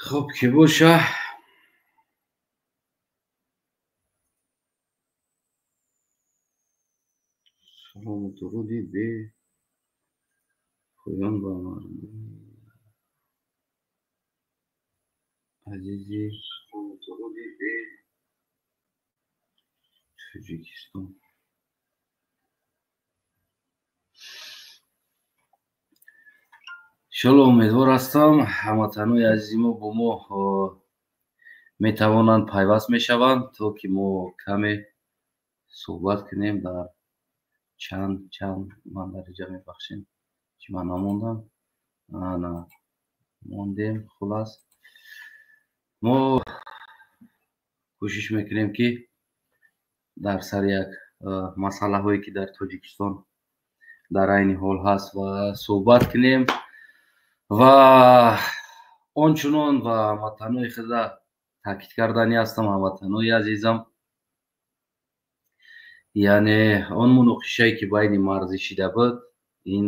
Хуб ки боша. Салому дуруди бепоён ба мардуми азизи Тоҷикистон. Иншолло умедвор ҳастам, ҳамватанои азизи мо бо мо метавонанд пайваст мешаванд, то ки мо каме суҳбат кунем дар чанд ман дараҷа. Мебахшем, чи ман намондам, ана мондем. Хулас, мо кӯшиш мекунем, ки дар сари як масъалаҳое, ки дар Тоҷикистон дар айни ҳол ҳаст, ва суҳбат кунем ва ончунон ба ҳамватанои худа таъкид кардани ҳастам. Ҳамватанои азизам, яъне он муноқишае, ки байни марзӣ шида буд, ин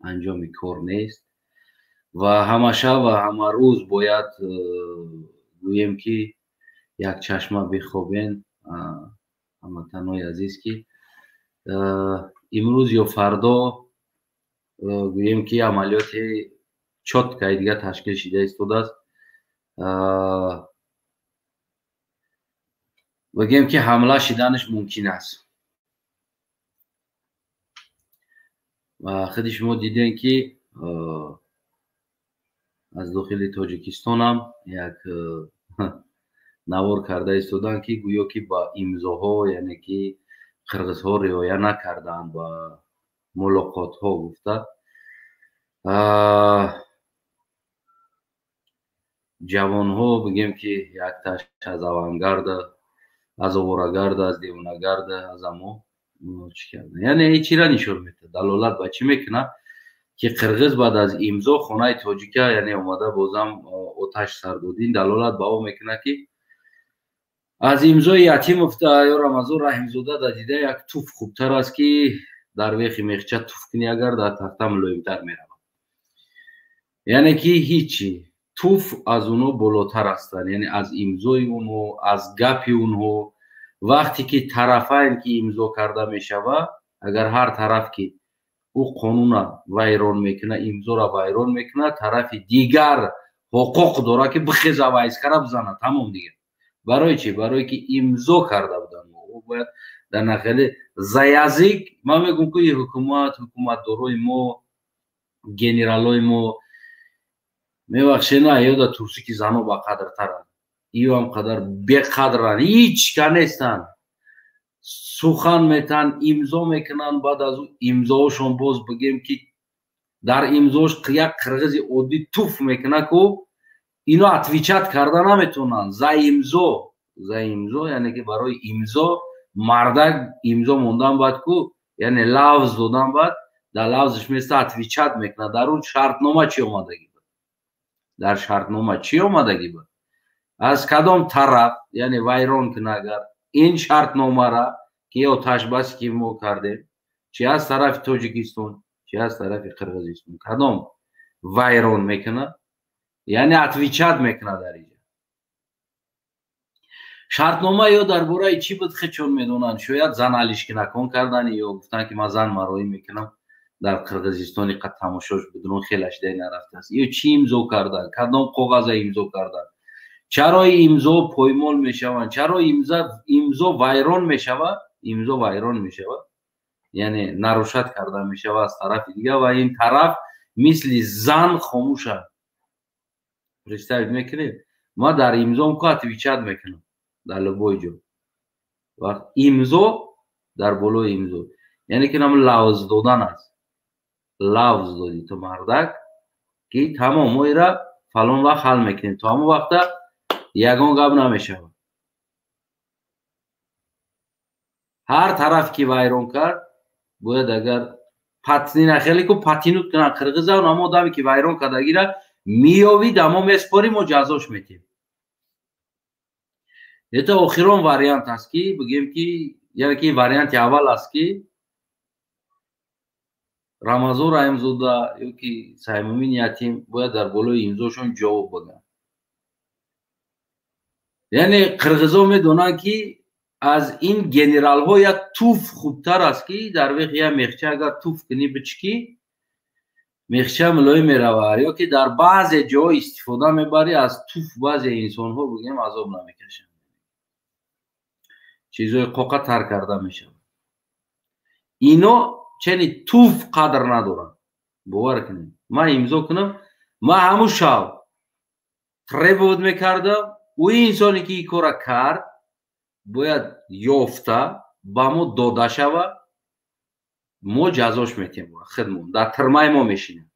анҷоми кор нест ва ҳамаша ва ҳамарӯз бояд гӯем, ки як чашма бихобен, ҳамватанои азиз, ки имрӯз ё фардо гӯем, ки амалиёти чёткаи дига ташкил шида истодааст. Бигем, ки ҳамла шиданаш мумкин аст. Ва худи шумо дидем, ки аз дохили Тоҷикистонам як навор карда истоданд, ки гӯё ки ба имзоҳо, яъне ки қирғизҳо риоя накарданд ба мулоқотҳо гуфта. Ҷавонҳо, бигем, ки якташ аз авангарда, аз оворагарда, аз девонагарда, аз амо чӣ кардан, яъне ин чиро нишон медиҳад, далолат ба чӣ мекунад, ки қирғиз баъд аз имзо хонаи тоҷика, яъне омада бозам оташ сар дод. Ин далолат ба он мекунад, ки аз имзои Ятимов ё Рамазон Раҳимзода дар дида як туф хубтар аст, ки дар вехи мехча туф кунӣ, агар дар тахта мулоимтар меравад. Яъне ки ҳичи туф аз онҳо болотар ҳастанд, яъне аз имзои онҳо, аз гапи онҳо. Вақте ки тарафайн ки имзо карда мешавад, агар ҳар тараф ки ӯ қонуна вайрон мекунад, имзоро вайрон мекунад, тарафи дигар ҳуқуқ дорад, ки бихеза вайскара бизанад, тамом дигар. Барои чӣ? Барое ки имзо карда буданд. Ӯ бояд дар нақали за язык. Ман мегӯм, ки ҳукумат, ҳукуматдорои мо, генералои мо, мебахшед, на ёда турсӣ, ки зано ба қадртаранд, иам қадар беқадранд, ҳеч ка нестанд. Сухан метаҳанд, имзо мекунанд, баъд аз ӯ имзоҳошон боз, бигем, ки дар имзош як қирғизи оддӣ туф мекунад ку, ино отвечать карда наметавонанд за имзо, за имзо. Яъне ки барои имзо мардак имзо мондан баъд ку, яъне лавз додан, баъд дар лавзаш места, отвечать мекунад. Дар он шартнома чӣ омадагӣ буд? Дар шартнома чӣ омадагӣ буд? Аз кадом тараф, яъне вайрон кунад агар ин шартномара, ки оташбасе ки мо кардем, чи аз тарафи Тоҷикистон, чи аз тарафи Қирғизистон, кадом вайрон мекунад, яъне отвечать мекунад. Дар инҷа шартнома ё дар бораи чӣ буд, хечон медонанд. Шояд зан алишкинакон кардани ё гуфтанд, ки ман зан мароӣ мекунам дар Қирғизистон, иқад тамошош будрон хелаш дай нарафтааст. Ё чӣ имзо карданд, кадом коғаза имзо карданд, чаро имзо поймол мешаванд, чаро имзо вайрон мешавад, имзо вайрон мешавад, яъне нарушать карда мешавад аз тарафи дигар, ва ин тараф мисли зан хомӯшад. Представить мекунед, ман дар имзом ку отвечать мекунам дар любой ҷо. Вақт имзо дар болои имзо, яъне ки нам лавз додан аст. Лавз додӣ ту, мардак, ки тамом, мо ира фалон вақт ҳал мекунем, то ҳамон вақта ягон гап намешавад. Ҳар тараф ки вайрон кард, бояд агар патнина хеле ку патинут кунанд қирғиза, намо одаме ки вайрон кардагира меёвӣ, дамо меспорӣ, мо ҷазош метиҳем. Это охирон вариант аст, ки бигем, ки яъне ки варианти аввал аст, ки Рамазон Раҳимзода ё ки Саймумин Ятим бояд дар болои имзошон ҷавоб бигӯянд. Яъне қирғизо медонанд, ки аз ин генералҳо як туф хубтар аст, ки дар веқи як мехча агар туф кунӣ, бичкӣ, мехча мулоим меравад, ё ки дар баъзе ҷоҳо истифода мебарӣ аз туф, баъзе инсонҳо, бигӯем, азоб намекашанд, чизҳои қоқа тар карда мешавад. Ино чени туф қадр надоранд. Бовар кунед, ман имзо кунам, ман ҳамун шав требовать мекардам: ӯ инсоне ки ин кора кард, бояд ёфта ба мо дода шавад, мо ҷазош метиҳем, худмон дар тирмаи мо мешинем.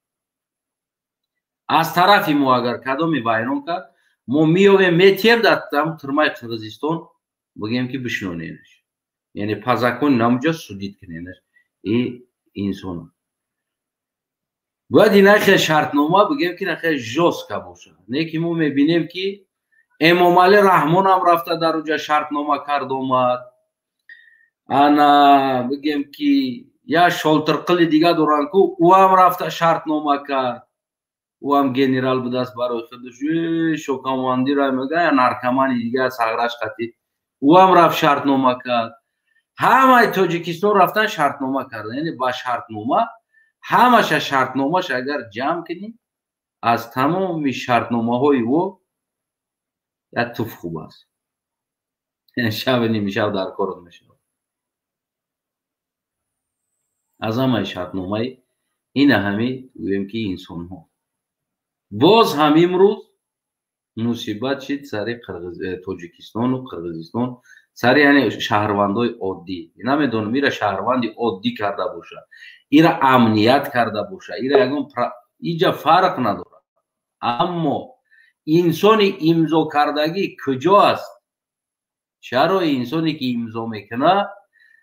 Аз тарафи мо агар кадоме вайрон кард, мо меёвем, метиҳем дар тирмаи Қирғизистон, бигӯем ки бишиноненаш, яъне по закону намуҷа судить куненаш. И инсон бояд инахел шартнома, бигӯем, ки нахел жёстко бошад. Не ки мо мебинем, ки Эмомалӣ Раҳмонам рафта дар уҷа шартнома кард, омад. Ана, бигем, ки як шолтирқили дига доранд ку, ӯам рафта шартнома кард, ӯам генерал будааст, барои худаш шокомандира мега, я наркомани дига сағраш қатӣ, ӯам рафт шартнома кард. Ҳамаи Тоҷикистон рафтан шартнома кардан. Яъне ба шартнома ҳамаша, шартномаш агар ҷамъ кунӣ, аз тамоми шартномаҳои ӯ як туф хуб аст, шаби нимшаб дар корот мешавад. Аз ҳамаи шартномаи ина ҳами, гӯем, ки инсонҳо боз ҳам имрӯз мусибат шид сари Тоҷикистону Қирғизистон, сари, яъне, шаҳрвандои оддӣ. Намедонам, ира шаҳрванди оддӣ карда боша, ира амният карда боша, ира ягон иҷа фарқ надорад, аммо инсони имзо кардагӣ куҷо аст? Чаро инсоне ки имзо мекунад,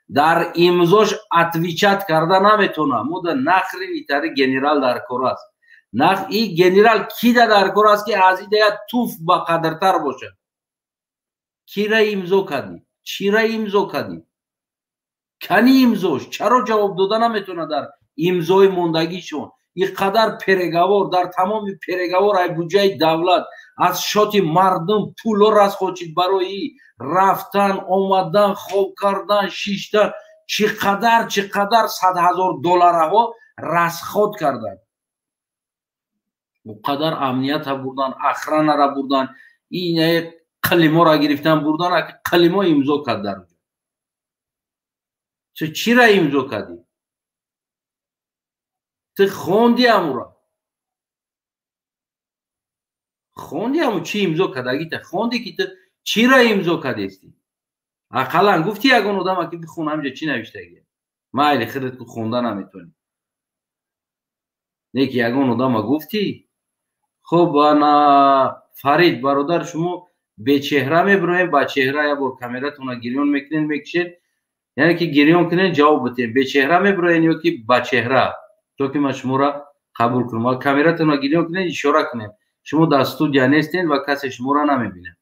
дар имзош отвечать карда наметавонад? Мо да нахри итари генерал дар кор аст. Нах и генерал кида дар кор аст, ки аз ида як туф ба қадртар бошад? Кира имзо кардӣ? Чира имзо кардӣ? Кани имзош? Чаро ҷавоб дода наметавонад дар имзои мондагишон? Ин қадар переговор, дар тамоми переговор ай буҷаи давлат, аз счёти мардум пуло расход шид барои рафтан, омадан, хоб кардан, шиштан. Чӣ қадар, чӣ қадар садҳазор доллараҳо расход карданд, о қадар амнията бурдан, охранара бурдан, ин қалиморо гирифтан бурдан. Қалимо имзо кард дар ҷо. Чира имзо кардӣ? Ту хонди амура? Хонди аму чӣ имзо кардагита? Хонди, ки ту чира имзо кардести? Ақаллан гуфти ягон одама, ки бихун, ҳамҷа чӣ навиштагия? Майли, худат ку хонда наметавонӣ, не ки ягон одама гуфтӣ? Хуб, ана, Фарид бародар, шумо бечеҳра мебироем, ба чеҳра як бор камератона гирён мекунед, мекишед, яъне ки гирён кунед, ҷавоб битем. Бечеҳра мебироен ё ки ба чеҳра, то ки ман шуморо қабул кунам? Камератонро гирён кунед, ишора кунед. Шумо дар студия нестед ва касе шуморо намебинад.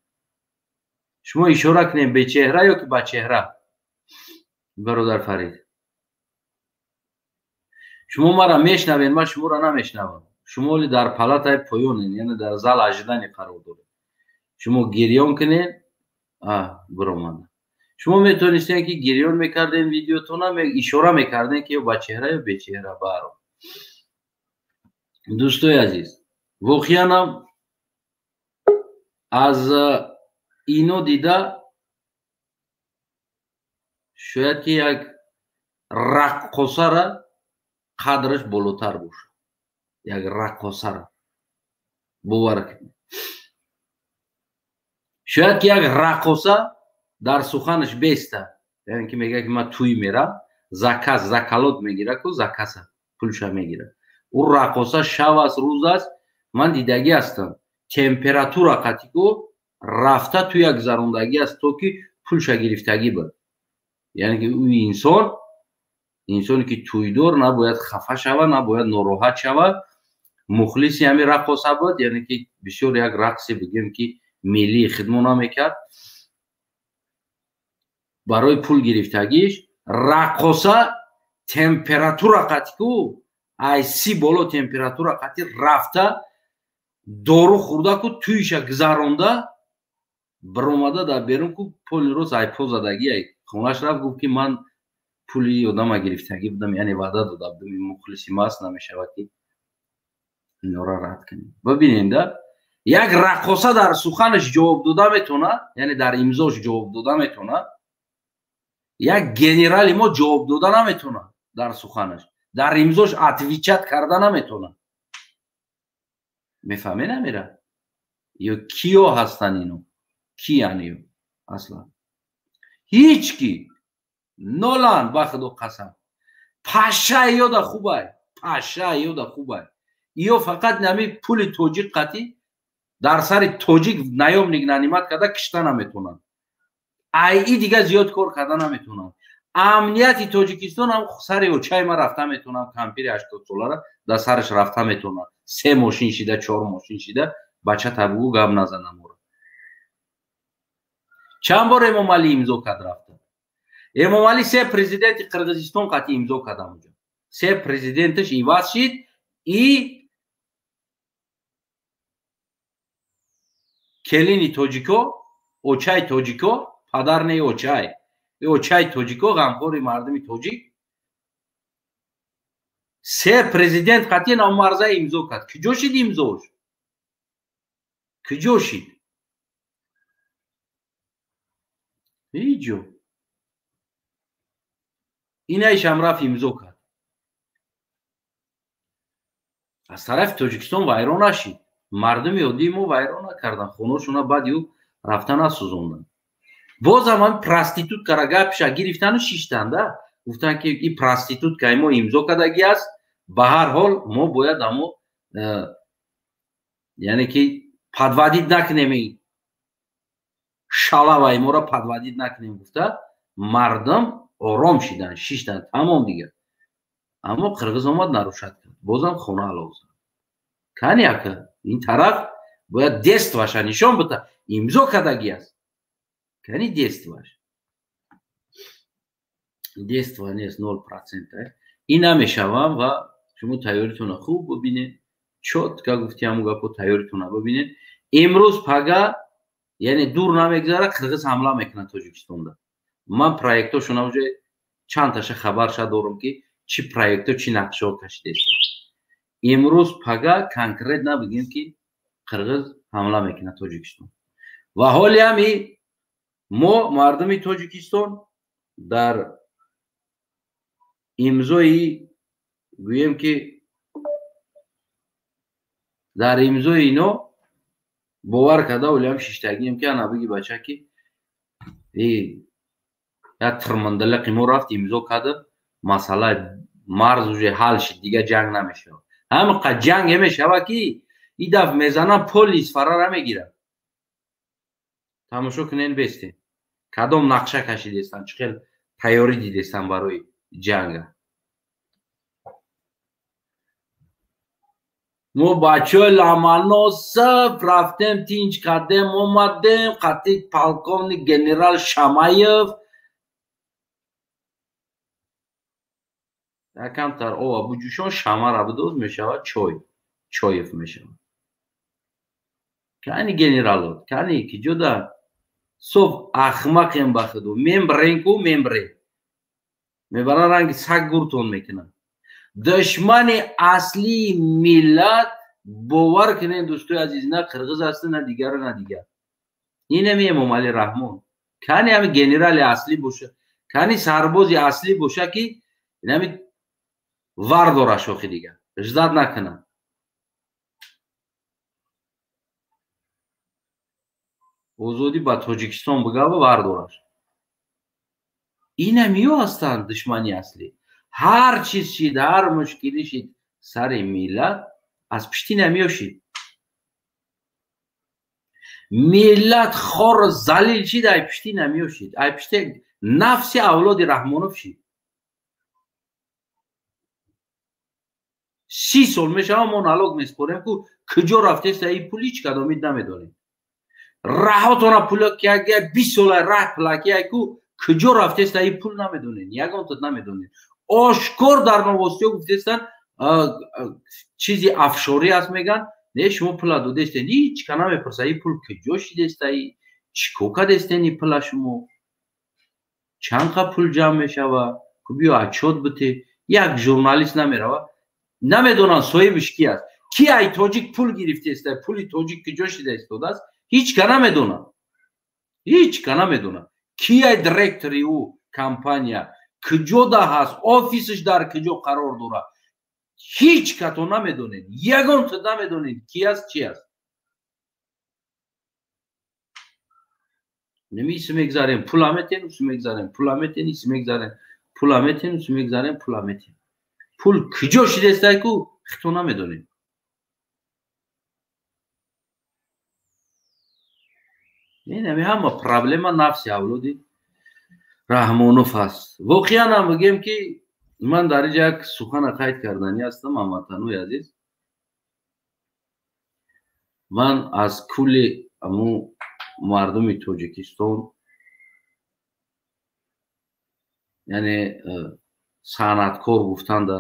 Шумо ишора кунед, бечеҳра ё ки ба чеҳра. Бародар Фарид, шумо маро мешнавед? Ман шуморо намешнавам. Шумо оли дар палатаи поёнед, яъне дар зал ожидания қарор доред. Шумо гирён кунед, биромада. Шумо метавонистед, ки гирён мекардем видеотона, ишора мекардем, ки ё ба чеҳра, ё бечеҳра. Баҳро, дӯстои азиз, воқеанам аз ино дида, шояд ки як раққосара қадраш болотар бошад. Як раққосара, бовар кунед, шояд ки як раққоса дар суханаш беста, яъне ки мегӯяд, ки ман тӯй мерам, заказ, закалот мегира ку, заказа пулша мегирад. Ӯ раққоса шав аст, рӯз аст, ман дидагӣ ҳастам, температура қатӣ ку рафта тӯя гузарондагӣ аст, то ки пулша гирифтагӣ буд. Яъне ки ӯ инсон, инсоне ки тӯйдор, набояд хафа шавад, набояд нороҳат шавад. Мухлиси ҳамин раққоса буд, яъне ки бисёр як рақсе, бигӯем, ки миллии хидмо намекард. Барои пул гирифтагиш раққоса температура қатӣ ку. Ай 30 боло температура қати рафта дору хӯрда ку туиша гузаронда баромада дар берун ку поли рост ай по задагӣ ай хонаш рафт, гуфт ки ман пули одама гирифтагӣ будам, яъне ваъда дода будам, ин мухлиси маст, намешавад ки инора рад кунем. Бибинем да, як раққоса дар суханаш ҷавоб дода метавонад, яъне дар имзош ҷавоб дода метавонад, як генерали мо ҷавоб дода наметавонад дар суханаш, дар имзош отвечать карда наметавонад. Мефаҳме намера? Ё киё ҳастанд ино? Киян ё аслан? Ҳеҷ ки нолан, ба худо қасам. Паша ёда хубай, паша ёда хубай. Ё фақат нами пули тоҷик қатӣ дар сари тоҷик наёмник нанимат карда кишта наметавонанд. Ай и дига зиёд кор карда наметавонанд. Амнияти Тоҷикистон ҳам сари очаи ма рафта метавонам, кампири 80 солара дар сараш рафта метавонам. 3 мошин шида, 4 мошин шида, бача табугу гап назанам ора. Чанд бор Эмомалӣ имзо кард рафта? Эмомалӣ 3 президенти Қирғизистон қатъи имзо кардам онҷо. 3 президенташ иваз шид и келини тоҷико, очаи тоҷико, падар не очай. Очаи тоҷико, ғамхори мардуми тоҷик. 3 президент қатъи номарза имзо кард. Куҷо шид имзош? Куҷо шид? Ҳеҷ ҷо. Инаишам рафт имзо кард. Аз тарафи Тоҷикистон вайрон нашид. Мардуми оддии мо вайрон накарданд. Хонашона баъди ӯ рафта насӯзонданд. Бозам ҳам проституткара гапша гирифтану шиштанда. Гуфтанд ки ин проституткаи мо имзо кардагӣ аст, ба ҳар ҳол мо бояд амо яъне ки подводить накунем, ин шалаваи моро подводить накунем, гуфта мардум ором шиданд, шиштанд, тамом дигар. Аммо қирғиз омад нарушать кард, бозам хона алов зад. Кани ака ин тараф бояд действаша нишон бита, имзо кардагӣ аст. Кани действаш? Действа нест, 0%. Ин намешавам ва шумо тайёритонро хуб бибинед, чётко гуфти ҳамун гапо тайёритонро бибинед. Имрӯз пага, яъне дур намегузара, қирғиз ҳамла мекунад Тоҷикистонда. Ман проектошона уже чандташа хабарша дорам ки чӣ проекто, чӣ нақшаҳо кашидааст. Имрӯз пага конкретно бигем ки қирғиз ҳамла мекунад Тоҷикистон. Ва ҳоли ҳам мо мардуми Тоҷикистон дар имзои гӯем ки дар имзои ино бовар карда олиам шиштагием ки ана биги бача ки як тирмандалиқи мо рафт имзо карда, масъалаи марз уже ҳал шид, дига ҷанг намешавад. Ҳамин қад ҷанг мешавад ки и даф мезанам поли Исфарара мегирад. Тамошо кунен бесте. Кадом нақша кашидестан, чӣ хел тайёрӣ дидестан барои ҷанга. Мо бачаҳои Ламаносов рафтем, тинч кардем, омадем, қатъи полковник генерал Шамаев. Якамтар ова буҷӯшон шамара бидоз мешавад чой, чоев мешавад. Кани генералот, кани ки ҷода соф ахмақем ба худо, мембрен ку мембрен. Мебаран ранги саг гуртон мекунанд. Душмани аслии миллат, бовар кунед дӯстои азиз, на қирғиз аст, на дигару на дигар. Инами Эмомалӣ Раҳмон. Кани ҳами генерали аслӣ боша, кани сарбози аслӣ боша ки инами вар дора шохи дигар, ждат накунад. Озодӣ ба Тоҷикистон бигава вар дораш. Инамиё ҳастанд душмани аслӣ. Ҳар чиз шид, ҳар мушкилӣ шид сари миллат аз пишти намиё шид. Миллат хор залил шид, ай пишти намиё шид, ай пишти нафси авлоди Раҳмонов шид. 30 сол мешава мо налог меспорем ку куҷо рафтеста ин пул ҳеҷ кадомид намедонем. Раҳотона пула ки агар 20 сола раҳ пулаки ай ку куҷо рафтеста ин пул намедонем, ягонтот намедонем. Ошкор дар новостиҳо гуфтестанд Чизи афшорӣ аст меган, не шумо пула додестен, ҳеҷ ка намепурса ин пул куҷо шидеста, чӣ кор кардестен ин пула шумо, чанд қа пул ҷамъ мешава, биё отчёт бите. Як журналист намерава, намедонанд соҳибиш ки аст, ки ай тоҷик пул гирифтеста, пули тоҷик куҷо шида истодааст, ҳеҷ ка намедонад, ҳеҷ ка намедонад ки ай директори ӯ компания куҷо да ҳаст, офисаш дар куҷо қарор дорад, ҳеҷ като намедонед, ягонто намедонед ки аст, чи аст. Неми исм мегзарем, пула метен, усм мегзарем, пула метен, исм мегзарем, пула метен, усм мегзарем, пула метен. Пул куҷо шидестай ку хито намедонем. Ин ҳама проблема нафси авлоди Раҳмонов аст. Воқеан ҳам бигем ки ман дар инҷа як сухана қайд карданӣ ҳастам, ҳамватанои азиз. Ман аз кулли аму мардуми Тоҷикистон, яъне санъаткор гуфтанда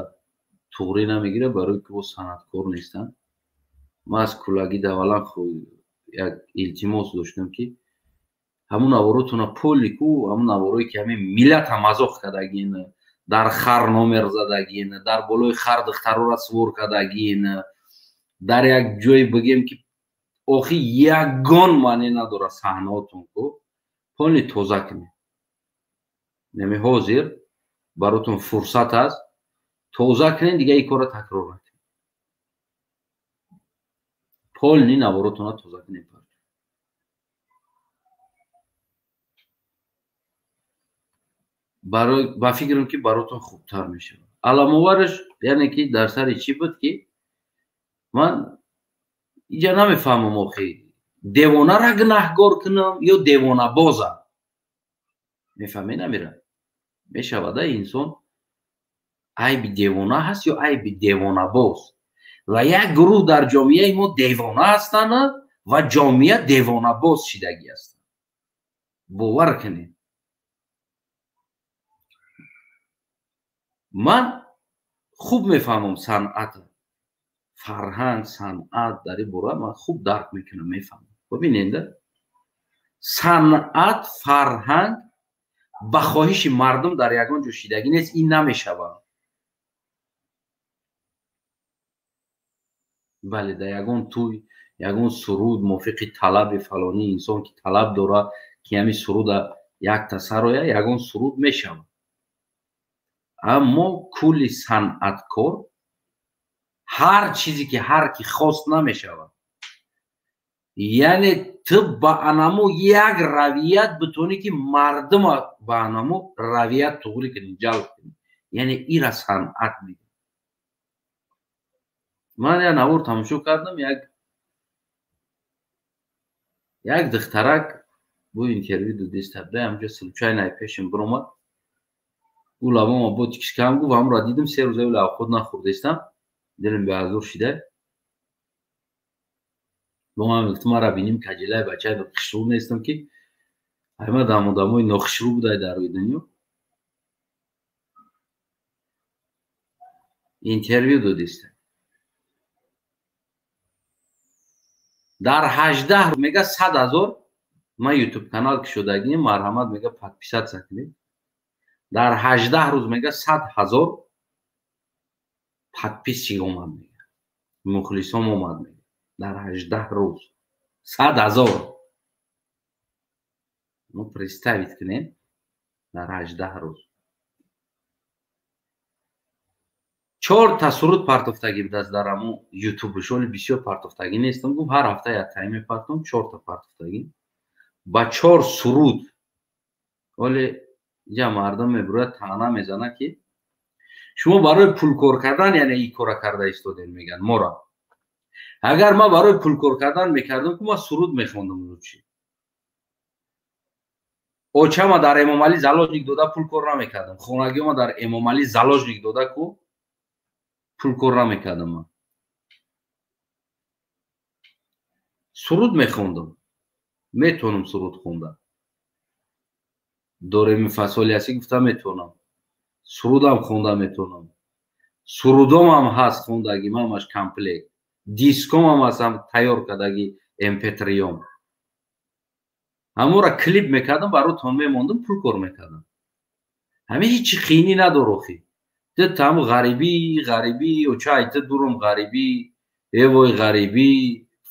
туғрӣ намегирад, барои ки бо санъаткор нестанд. Ман аз куллагӣ давалан як илтимос доштам ки ҳамун наворотона поли ку, ҳамун наворое ки ҳамин миллата мазоқ кардагин, дар хар номер задагин, дар болои хар духтарора свор кардагин, дар як ҷое бигем ки охи ягон маъне надорад саҳнаотон ку, поли тоза кунед. Нами ҳозир баротон фурсат аст, тоза кунед, дига ин корро такрор накунед. Полни наворотона тоза кунед. Ба фикрам ки баротон хубтар мешавад. Аламовараш яъне ки дар сари чӣ буд ки ман инҷа намефаҳмам, охи девонара гунаҳгор кунам ё девонабоза, мефаҳмед намира мешавада инсон айби девона ҳаст ё айби девонабоз. Ва як гурӯҳ дар ҷомеаи мо девона ҳастанд ва ҷомеа девонабоз шидагӣ ҳастанд. Бовар кунед, ман хуб мефаҳмам санъат, фарҳанг, санъат дар ин бора ман хуб дарк мекунам, мефаҳмам. Бибинед, санъат, фарҳанг ба хоҳиши мардум дар ягон ҷо шидагӣ нест, ин намешавад. Бале, дар ягон тӯй, ягон суруд мувофиқи талаби фалонӣ инсон ки талаб дорад ки ҳамин суруда якта сароя, ягон суруд мешавад. Аммо кулли санъаткор ҳар чизе ки ҳар ки хост намешавад. Яъне ту ба анаму як равият битонӣ ки мардума ба анаму равият туғрӣ кунӣ, ҷалб кунӣ. Яъне ира санъат мегӯянд. Ман як навор тамошо кардам, як духтарак бо интервю додист, ҳамҷо случайно пешим биромад. Ӯ лабома бо тикишкам гуфт, ҳамро дидам, се рӯза ӯ лабхуд нахӯрдестам, дилам беазур шида. Бо ман гуфт, мара биним каҷилаи бачаи хушрӯ нестам ки айма дам одамои нохушрӯ будай дар рӯи дунё. Интервю додист. Дар 18 мега 100 000 ман ютуб канал кушодагӣ, марҳамат мега подписаться кунед. Дар 18 рӯз мега 100 000 подписчик омад, мега мухлисом омад, мега дар 18 рӯз 100 000. Ну представить кунед, дар 18 рӯз 4 та суруд партофтагӣ будаст дар ҳамун ютубш. Оли бисёр партофтагӣ нестам, гуфт ҳар ҳафта як тай мепартом, 4 та партофтагӣ ба 4 суруд. Оли инҷа мардум мебурад, таъна мезанад ки шумо барои пулкор кардан яъне ин кора карда истодем, мегӯянд мора. Агар ман барои пулкор кардан мекардам, ку ман суруд мехондам лучи. Очама дар Эмомалӣ заложник дода пул кор намекардам, хонагиёма дар Эмомалӣ заложник дода ку пул кор намекардам. Ман суруд мехондам, метавонам суруд хонда, дореми фасоли ҳастӣ гуфта метавонам, сурудам хонда метавонам, Сурудомам ҳаст хондагӣ, мамаш комплект. Дискомам ҳастам тайёр кардагӣ MP3-ом. Ҳамонро клип мекардам, баротон мемондам, пул кор мекардам. Ҳамин ҳеҷ қиинӣ надор охи. Ту там ғарибӣ, ғарибӣ, оча айта дурум ғарибӣ, э вой ғарибӣ,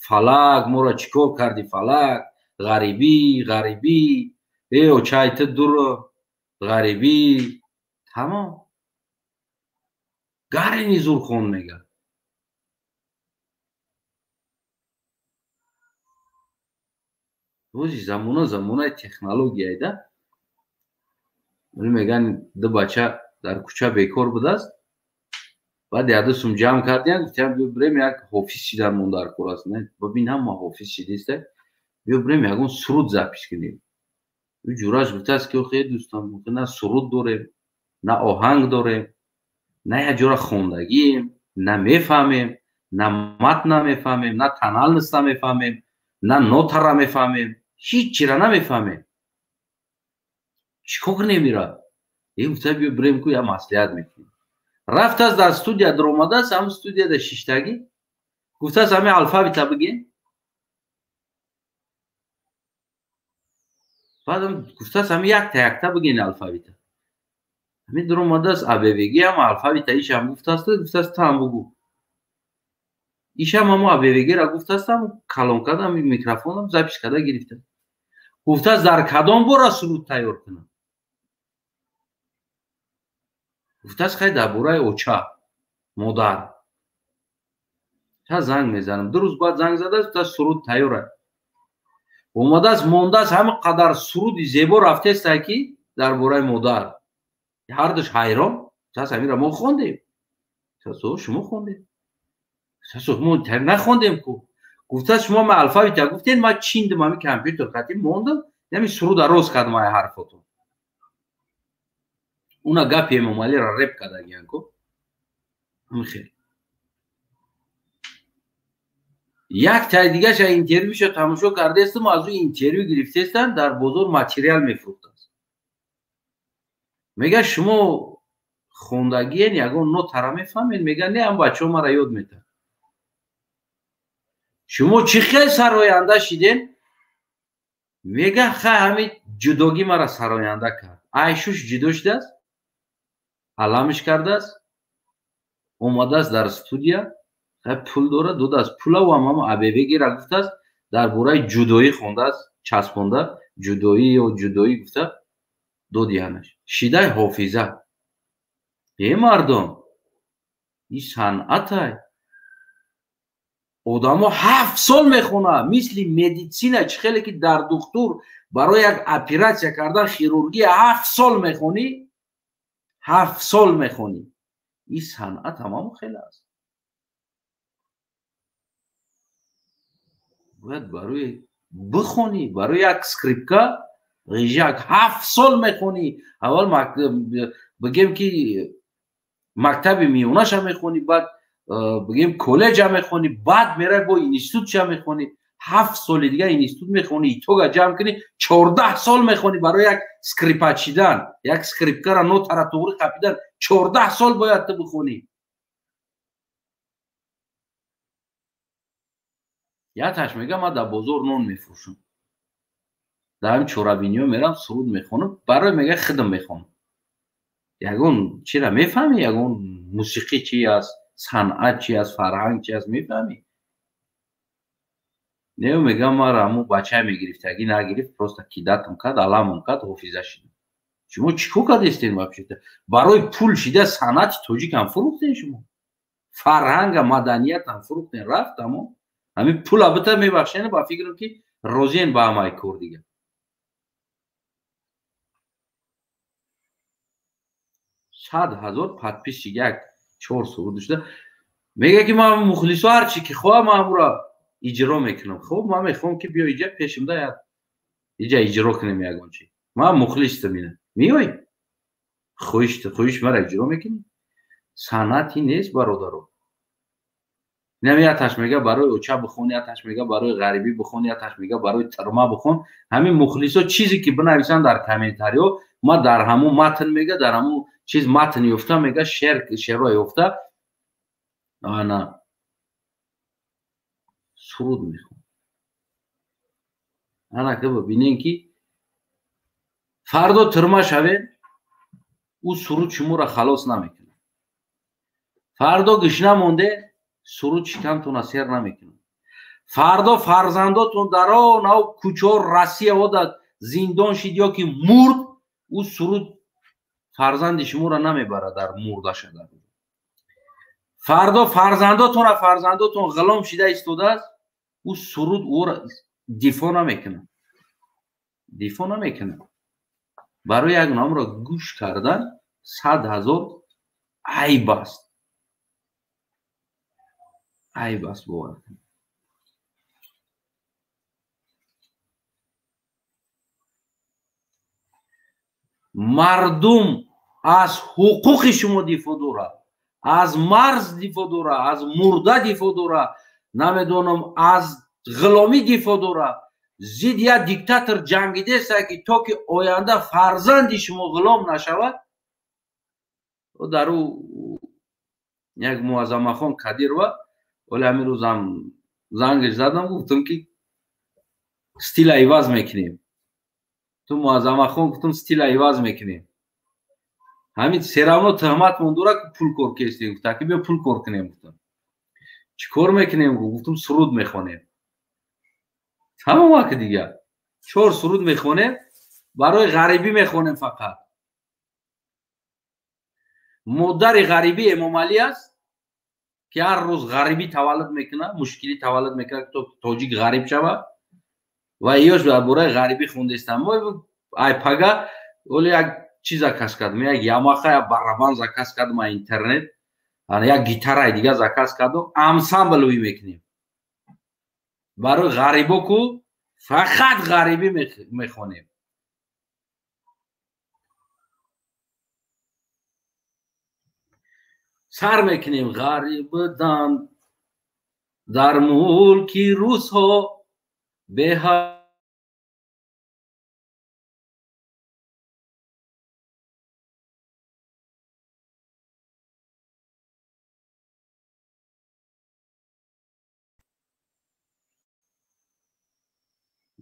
фалак, моро чӣ кор кардӣ фалак, ғарибӣ, ғарибӣ, э оча айта дурум, ғарибӣ, тамом. Гарини зур хон мега. Рӯзи замона замонаи технологияй да. Меган ду бача дар кӯча бекор будааст. Баъд яду сум ҷамъ кардиян, гуфтиян биё бирем як ҳофиз шидан мон дар кор аст. Бибин ҳама ҳофиз шидиста. Биё бирем ягон суруд запис кунем. Ӯ ҷураш гуфтааст ки охе дӯстон, на суруд дорем, на оҳанг дорем, на як ҷора хондагием, на мефаҳмем, на матн намефаҳмем, на тональность намефаҳмем, на нотара мефаҳмем, ҳеҷ чира намефаҳмем. Чӣ кор кунем ира? Э гуфта биё бирем ку як маслиҳат мекунем. Рафтааст дар студия даромадааст, ҳамн студияда шиштагӣ. Гуфтааст ҳамин алфавита бигем. Баъдам гуфтааст ҳамин якта якта бигем алфавита. Ҳамин даромадааст АБВГ ҳам алфавита ишам гуфтааст, гуфтааст ту ҳам бугӯ. Ишам ҳамо АБВГ-ра гуфтааст, ҳам калон карда, ҳамин микрофонам запис карда гирифта. Гуфтааст дар кадом бора суруд тайёр кунам? Гуфтааст хай дар бораи оча, модар. Та занг мезанам. Ду рӯз баъд занг задааст, гуфтааст суруд тайёр аст. Омадааст, мондааст, ҳама қадар суруди зебо рафтеста ки дар бораи модар. Ҳардуш ҳайрон. Гуфтааст ҳаминро мо хондем. Гуфтааст шумо хондед. Гуфтааст мо нахондем ку. Гуфтааст шумо ма алфавита гуфтед, ман чиндим ҳамин компютер қатӣ мондам, ҳамин суруда рост кардам ай ҳарфотон. Уна гапи Эмомалиро реп кардагиян ку. Ҳамин хел. Як таи дигаша интервюша тамошо кардаестам, аз ӯ интервю гирифтаестам, дар бозор материал мефурӯхтааст. Мега шумо хондагиен, ягон нотара мефаҳмед? Мега не, ҳам бачаҳо мара ёд метаҳанд. Шумо чӣ хел сароянда шиден? Мега хай ҳамин ҷудогӣ мара сароянда кард. Айшуш ҷудо шудааст, аламиш кардааст, омадааст дар студия, хай пул дорад, додааст пулаву ҳам ҳамо АБВГ-ра гуфтааст, дар бораи ҷудоӣ хондааст, часпонда, ҷудоӣ ё ҷудоӣ гуфта додиянаш. Шидай ҳофиза. Э мардум, ин санъатай. Одамо 7 сол мехонад, мисли медицина, чӣ хеле ки дар духтур барои як оператсия кардан, хирургия 7 сол мехонӣ, 7 сол мехонӣ. Ин санъат ҳамамо хеле аст. Бояд барои бихонӣ, барои як скрипка ғижак 7 сол мехонӣ. Аввал бигем ки мактаби миёнаша мехонӣ, баъд бигем коллеҷа мехонӣ, баъд мерай бо институтша мехонӣ. 7 соли дигар институт мехонӣ, итога ҷамъ кунӣ, 14 сол мехонӣ барои як скрипач шидан, як скрипкара нотара туғри қапидан, 14 сол бояд ту бихонӣ. Яташ мега ман дар бозор нон мефурӯшам. Дар ҳамин чорабиниҳо мерам, суруд мехонам, барои мега хидм мехонам. Ягон чира мефаҳмӣ? Ягон мусиқӣ чи аст, санъат чи аст, фарҳанг чи аст мефаҳмӣ? Не, мегам мара ҳамун бачае мегирифтагӣ нагирифт, просто кидатам кард, аламам кард, ҳофиза шидам. Шумо чӣ кор кардестен вообще-то? Барои пул шида санъати тоҷикам фурӯхтен шумо. Фарҳанга, маданиятам фурӯхтен, рафт тамом. Ҳамин пула бита мебахшен, ба фикрам ки розиен ба ҳамаи кор дигар. 100,000 подписчик як 4 суруд шуда. Мега ки ман мухлисо ҳар чи ки хоҳам ман ҳамура иҷро мекунам. Хуб, ман мехоҳам ки биё иҷа пешимда як иҷа иҷро кунем ягон чи. Ман мухлистам ина. Миёй? Хоҳиш мара иҷро мекунӣ? Санъати нест бародаро. Инам яташ мега барои оча бихон, яташ мега барои ғарибӣ бихон, яташ мега барои тирма бихон. Ҳамин мухлисо чизе ки бинависанд дар комментариҳо, ман дар ҳамун матн мега, дар ҳамун Чиз матн ёфта мега, шеър шеърро ёфта, ана суруд мехонад. Ана ки бибинем, ки фардо тирма шавем, ӯ суруд шуморо халос намекунад. Фардо гишна монде, суруд шикамтона сер намекунад. Фардо фарзандотон дар он ав кӯчаҳо Россия ода зиндон шид ё ки мурд, ӯ суруд фарзанди шуморо намебарад дар мурдаша. Фардо фарзандотонра фарзандотон ғулом шида истодааст, ӯ суруд ӯро дифоъ намекунад, дифоъ намекунад. Барои як номро гӯш кардан 100 000 айб аст, айб аст, бовар кунед. Мардум аз ҳуқуқи шумо дифоъ дорад, аз марз дифоъ дорад, аз мурда дифоъ дорад, намедонам, аз ғуломӣ дифоъ дорад, зидди як диктатор ҷангидеста, ки то ки оянда фарзанди шумо ғулом нашавад. Дар ӯ як Муаззамахон Кадирова, вале ҳамин рӯзам зангаш задам, гуфтам, ки стила иваз мекунем. Ту, Муаззамахон, гуфтам, стила иваз мекунем. Ҳамин всё равно туҳматмон дора, ки пул кор кестем. Гуфта, ки биё пул кор кунем. Гуфтам, чӣ кор мекунем? Гуфтам, суруд мехонем, тамом. Аки дигар чор суруд мехонем, барои ғарибӣ мехонем. Фақат модари ғарибӣ Эмомалӣ аст, ки ҳар рӯз ғарибӣ таваллуд мекунад, мушкилӣ таваллуд мекунад, то тоҷик ғариб шавад. Ва ёш дар бораи ғарибӣ хондестам. Мо ай пага оли як чиз заказ кардам, як Ямаха, як барабан заказ кардам а интернет, як гитараи дига заказ кардам. Ансамбл ӯй мекунем барои ғарибо, ку фақат ғарибӣ мехонем. Сар мекунем: ғариб будан дар мулки рӯзҳо беҳад.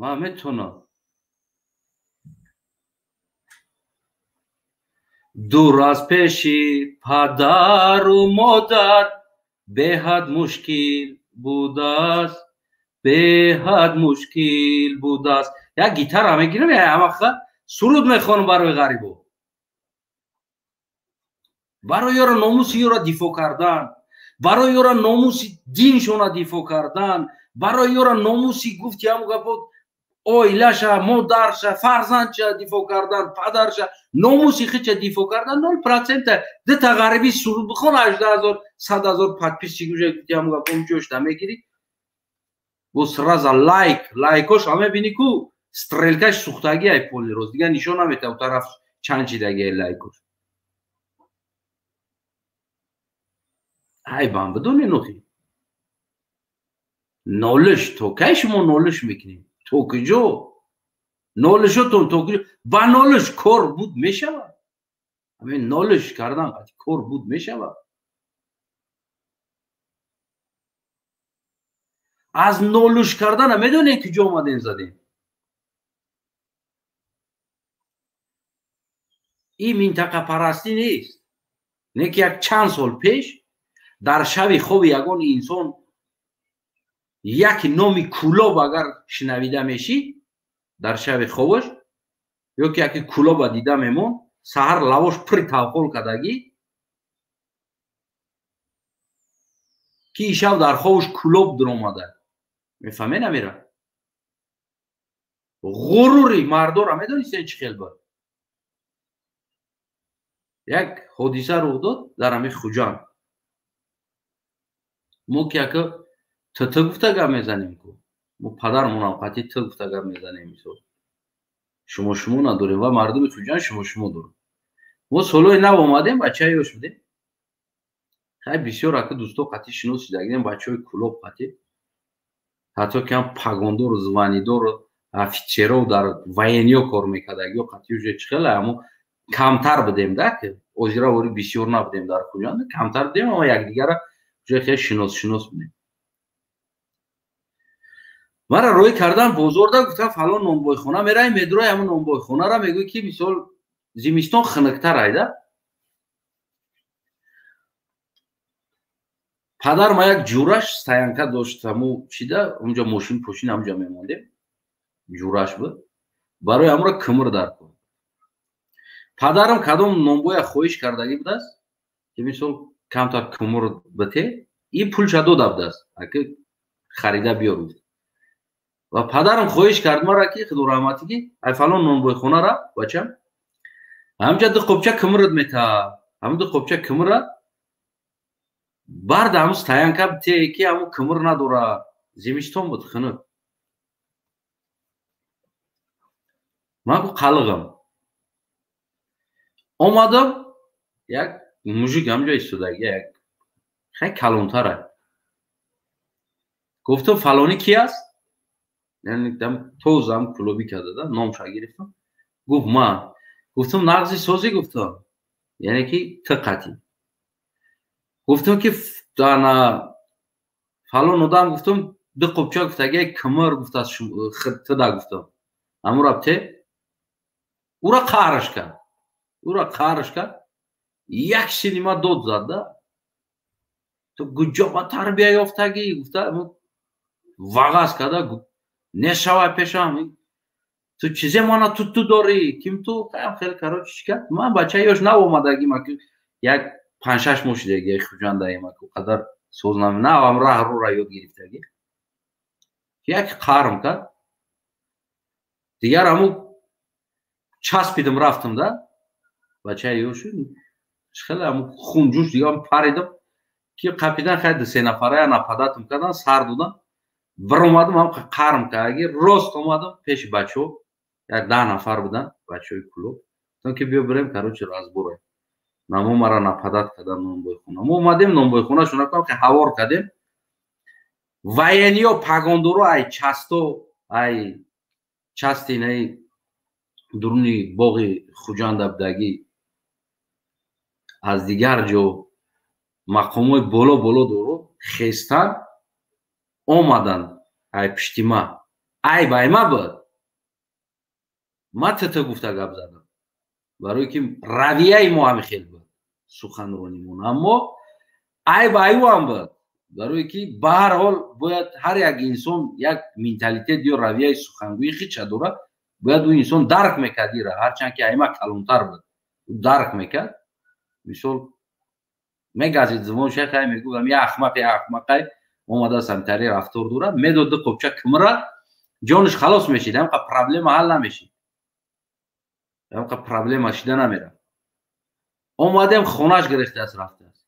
Ман метавонам дур аз пеши падару модар беҳад мушкил будааст, беҳад мушкил будааст. Як гитара мегирам, ҳамаха суруд мехонам барои ғарибо, барои ёро номуси ёро дифоъ кардан, барои ёро номуси диншона дифоъ кардан, барои ёро номуси, гуфти ҳамн гапо, оилаша, модарша, фарзандша дифоъ кардан, падарша, номуси хича дифоъ кардан. 0%. Дута ғарибӣ суруд бихон, 18 000, 100 000 подписчик уже, гуфти ҳамн гапо, ҷошта мегирӣ. Бо сразу лайк, лайкош мебинӣ, ку стрелкаш сӯхтагӣ, ай поли рост дигар нишон наметавад, тараф чанд чидаги лайкош. Айбам бидонед, нухи нолиш. То кай шумо нолиш мекунед? То куҷо нолишотон? То куҷо? Ба нолиш кор буд мешавад? Ҳамин нолиш кардан кор буд мешавад? Аз нолиш кардана медонед куҷо омадем, задем? Ин минтақапарастӣ нест, не ки як чанд сол пеш дар шаби хоби ягон инсон як номи Кӯлоб агар шунавида мешид дар шаби хобаш, ё ки яке Кӯлоба дида мемонд, саҳар лавош пури тавқол кардагӣ, ки ишав дар хобаш Кӯлоб дуромада. Мефаҳме намера? Ғурури мардора медонистен чӣ хел буд? Як ҳодиса рух дод дар ҳамин Хуҷанд. Мо ки яка тт гуфта гап мезанем, ку мо падармонам қатъи т гуфта гап мезанем, мисол, шумо шумо надорем ва мардуми Хуҷанд шумо шумо дорем. Мо солҳои нав омадем, бачаи ёш будем. Хай, бисёр ака дӯсто қатъи шинос шидагидем, бачаҳои Кӯлоб қатъи, ҳатто ки ҳам погондору званидору офицеров дар военниё кор мекардагиё қатъи уже чӣ хеле, амо камтар будем да, ки озира вори бисёр набудем дар Хуҷанд, камтар будем, аммо якдигара ҷои хеле шинос шинос будем. Мара рӯй кардан бозорда, гуфтам фалон нонбойхона мераем, медрои ҳамон нонбойхонара мегӯй ки мисол зимистон хунуктар айда. Падар ма як ҷураш стоянка дошт, ҳаму чида онҷо мошин пошин ҳамҷо мемондем, ҷураш буд, барои ҳамура кимр дар кор. Падарам кадом нонбоя хоҳиш кардагӣ будааст ки мисол камтар кимр бите, и пулша дода будааст, аки харида биёр гуфт. Ва падарам хоҳиш кард мара ки худо раҳматӣ ки ай фалон нонбойхонара бачам ҳамҷа ду қопча кимрат мета, ҳамун ду қопча кимра барда ҳамун стоянка бите ки ҳамун кимр надора, зимистон буд хунук. Ман гу қалиғам омадам, як мужик ҳамҷо истодаги, як хеле калонтара. Гуфтам фалонӣ ки аст? Яъне тозам кулобӣ кардада, номша гирифтам. Гуфт ман. Гуфтам нағзи созӣ, гуфтам, яъне ки ту қатӣ. Гуфтам ки ана фалон одам, гуфтам ду қопча гуфтаги кимр гуфтааст туда, гуфтам ҳамура бите. Ура қаҳраш кард, ура қаҳраш кард, як синима дод зад да, ту куҷо ба тарбия ёфтагӣ гуфта, вағаз карда, нешавай пешам, ту чизе мана ту дорӣ, ким ту хеле короче чӣ кард. Ман бачаи ёш наомадагӣ, як 5-6 моҳ шидаги Хуҷандаем, қадар соз навам раҳ рӯра ёд гирифтагӣ. Як қарм кард, дигар ҳаму часпидам рафтам да, бачаи ёшу хеле ҳаму хунҷӯш дигар паридам ки қапидан, хай ду-се нафарая нападатам кардан, сар додан, биромадам, ҳам қарм кардаги, рост омадам пеши бачаҳо, як 10 нафар будан бачаҳои клуб, гуфтам ки биё бирем, короче разбора. Намо мара нападат кардан нонбойхона. Мо омадем нонбойхона шуна кам ки ҳавор кардем. Военниё пагондоро ай часто ай части наи дуруни боғи Хуҷанда будагӣ, аз дигар ҷо мақомҳои боло боло доро хестан омадан ай пишти ма. Айб айма буд, ма тт гуфта гап задам, барое ки равияи мо ҳами хел буд суханронимон, аммо айб аюам буд, барое ки ба ҳар ҳол бояд ҳар як инсон як менталитет ё равияи сухангӯии хича дорад, бояд ӯ инсон дарк мекард ира, ҳарчанд ки айма калонтар буд, ӯ дарк мекард. Мисол мегазид зубон шахай, мегуфт я ахмақ, я ахмақай омадааст, ҳамтари рафтор дорад, медод ду қопча кимра, ҷонаш халос мешид, ҳамқа проблема ҳал намешид, ҳамқа проблема шида намерафт. Омадем хонаш гирифтааст рафтааст,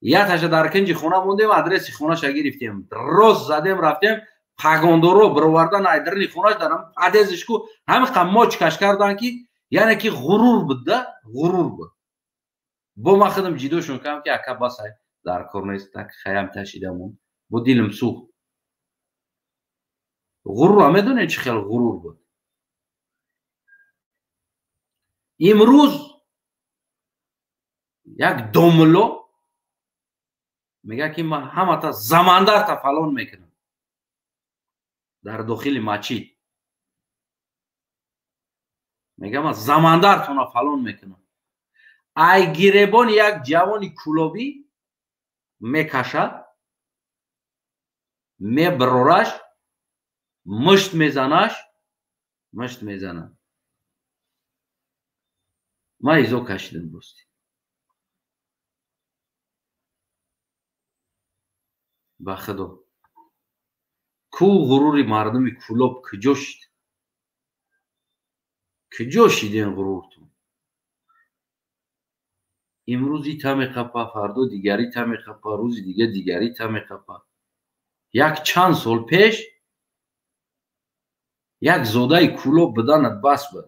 яташа дар кинҷи хона мондем, адреси хонаша гирифтем, рост задем рафтем, пагондоро бировардан айдарни хонаш дар подъездиш ку ҳамиқа мочкаш кардан ки яъне ки ғурур буд да, ғурур буд. Бо ман худам ҷидошон кардам ки ака басай дар кор нест, так хаям ташидамон, бо дилам сӯхт. Ғурурро медонед чӣ хел ғурур буд? Имрӯз як домулло мегӯяд ки ман ҳамата замандарта фалон мекунам дар дохили масҷид, мегӯяд ман замандартона фалон мекунам. Ай гиребони як ҷавони кулобӣ мекашад, мебирораш, мушт мезанаш, мушт мезанад. Ман изо кашидам рости. Ба худо ку ғурури мардуми кулоб куҷо шид? Куҷо шиден ғуруртон? Имрӯз ита меқапа, фардо дигари та меқапа, рӯзи дига дигари та меқапа. Як чанд сол пеш як зодаи кулоб буданат бас буд.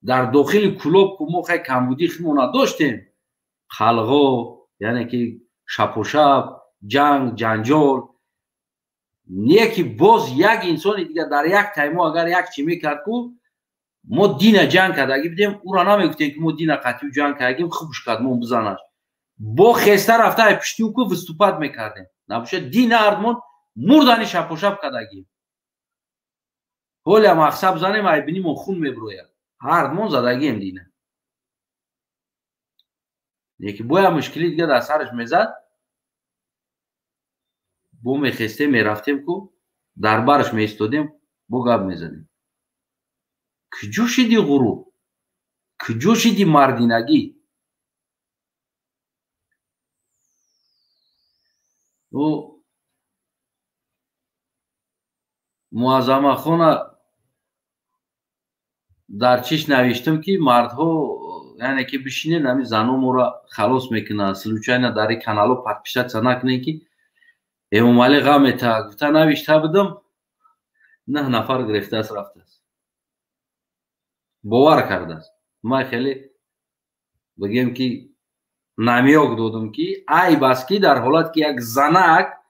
Дар дохили кулоб ку мо хай камбудӣ химо надоштем, қалғо, яъне ки шапошап, ҷанг, ҷанҷол, не ки боз як инсони дигар дар як таймо агар як чӣ мекард ку Мо дина ҷанг кардагӣ будем, ӯро намегуфтем ки мо дина қатъи ҷанг кардагим, хубш кард мо бизанаш. Бо хеста рафта ай пишти ӯ ку выступать мекардем. Набошад дина ҳардмон мурдани шапошап кардагим. Ҳолям мақсаб занем, ай бинимо хун меброяд. Ҳардмон задагием дина. Леки боя мушкили дига дар сараш мезад, бо мехестем, мерафтем ку дар бараш меистодем, бо гап мезадем. Куҷо шиди ғурур? Куҷо шиди мардинагӣ? Ӯ Муаззамахона дар чиш навиштам ки мардҳо, яъне ки бишинед, ҳамин зано моро халос мекунанд, случайно дар ин каналҳо подписаться накунед ки Эмомалӣ ғам метаҳад. Гуфта навишта будам, 9 нафар гирифтааст, рафтааст, бовар кардааст. Ман хеле бигем ки намёк додам ки айб аст ки дар ҳолат ки як занак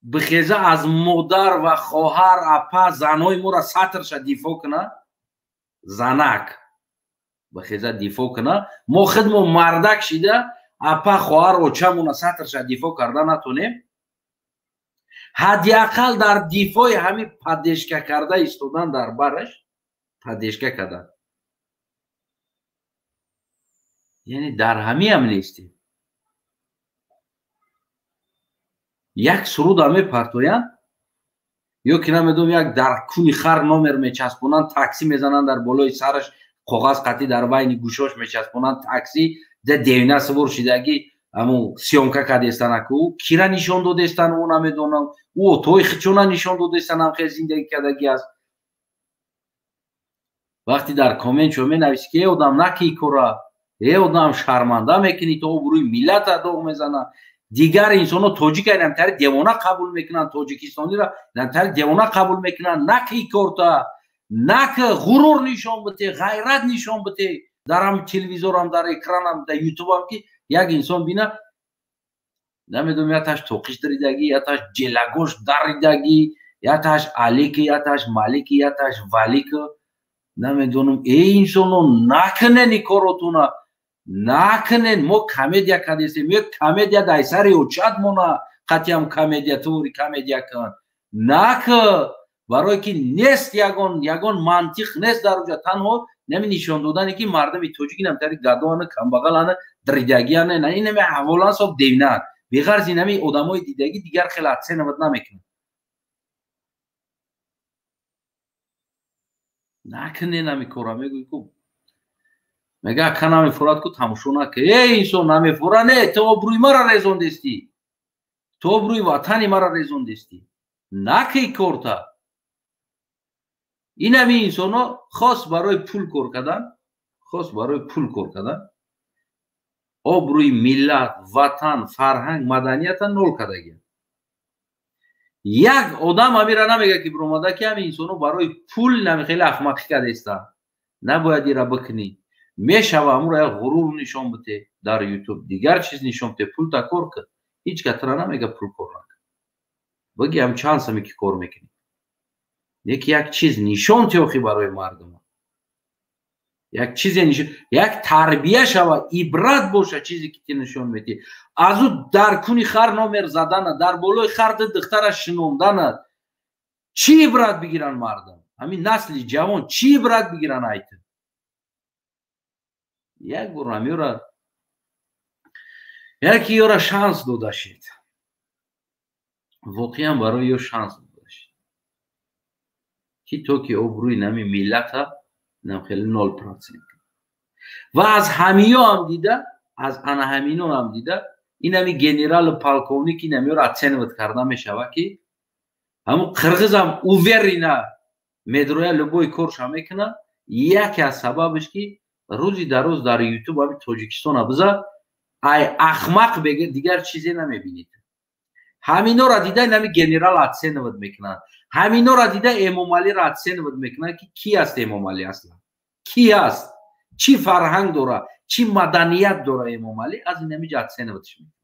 бихеза аз модар ва хоҳар, апа, занҳои моро сатрша дифоъ кунад, занак бихеза дифоъ кунад, мо худмо мардак шида апа, хоҳар, очамона сатрша дифоъ карда натонем, ҳадди ақал дар дифои ҳамин поддержка карда истодан дар бараш поддержка кардан, яъне дар ҳамиам нестем. Як суруда мепартоянд ё ки намедонам як дар куни хар номер мечаспонанд, такси мезананд дар болои сараш, коғаз қатӣ дар байни гӯшош мечаспонанд, такси да девина сувор шидагӣ аму съёмка кардестанаку, кира нишон додестан, ӯ намедонам, ӯ отои хичона нишон додестан, ҳам хел зиндагӣ кардагӣ аст. Вақте дар коммент шо менависӣ ки э одам наки кора, э одам шарманда мекунӣ, то обрӯи миллата доғ мезана. Дигар инсонҳо тоҷика инамтари девона қабул мекунанд, тоҷикистонира инамтари девона қабул мекунанд. Наки корта, наки ғурур нишон бите, ғайрат нишон бите дар ҳам телевизорам, дар экранам, дар ютубам ки як инсон бина, намедонам, яташ тоқиш даридагӣ, яташ ҷелагош даридагӣ, яташ алики, яташ малики, яташ валики, намедонам. Э инсонҳо, накунен ин коротуна, накунен. Мо комедия кардестем, ё комедия дар сари очад мона, қатъиам комедия тури комедия кун. Наки, барое ки нест ягон мантиқ нест дар оҷа, танҳо нами нишон додане ки мардуми тоҷик инамтари гадоана, камбағалана, дридагиана, инами аҳволан соб девнаанд. Беғарз инами одамои дидагӣ дигар хеле оценивать намекунанд. Накунен ҳами кора, мегӯй ку мега ака намефурад ку тамошо накун. Эй инсон намефура, не, ту обрӯи мара резондестӣ, ту обрӯи ватани мара резондестӣ, наки корта. Инами инсонҳо хос барои пул кор кардан, хос барои пул кор кардан, обрӯи миллат, ватан, фарҳанг, маданията нол кардагианд. Як одам ҳамира намега ки биромада ки ҳамин инсонҳо барои пул нами хеле ахмақӣ кардестанд, набояд ира бикунӣ. Мешава ҳамуро як ғурур нишон бите дар ютуб, дигар чиз нишон бите, пул та кор кун. Ҳеҷ кас тура намега пул кор накун, биги ҳам чанд сами ки кор мекунӣ, леки як чиз нишон те охи барои мардум, як чизе нишон, як тарбия шава, ибрат боша чизе ки ти нишон метиҳӣ. Аз ӯ дар куни хар номер задана, дар болои хар ду духтара шинондана чӣ ибрат бигиранд мардум? Ҳамин насли ҷавон чӣ ибрат бигиранд? Айта як бор ҳамёра яке ёра шанс дода шид, воқеан барои ё шанс дода шид ки то ки обрӯи нами миллата нам хеле 0%. Ва аз ҳамиё ҳам дида, аз ана ҳамино ҳам дида, инами генералу полковник инамиёро оценивать карда мешава ки ҳамун қирғизам уверенно медроя, любой корша мекуна. Яке аз сабабаш ки рӯзи дар рӯз дар ютуб ҳами Тоҷикистона биза, ай ахмақ бега дигар чизе намебинед. Ҳаминора дида инами генерал оценивать мекунанд, ҳаминора дида Эмомалиро оценивать мекунанд ки ки аст Эмомалӣ аслан, ки аст, чӣ фарҳанг дора, чӣ маданият дора Эмомалӣ, аз инамиҷа оцениватьш мекунанд.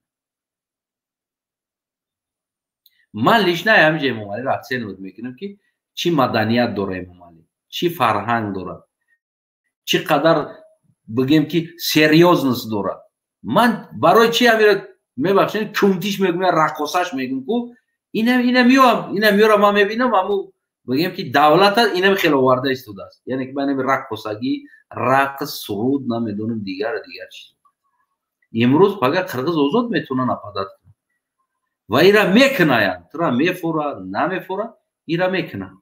Ман лично ҳамиҷа Эмомалиро оценивать мекунам ки Чӣ маданият дора Эмомалӣ, чӣ фарҳанг дорад, чӣ қадар бигем ки серьёзность дорад. Ман барои чи амира мебахшед, кунтиш мегум, раққосаш мегум ку инам ёра ман мебинам, аму бигем ки давлата инам хеле оварда истодааст. Яъне ки ман раққосагӣ, рақс, суруд, намедонам, дигар дигар чиз. Имрӯз пага қирғиз озод метавона нападать кунад ва ира мекунаянд. Тура мефура, намефура, ира мекунанд.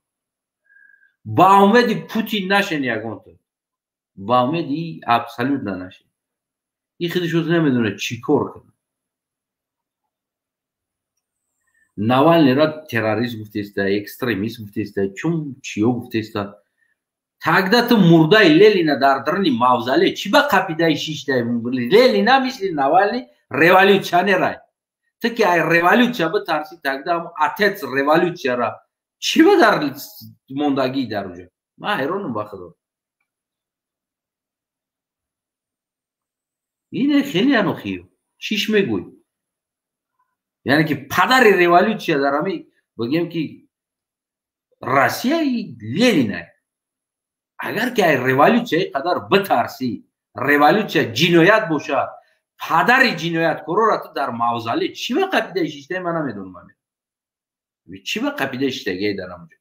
Ба умеди Путин нашен, ягонто ба умеди абсолютно нашен. И худиш намедонад чӣ кор кунад. Навалнира террорист гуфтеста, экстремист гуфтеста, чун чиё гуфтеста. Тогда ту мурдаи Ленина дар даруни мавзолей чӣ ба қапидаи шиштай? Ленина мисли Навални революционерай. Ту ки ай революция битарсӣ, тогда отец революцияра чӣ ба дар мондагӣ дар уҷа? Ман ҳайронам, ба худо. Ине хеле анохиё чиш мегӯй, яъне ки падари революция дар ҳами бигем ки Россия Ленина. Агар ки ай революция ин қадар битарсӣ, революция ҷиноят бошад, падари ҷинояткорора ту дар мавзолей чӣ ба қапидаи шиштаи? Ман намедонам, чӣ ба қапидаи шиштагиай дар ҳамонҷо.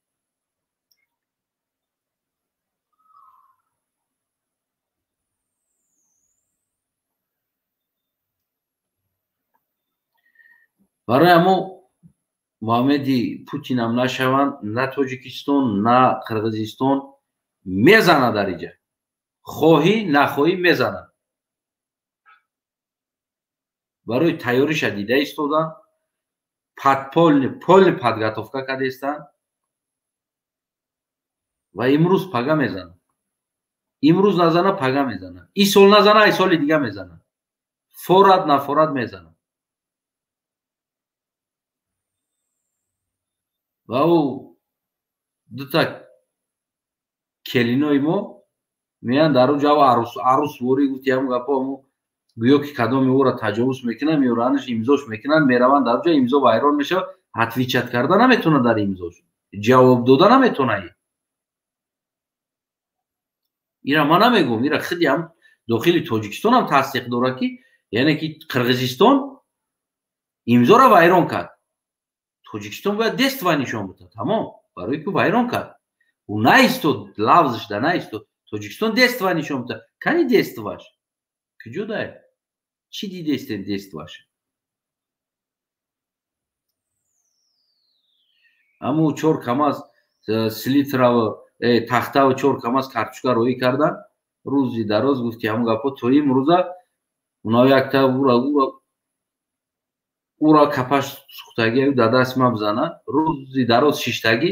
Барои ҳамо муҳаммеди Путинам нашаванд, на Тоҷикистон, на Қирғизистон. Мезана дар иҷа, хоҳӣ нахоҳӣ мезанад. Барои тайёриша дида истодан, подпольный, полный подготовка кардестанд ва имрӯз пага мезанад. Имрӯз назана, пага мезанад. Ин сол назана, ай соли дига мезанад. Форад нафорад, мезанад. Ва ӯ дута келинои мо меянд дар уҷа, арӯсворӣ гуфти, ҳам гапо, ҳамо гӯё ки кадоми ӯро таҷовуз мекунанд, меоранаш, имзош мекунанд, мераванд дар уҷа, имзо вайрон мешавад, отвечать карда наметавонад, дар имзош ҷавоб дода наметавонад. Ира ман намегӯм, ира худи ҳам дохили Тоҷикистон ҳам тасдиқ дорад, ки яъне ки Қирғизистон имзоро вайрон кард, Тоҷикистон бояд действия нишон бидад. Тамом, барои ки вайрон кард, ӯ наистод, лавзишда наистод, Тоҷикистон действия нишон бидад. Кани действияш куҷо дае? Чӣ дидестем действияш? Аму чор камаз селитраву тахтаву чор камаз картошка роӣ кардан рӯзи дароз, гуфти ҳамун гапҳо. То имрӯза уна якта ура капаш сухтагӣ дар даст ма бизана. Рӯзи дароз шиштагӣ,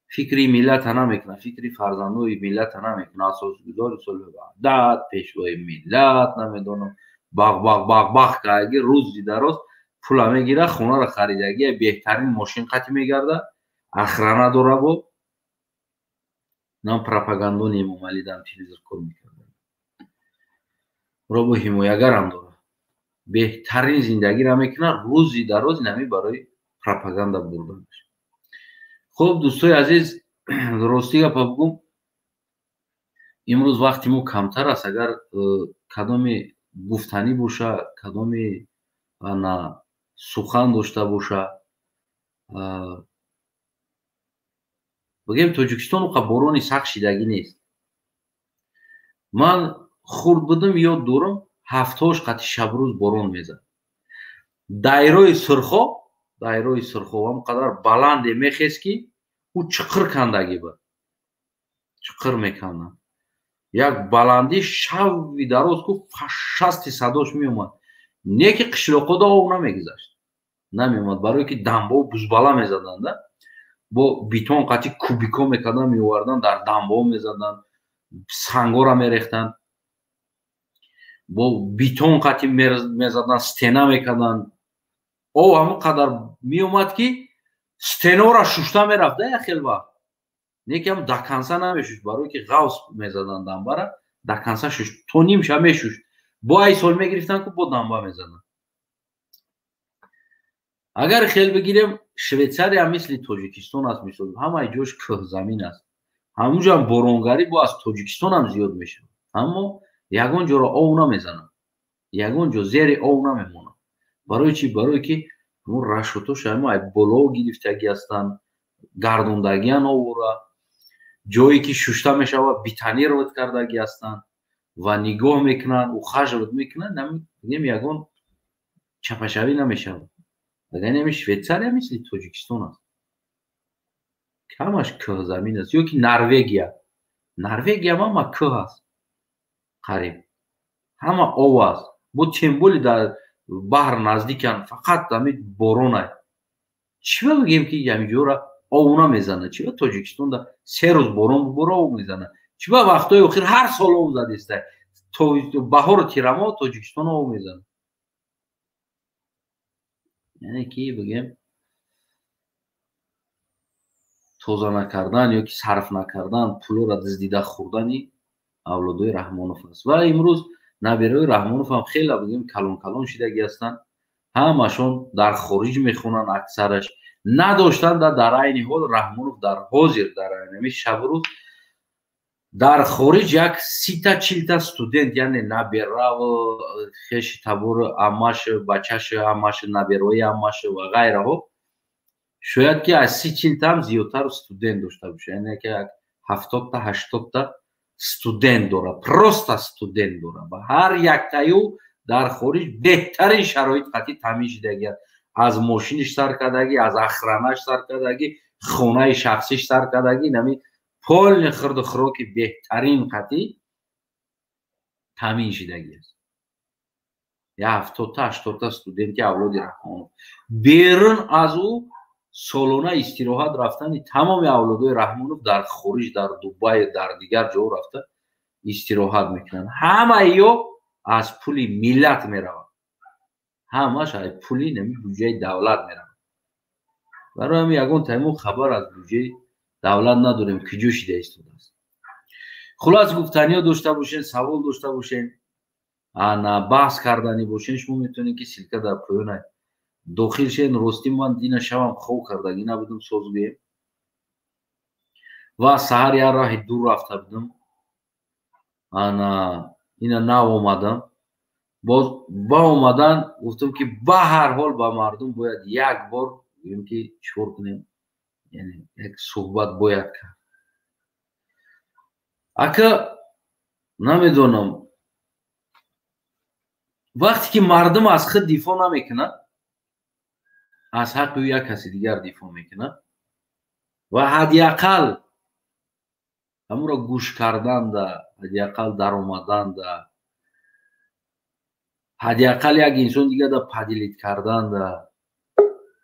фикри миллата намекунад, фикри фарзандои миллата намекунад. Асосгузори сулҳу ваҳдат, пешвои миллат, намедонам, бағ бағ бағ бағ кардаги, рӯзи дароз пула мегирад, хонаро харидагӣ, беҳтарин мошин қатӣ мегарда, охрана дора. Бо нам пропагандони Эмомалӣ дар телевизор кор мекарда, ро бо ҳимоягарам дора, беҳтарин зиндагиро мекунад, рӯзи дароз инами барои пропаганда бурданаш. Хуб, дӯстои азиз, ростӣ гапа бигӯм, имрӯз вақти мо камтар аст. Агар кадоме гуфтанӣ боша, кадоме ана сухан дошта боша, бигем. Тоҷикистон уқа борони сахт шидагӣ нест. Ман хурд будам, ёд дорам, ҳафтаҳош қати шабрӯз борон мезад. Дайрои Сурхоб, дайрои Сурхоб ҳам қадар баланде мехест, ки ӯ чиқир кандагӣ буд, чиқир меканданд. Як баландӣ шави дароз ку фашасти садош меомад. Не ки қишлоқода об намегузашт, намеомад, барое ки дамбао бузбала мезаданда, бо бетон қати кубико мекардан, меовардан, дар дамбао мезаданд, сангора мерехтанд, бо бетон қати мезаданд, стена мекарданд. Об ҳамон қадар меомад, ки стенора шушта мерафт як хел вақт. Не ки ҳам до конца намешушт, барое ки ғавс мезаданд дамбара, до конца шушт, то нимша мешушт, бо ай сол мегирифтанд, ку бо дамба мезаданд. Агар хел бигирем, Швейтсария мисли Тоҷикистон аст, мисол, ҳамаи ҷош кӯҳзамин аст. Ҳамунҷоам боронгарӣ бо аз Тоҷикистон ҳам зиёд мешавад. Аммо ягон ҷоро ов намезанад. Ягон ҷо зери ов намемонад. Барои чӣ? Барое ки ҳамун расчётош ҳама ай боло гирифтагӣ ҳастанд, гардондагиан овора, ҷое ки шушта мешавад, бетонировать кардагӣ ҳастанд ва нигоҳ мекунанд, ухаживать мекунанд, бигем, ягон чапашавӣ намешавад. Агар нами Швейтсария мисли Тоҷикистон аст. Камаш кӯҳзамин аст. Ё ки Норвегия. Норвегия ҳама кӯҳ аст. Қариб. Ҳама ов аст. Бо тем более дар баҳр наздикан, фақат ҳамин боронай. Чӣ ба бигем, ки ҳаминҷора ов намезанад? Чӣ ба Тоҷикистонда 3 рӯз борон бубора, ов мезанад? Чӣ ба вақтҳои охир ҳар сол ов задеста? Баҳору тирамоҳ Тоҷикистон ов мезанад. Яъне ки, бигем, тоза накардан ё ки сарф накардан, пулоро дуздида хӯрдани авлодои Раҳмонов аст. Ва имрӯз набераҳои Раҳмонов ҳам хеле, бигем, калон калон шидагӣ ҳастанд. Ҳамашон дар хориҷ мехонанд, аксараш надоштанд. Дар айни ҳол Раҳмонов дар ҳозир, дар ҳамин шабу рӯз, дар хориҷ як 30-та, 40-та студент, яъне набераву хеши табору аммаш, бачаш, аммаш, набераҳои аммаш ва ғайраҳо, шояд ки аз 30, 40-та ҳам зиёдтар студент дошта бошад. Яъне ки як 70-та, 80-та студент дорад, просто студент дорад. Ва ҳар яктаю дар хориҷ беҳтарин шароит қатъи таъмин шидагиаст. Аз мошиниш сар кардагӣ, аз охранаш сар кардагӣ, хонаи шахсиш сар кардагӣ, нами полный хӯрду хӯроки беҳтарин қатъи таъмин шидагӣ аст. Я 70-та, 80-та студенти авлоди Раҳмонов. Берун аз ӯ солона истироҳат рафтани тамоми авлодои Раҳмонов дар хориҷ, дар Дубай, дар дигар ҷо рафта истироҳат мекунанд. Ҳамаи ё аз пули миллат мераванд. Ҳамаш аз пули нами буҷаи давлат мераванд. Барои ҳамин ягон таймон хабар аз буҷаи давлат надорем, куҷо шида истодааст. Хулас, гуфтаниҳо дошта бошен, савол дошта бошен, ана баҳс карданӣ бошен, шумо метавонед, ки ссылка дар поёна, дохил шен. Ростӣ, ман дина шавам хоб кардагӣ набудам, соз гӯем, ва саҳар як роҳи дур рафта будам. Ана ина нав омадам. Боз ба омадан гуфтам, ки ба ҳар ҳол ба мардум бояд як бор гӯем, ки чикор кунем, яъне як суҳбат бояд кард. Ака, намедонам, вақте ки мардум аз худ дифоъ намекунад, аз ҳаққи ӯ як каси дигар дифоъ мекунад. Ва ҳадди ақал ҳамонро гӯш карданда, ҳадди ақал даромаданда, ҳадди ақал як инсон дигар да поделить карданда,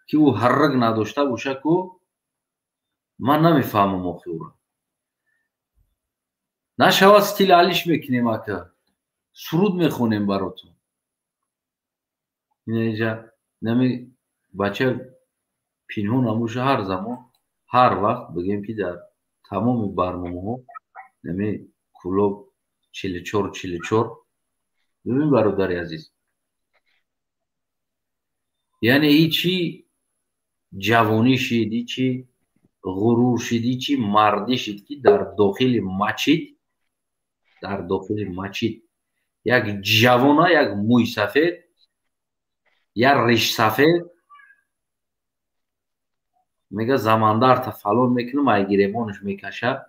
ки ӯ ҳаррак надошта боша ку, ман намефаҳмам охи ӯро. Нашавад, стил алиш мекунем, ака, суруд мехонем баротон. Инаҷа нами бача пинҳон намоша, ҳар замон, ҳар вақт, бигем, ки дар тамоми барномаҳо нами Кӯлоб 44 44. Бибин, бародари азиз, яъне и чӣ ҷавонӣ шид, и чӣ ғурур шид, и чӣ мардӣ шид, ки дар дохили мачид, дар дохили мачид як ҷавона, як мӯйсафед, як ришсафед мега: «Замандарта фалон мекунам». Ай гиребонаш мекаша,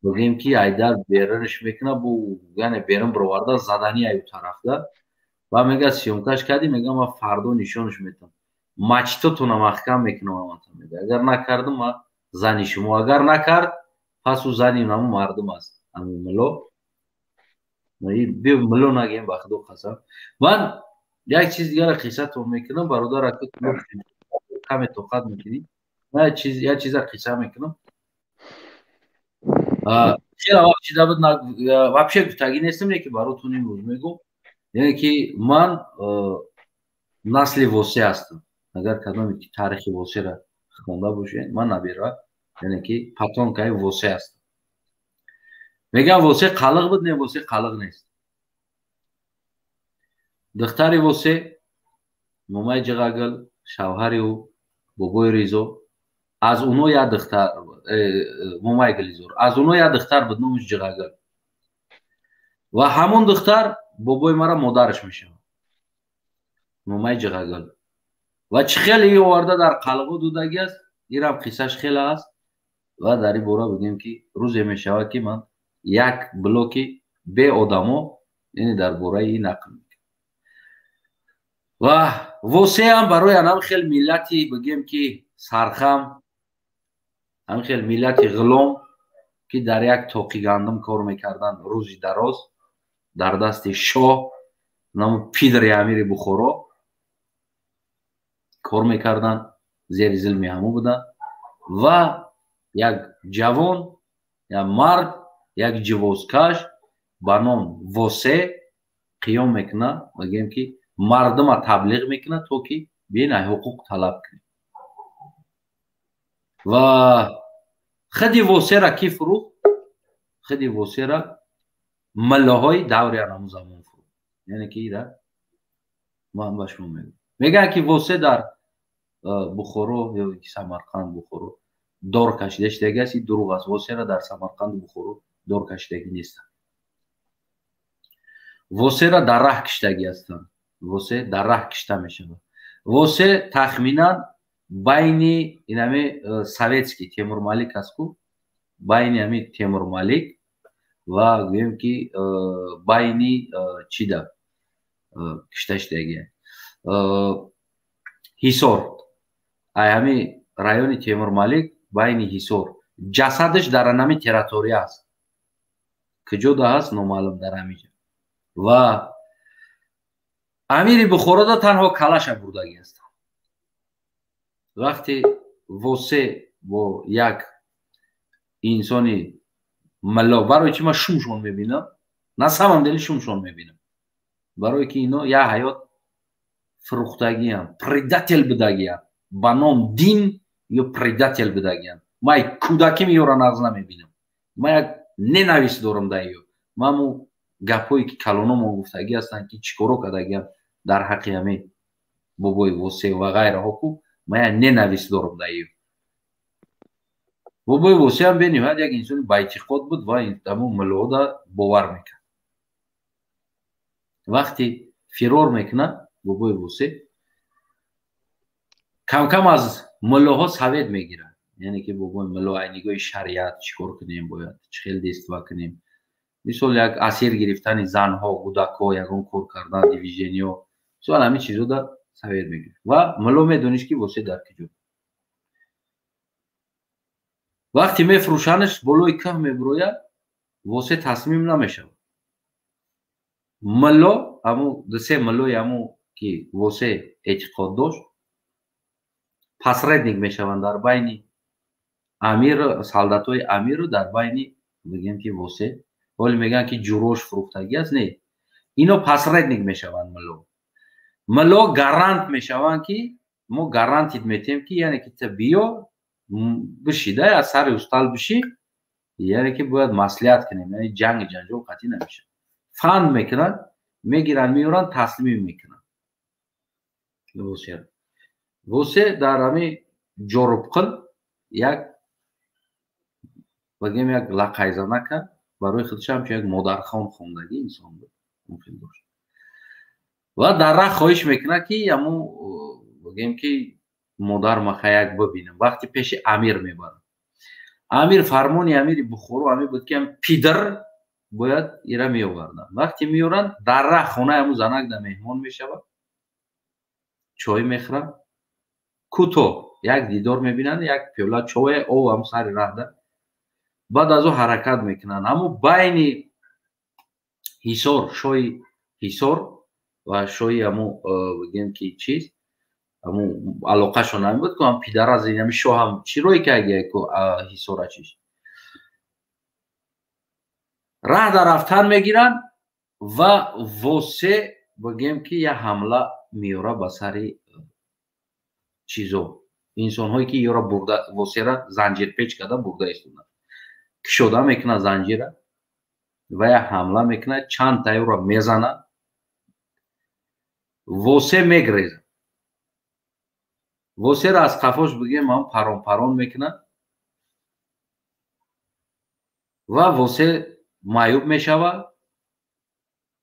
бигем, ки айдар берунаш мекуна, бу яъне берун бироварда задани аю тарафда. Ва мега: «Съёмкаш кардӣ?» Мега: «Ман фардо нишонаш метам, мачитотона маҳкам мекунам амата». Мега: «Агар накардам, ма зани шумо». Агар накард, пас ӯ зани ҳамун мардум аст, ҳамун муло. Муло нагем, ба худо қасам. Ман як чиз дигара қиссатон мекунам, бародар, каме тоқат мекунӣ? Ман як чиза қисса мекунам. Хеле вақт шида буд, вообще гуфтагӣ нестам, леки баротон имрӯз мегӯм. Яъне ки ман насли Восеъ ҳастам. Агар кадоме ки таърихи Восеъра хонда бошед, ман набера, яъне ки потомкаи Восеъ ҳастам. Мегӯям, Восеъ қалиқ буд? Не, Восеъ қалиқ нест. Духтари Восеъ, момаи Ҷиғагил, Шавҳари ӯ бобои Ризо, аз уно як духтар, момаи Гулизор, аз уно як духтар буд, номаш Ҷиғагул. Ва ҳамон духтар бобои мара модараш мешавад, момаи Ҷиғагул. Ва чӣ хеле и оварда дар қалғо додагӣ аст, ирам қиссаш хеле аст. Ва дар ин бора бигӯем, ки рӯзе мешавад, ки ман як блоки беодамо, яъне дар бораи ин нақл мекунам. Ва Восеам барои анам хел миллати, бигӯем, ки сархам, ҳамин хел миллати ғулом, ки дар як тоқи гандум кор мекарданд рӯзи дароз дар дасти шоҳ, намо пидри амири Бухоро кор мекарданд, зери зулми ҳамон буданд. Ва як ҷавон, як мард, як ҷивозкаш ба ном Восе қиём мекунад, бигӯем, ки мардума таблиғ мекунад, то ки биен ҳуқуқ талаб кунем. Ва худи Восера кӣ фурӯхт? Худи Восера муллоҳои даври анамун замон фурӯхт. Яъне ки ира ман ба шумо мегӯям, мегӯянд, ки Восе дар Бухоро ё Самарқанд, Бухоро дор кашида шудагӣ аст. Ин дурӯғ аст. Восера дар Самарқанду Бухоро дор кашидагӣ нестанд. Восера дар раҳ киштагӣ ҳастанд. Восе дар раҳ кишта мешавад. Восе тахминан байни инами советский Темурмалик аст ку, байни ҳами Темурмалик ва, гӯем, ки байни чида кишта шудагӣ, Ҳисор, ай ҳами райони Темурмалик, байни Ҳисор. Ҷасадаш дар анами территория аст, куҷода ҳаст, номаълум, дар ҳамиҷа. Ва амири Бухорода танҳо калаша бурдагӣ ҳастанд. Вақте Восе бо як инсони мулло, барои чи ман шумшон мебинам, на самом деле шумшон мебинам, барое ки ино як ҳаёт фурӯхтагиам, предатель будагиам, ба ном дин ё предатель будагиам. Ман кӯдаким ёра нағз намебинам, ман як ненависть дорам дар ё. Ман му гапҳое, ки калономон гуфтагӣ ҳастанд, ки чӣ коро кардагиам дар ҳаққи ҳами бобои Восе ва ғайраҳо ку, ман як ненависть дорам дар ё. Бобои Восеам бениҳоят як инсони баэътиқод буд ва таму муллода бовар мекард. Вақте фирор мекунад бобои Восе, камкам аз муллоҳо совет мегирад, яъне ки бобои мулло, ай нигоҳи шариат чӣ кор кунем, бояд чӣ хел действовать кунем, мисол, як асир гирифтани занҳо, кӯдакҳо, ягон кор кардан, движениё, мисол, ҳамин чизода совет мегирад. Ва мулло медонист, ки Восе дар куҷо. Вақте мефурӯшанаш, болои кӯҳ мебурояд, Восе таслим намешавад. Мулло, ҳамун дусе муллои ҳамун, ки Восе эътиқод дошт, посредник мешаванд дар байни амир, солдатҳои амиру дар байни, бигем, ки Восе. Ҳоле мегӯянд, ки ҷурош фурӯхтагӣ аст. Не, ино посредник мешаванд. Мулло гарант мешаванд, ки мо гарантит метиҳем, ки яъне ки ту биё бишида, аз сари устал бишӣ, яъне ки бояд маслиҳат кунем, яъне ҷанги ҷанҷол қатъӣ намешавад. Фанд мекунанд, мегиранд, меоранд, таслимӣ мекунанд Восеро. Восе дар ҳами Ҷорубқил як, бигем, як лақайзанака барои худаш ҳамчун як модархон хондагӣ инсон буд, дошт. Ва дар раҳ хоҳиш мекунад, ки ҳамун, бигем, ки модар маха як бибинам. Вақте пеши амир мебарад, амир, фармони амири Бухоро ҳамин буд, ки пидр бояд ира меоварданд. Вақте меоранд, дар раҳ хонаи ҳамун занак да меҳмон мешавад, чой мехӯрад, кӯтоҳ як дидор мебинанд, як пиёла чое ов ҳам сари раҳда. Баъд аз ӯ ҳаракат мекунанд. Ҳамун байни Ҳисор, шоҳи Ҳисор ва шоҳи ҳамун, бигем, ки чиз, ҳамун алоқашон ҳамин буд, ку ҳам пидара ҳами шоҳам чӣ рое кардия ку Ҳисора чиз. Раҳ дар рафтан мегиранд ва Восе, бигем, ки як ҳамла меёра ба сари чизо, инсонҳое, ки ёра бурда, Восера занҷирпеч карда бурда истоданд. Кушода мекунад занҷира ва як ҳамла мекунад, чанд таёра мезанад, Восе мегрезад. Восера аз қафош бигем ҳам парон парон мекунад ва Восе маъюб мешавад.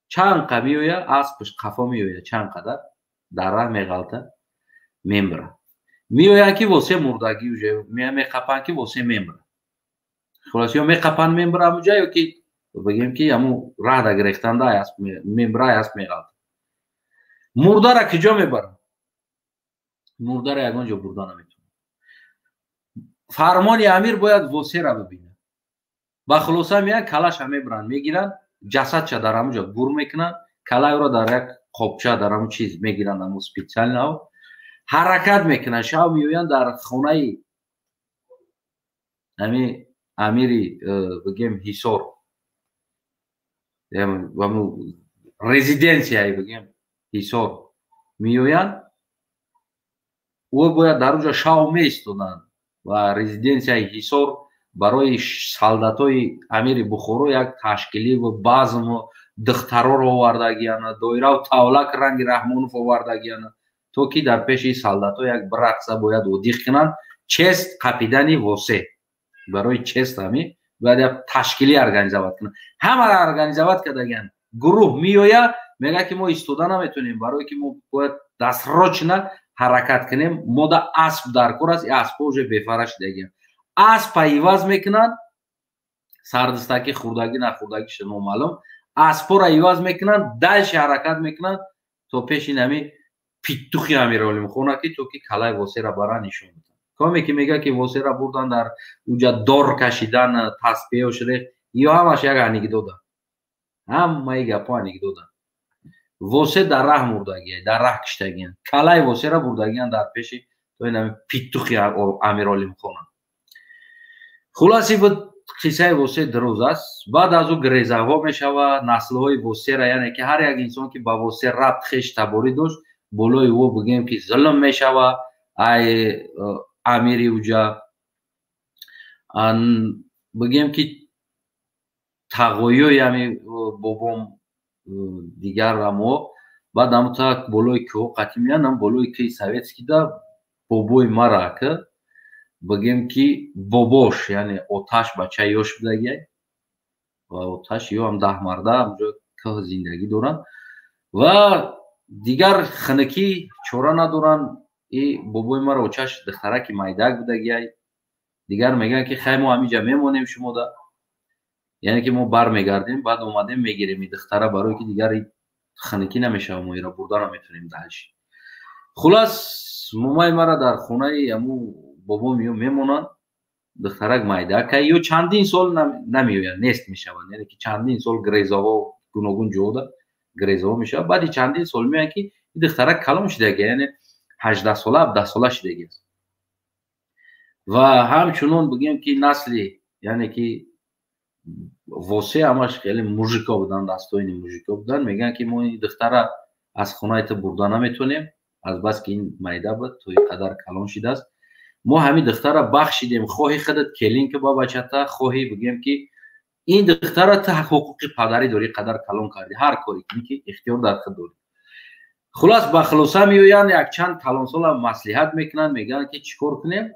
Чанд қа меояд, аспаш қафо меояд, чанд қадар дар раҳ меғалта, мембирад. Меоянд ки Восе мурдагӣ уже меқапанд ки Восе мембирад. Хулос ё меқапанд мембирад ҳамуҷа, ё ки бигем ки ҳамун раҳ да гирехтанда асп мембира, асп меғалта. Мурдара куҷо мебаранд? Мурдара ягон ҷо бурда наметавонад. Фармони амир бояд Восера бибинад. Ба хулоса меянд, калаша мебаранд, мегиранд, ҷасадша дар ҳамун ҷо гур мекунанд, калаеро дар як қобча дар ҳамун чиз мегиранд, ҳамун специально ҳаракат мекунанд. Шав меоянд дар хонаи ҳами амири бигем Ҳисор, резиденсияи бигем Ҳисор меоянд. Ӯ бояд дар онҷо шав меистоданд ва резиденсияи Ҳисор барои солдатои амири Бухоро як ташкиливу базму духтароро овардагияна, доираву тавлак ранги Раҳмонов овардагияна, то ки дар пеши солдато як брақса бояд одиқ кунанд. Чест қапидани Восе барои чест ҳами бояд як ташкилӣ организовать кунанд. Ҳамаро организовать кардагиян. Гурӯҳ меояд, мегӯяд ки мо истода наметавонем, барое ки мо бояд дастрочна ҳаракат кунем, мода асп дар кор аст, аспҳо уже бефара шидагиян. Аспа иваз мекунанд, сардистакӣ хурдагӣ нахурдагиша номаълум, аспҳоро иваз мекунанд, дальше ҳаракат мекунанд то пеши нами питтухи Амиролимхона, ки то ки калаи Восера бара нишон биданд. Коме ки мегӯяд ки Восера бурдан дар уҷа дор кашидан, таспеҳош рех, ё ҳамаш як анекдота, ҳамаи гапҳо анекдота. Восе дар раҳ мурдагия, дар раҳ киштагиян, калаи Восера бурдагиян дар пеши то инами питтухи Амиролимхона. Хулоси буд қиссаи Восе дуруз аст. Баъд аз ӯ грезаҳо мешавад, наслҳои Восера, яъне ки ҳар як инсон ки ба Восе рабт хеш таборӣ дошт, болои ӯ бигем ки зулм мешавад. Ай амири уҷа бигем ки тағоёи ҳами бобом дигар амо баъд ҳамута болои кӯҳ қатӣ меянд, ам болои кӯҳи советскида бобои мара ки бигем ки бобош, яъне оташ бачаи ёш будагиай ва оташ ё ҳам 10 марда ҳамҷо кӯҳ зиндагӣ доранд ва дигар хунукӣ чора надоранд. И бобои мара очаш духтараки майдак будагиай. Дигар мегӯянд ки хай мо ҳаминҷа мемонем шумода, яъне ки мо бармегардем, баъд омадем мегирем и духтара, барое ки дигар хунукӣ намешава, мо ира бурда наметавонем дальше. Хулас момаи мара дар хонаи ҳаму бобом ё мемонанд, духтарак майдака ё чандин сол намеоянд, нест мешаванд, яъне ки чандин сол грезаҳо гуногун ҷода грезаҳо мешавад. Баъди чандин сол меоянд ки ин духтарак калон шидаги, яъне 18 сола 17 сола шидаги аст. Ва ҳамчунон бигем ки насли, яъне ки Восе ҳамаш хеле мужико буданд, дастоини мужико буданд. Мегӯянд ки мо ин духтара аз хонаи ту бурда наметавонем, аз бас ки ин майда буд, то ин қадар калон шидааст. Мо ҳамин духтара бахшидем, хоҳи худат келин ки ба бачата, хоҳи бигем ки ин духтара ту ҳуқуқи падарӣ дорӣ, қадар калон кардӣ, ҳар коре кунӣ ки ихтиёр дар худ дорӣ. Хулас ба хулоса меоянд, якчанд калонсола маслиҳат мекунанд, мегӯянд ки чӣ кор кунем.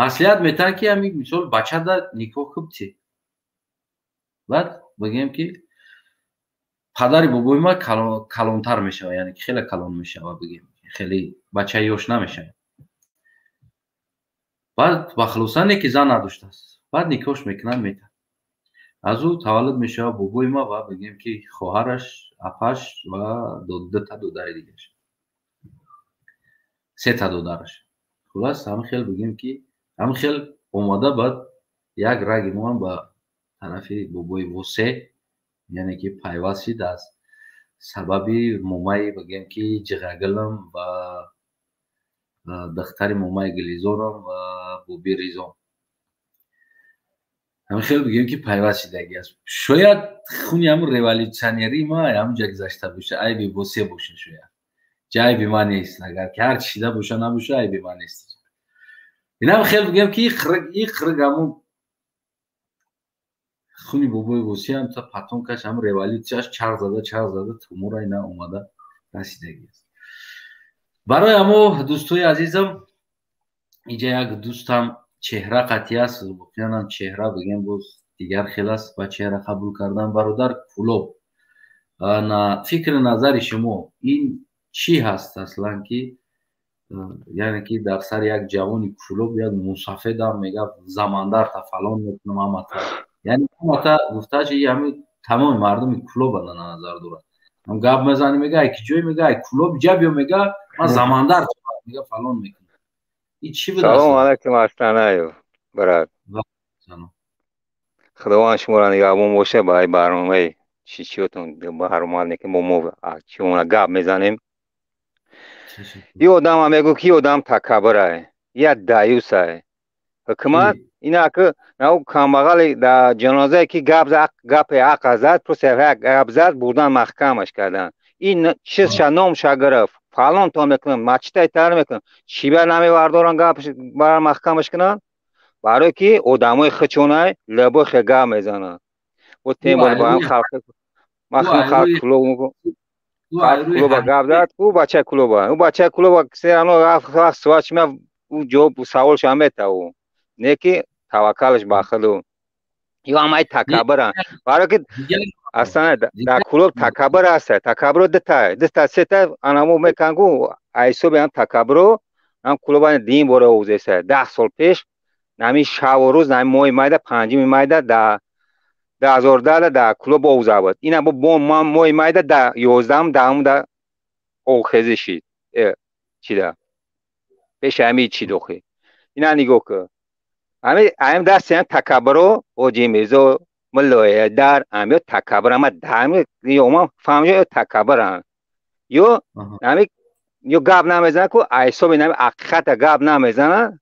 Маслиҳат метаҳанд ки ҳамин мисол бачада никоҳ кубти. Баъд бигем ки падари бобои ма калонтар мешавад, яъне ки хеле калон мешавад, бигем хеле бачаи ёш намешавад. Баъд ба хулоса не ки зан надоштааст, баъд никоҳш мекунанд, метаҳанд. Аз ӯ таваллуд мешавад бобои ма ва бигем ки хоҳараш, апаш ва дута додари дигараш, сета додараш. Хулас ҳамин хел бигем ки ҳамин хел омада баъд як раги мо ҳам ба тарафи бобои Восе, яъне ки пайваст шид аз сабаби момаи бигем ки ҷиғагилам ва духтари момаи Гулизорам ва боби Ризом. Ҳамин хел бигем ки пайваст шидаги аст. Шояд хуни ҳамун революционерии ма ҳамунҷа гузашта боша, айби Восе боша, шояд ҷа айби ман нест. Агар ки ҳар чи шида боша набоша, айби ман нест. Инам хел бигем ки и қирг ҳамун хуни бобои Восиам та потомкаш ҳамун революсияш чарх зада чарх зада тумура ина омада расидаги аст. Барои ҳамо, дӯстои азизам, иҷа як дӯстам чеҳра қатъӣ аст, воқеанам чеҳра бигем, боз дигар хел аст ба чеҳра қабул кардан. Бародар Кулоб, фикри назари шумо ин чӣ ҳаст аслан, ки яъне ки дар сари як ҷавони Кулоб як мусафедам мега: «Замандарта фалон мекунам ҳамата», яъне ҳамата гуфтааш ҳами тамоми мардуми Кулоба на назар дорад. Гап мезани, мега: «Ай ки ҷой?» Мега: «Ай Кулоб ҷа биё», мега: «Ман замандар», мега, «фалон мекунам». Ин чӣ буд? Салому алайкум, Астанаев брат, Худованд шуморо нигаҳбон боша. Ба ай барномаи чичиётон баромад мекунем, бо мо чиона гап мезанем. И одама мегӯ, ки одам такаббирай, я даюсай. Ҳукумат инаки нау камбағали дар ҷанозае ки гап гапе ақа зад, просто як гап зад, бурдан маҳкамаш кардан. Ин чизша номша гирифт, фалон то мекунам, мачитай тар мекунам, чӣ ба намевардоран, гап бар маҳкамаш кунанд? Барое ки одамои хичонай лабои хе гап мезананд. Бо тем ба ҳам халқ махм халқ Кулоб, халқ Кулоба гап зад. Ӯ бачаи Кулоба, ӯ бачаи Кулоба серано вақт суҳбат шима, ӯ ҷавоб саволша мета, ӯ не ки таваккалаш ба худу ё ҳамаи такаббиранд. Барое ки аслан дар Кулоб такаббир ҳаста, такаббиро дута дута сета анамо мекунанд гу ҳисоби ҳам такаббиро ҳам Кулоба дин бора овзеса. 10 сол пеш, нами шаву рӯз, нами моҳи майда, 5-уми майда да 2010 дар Кулоб овза буд. Ина бо моҳи майда да 11-ум, 10-ум да овхезӣ шид. Чида пеши ҳами чи дохи ина нигоҳ кун, ҳами ҳами дасти ҳам такаббиро Ҳоҷи Мирзо Муллоядар ҳами такаббир ама ҳами ё фаҳмҷо ё такаббиранд, ё ҳами ё гап намезанад ку ҳисоби нами ҳақиқата гап намезанад.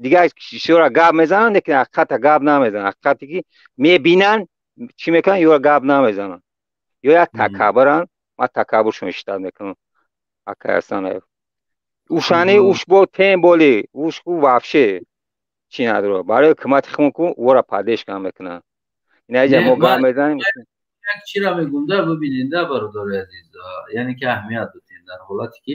Дигар чизҳоро гап мезананд, лекин ҳақиқата гап намезананд. Ҳақиқате ки мебинанд, чӣ мекунанд, ё гап намезананд, ё як такаббиранд. Ман такаббуршон иштад мекунам, акай Ҳасанаев. Ушани уш бо тем боли уш ку вообще чӣ надорад. Барои ҳукумати хун ку ӯро поддержка мекунанд. Инаҷа мо гап мезанем. Як чира мегум да, бибинед да, бародари азиз, яъне ки аҳамият додем дар ҳолате ки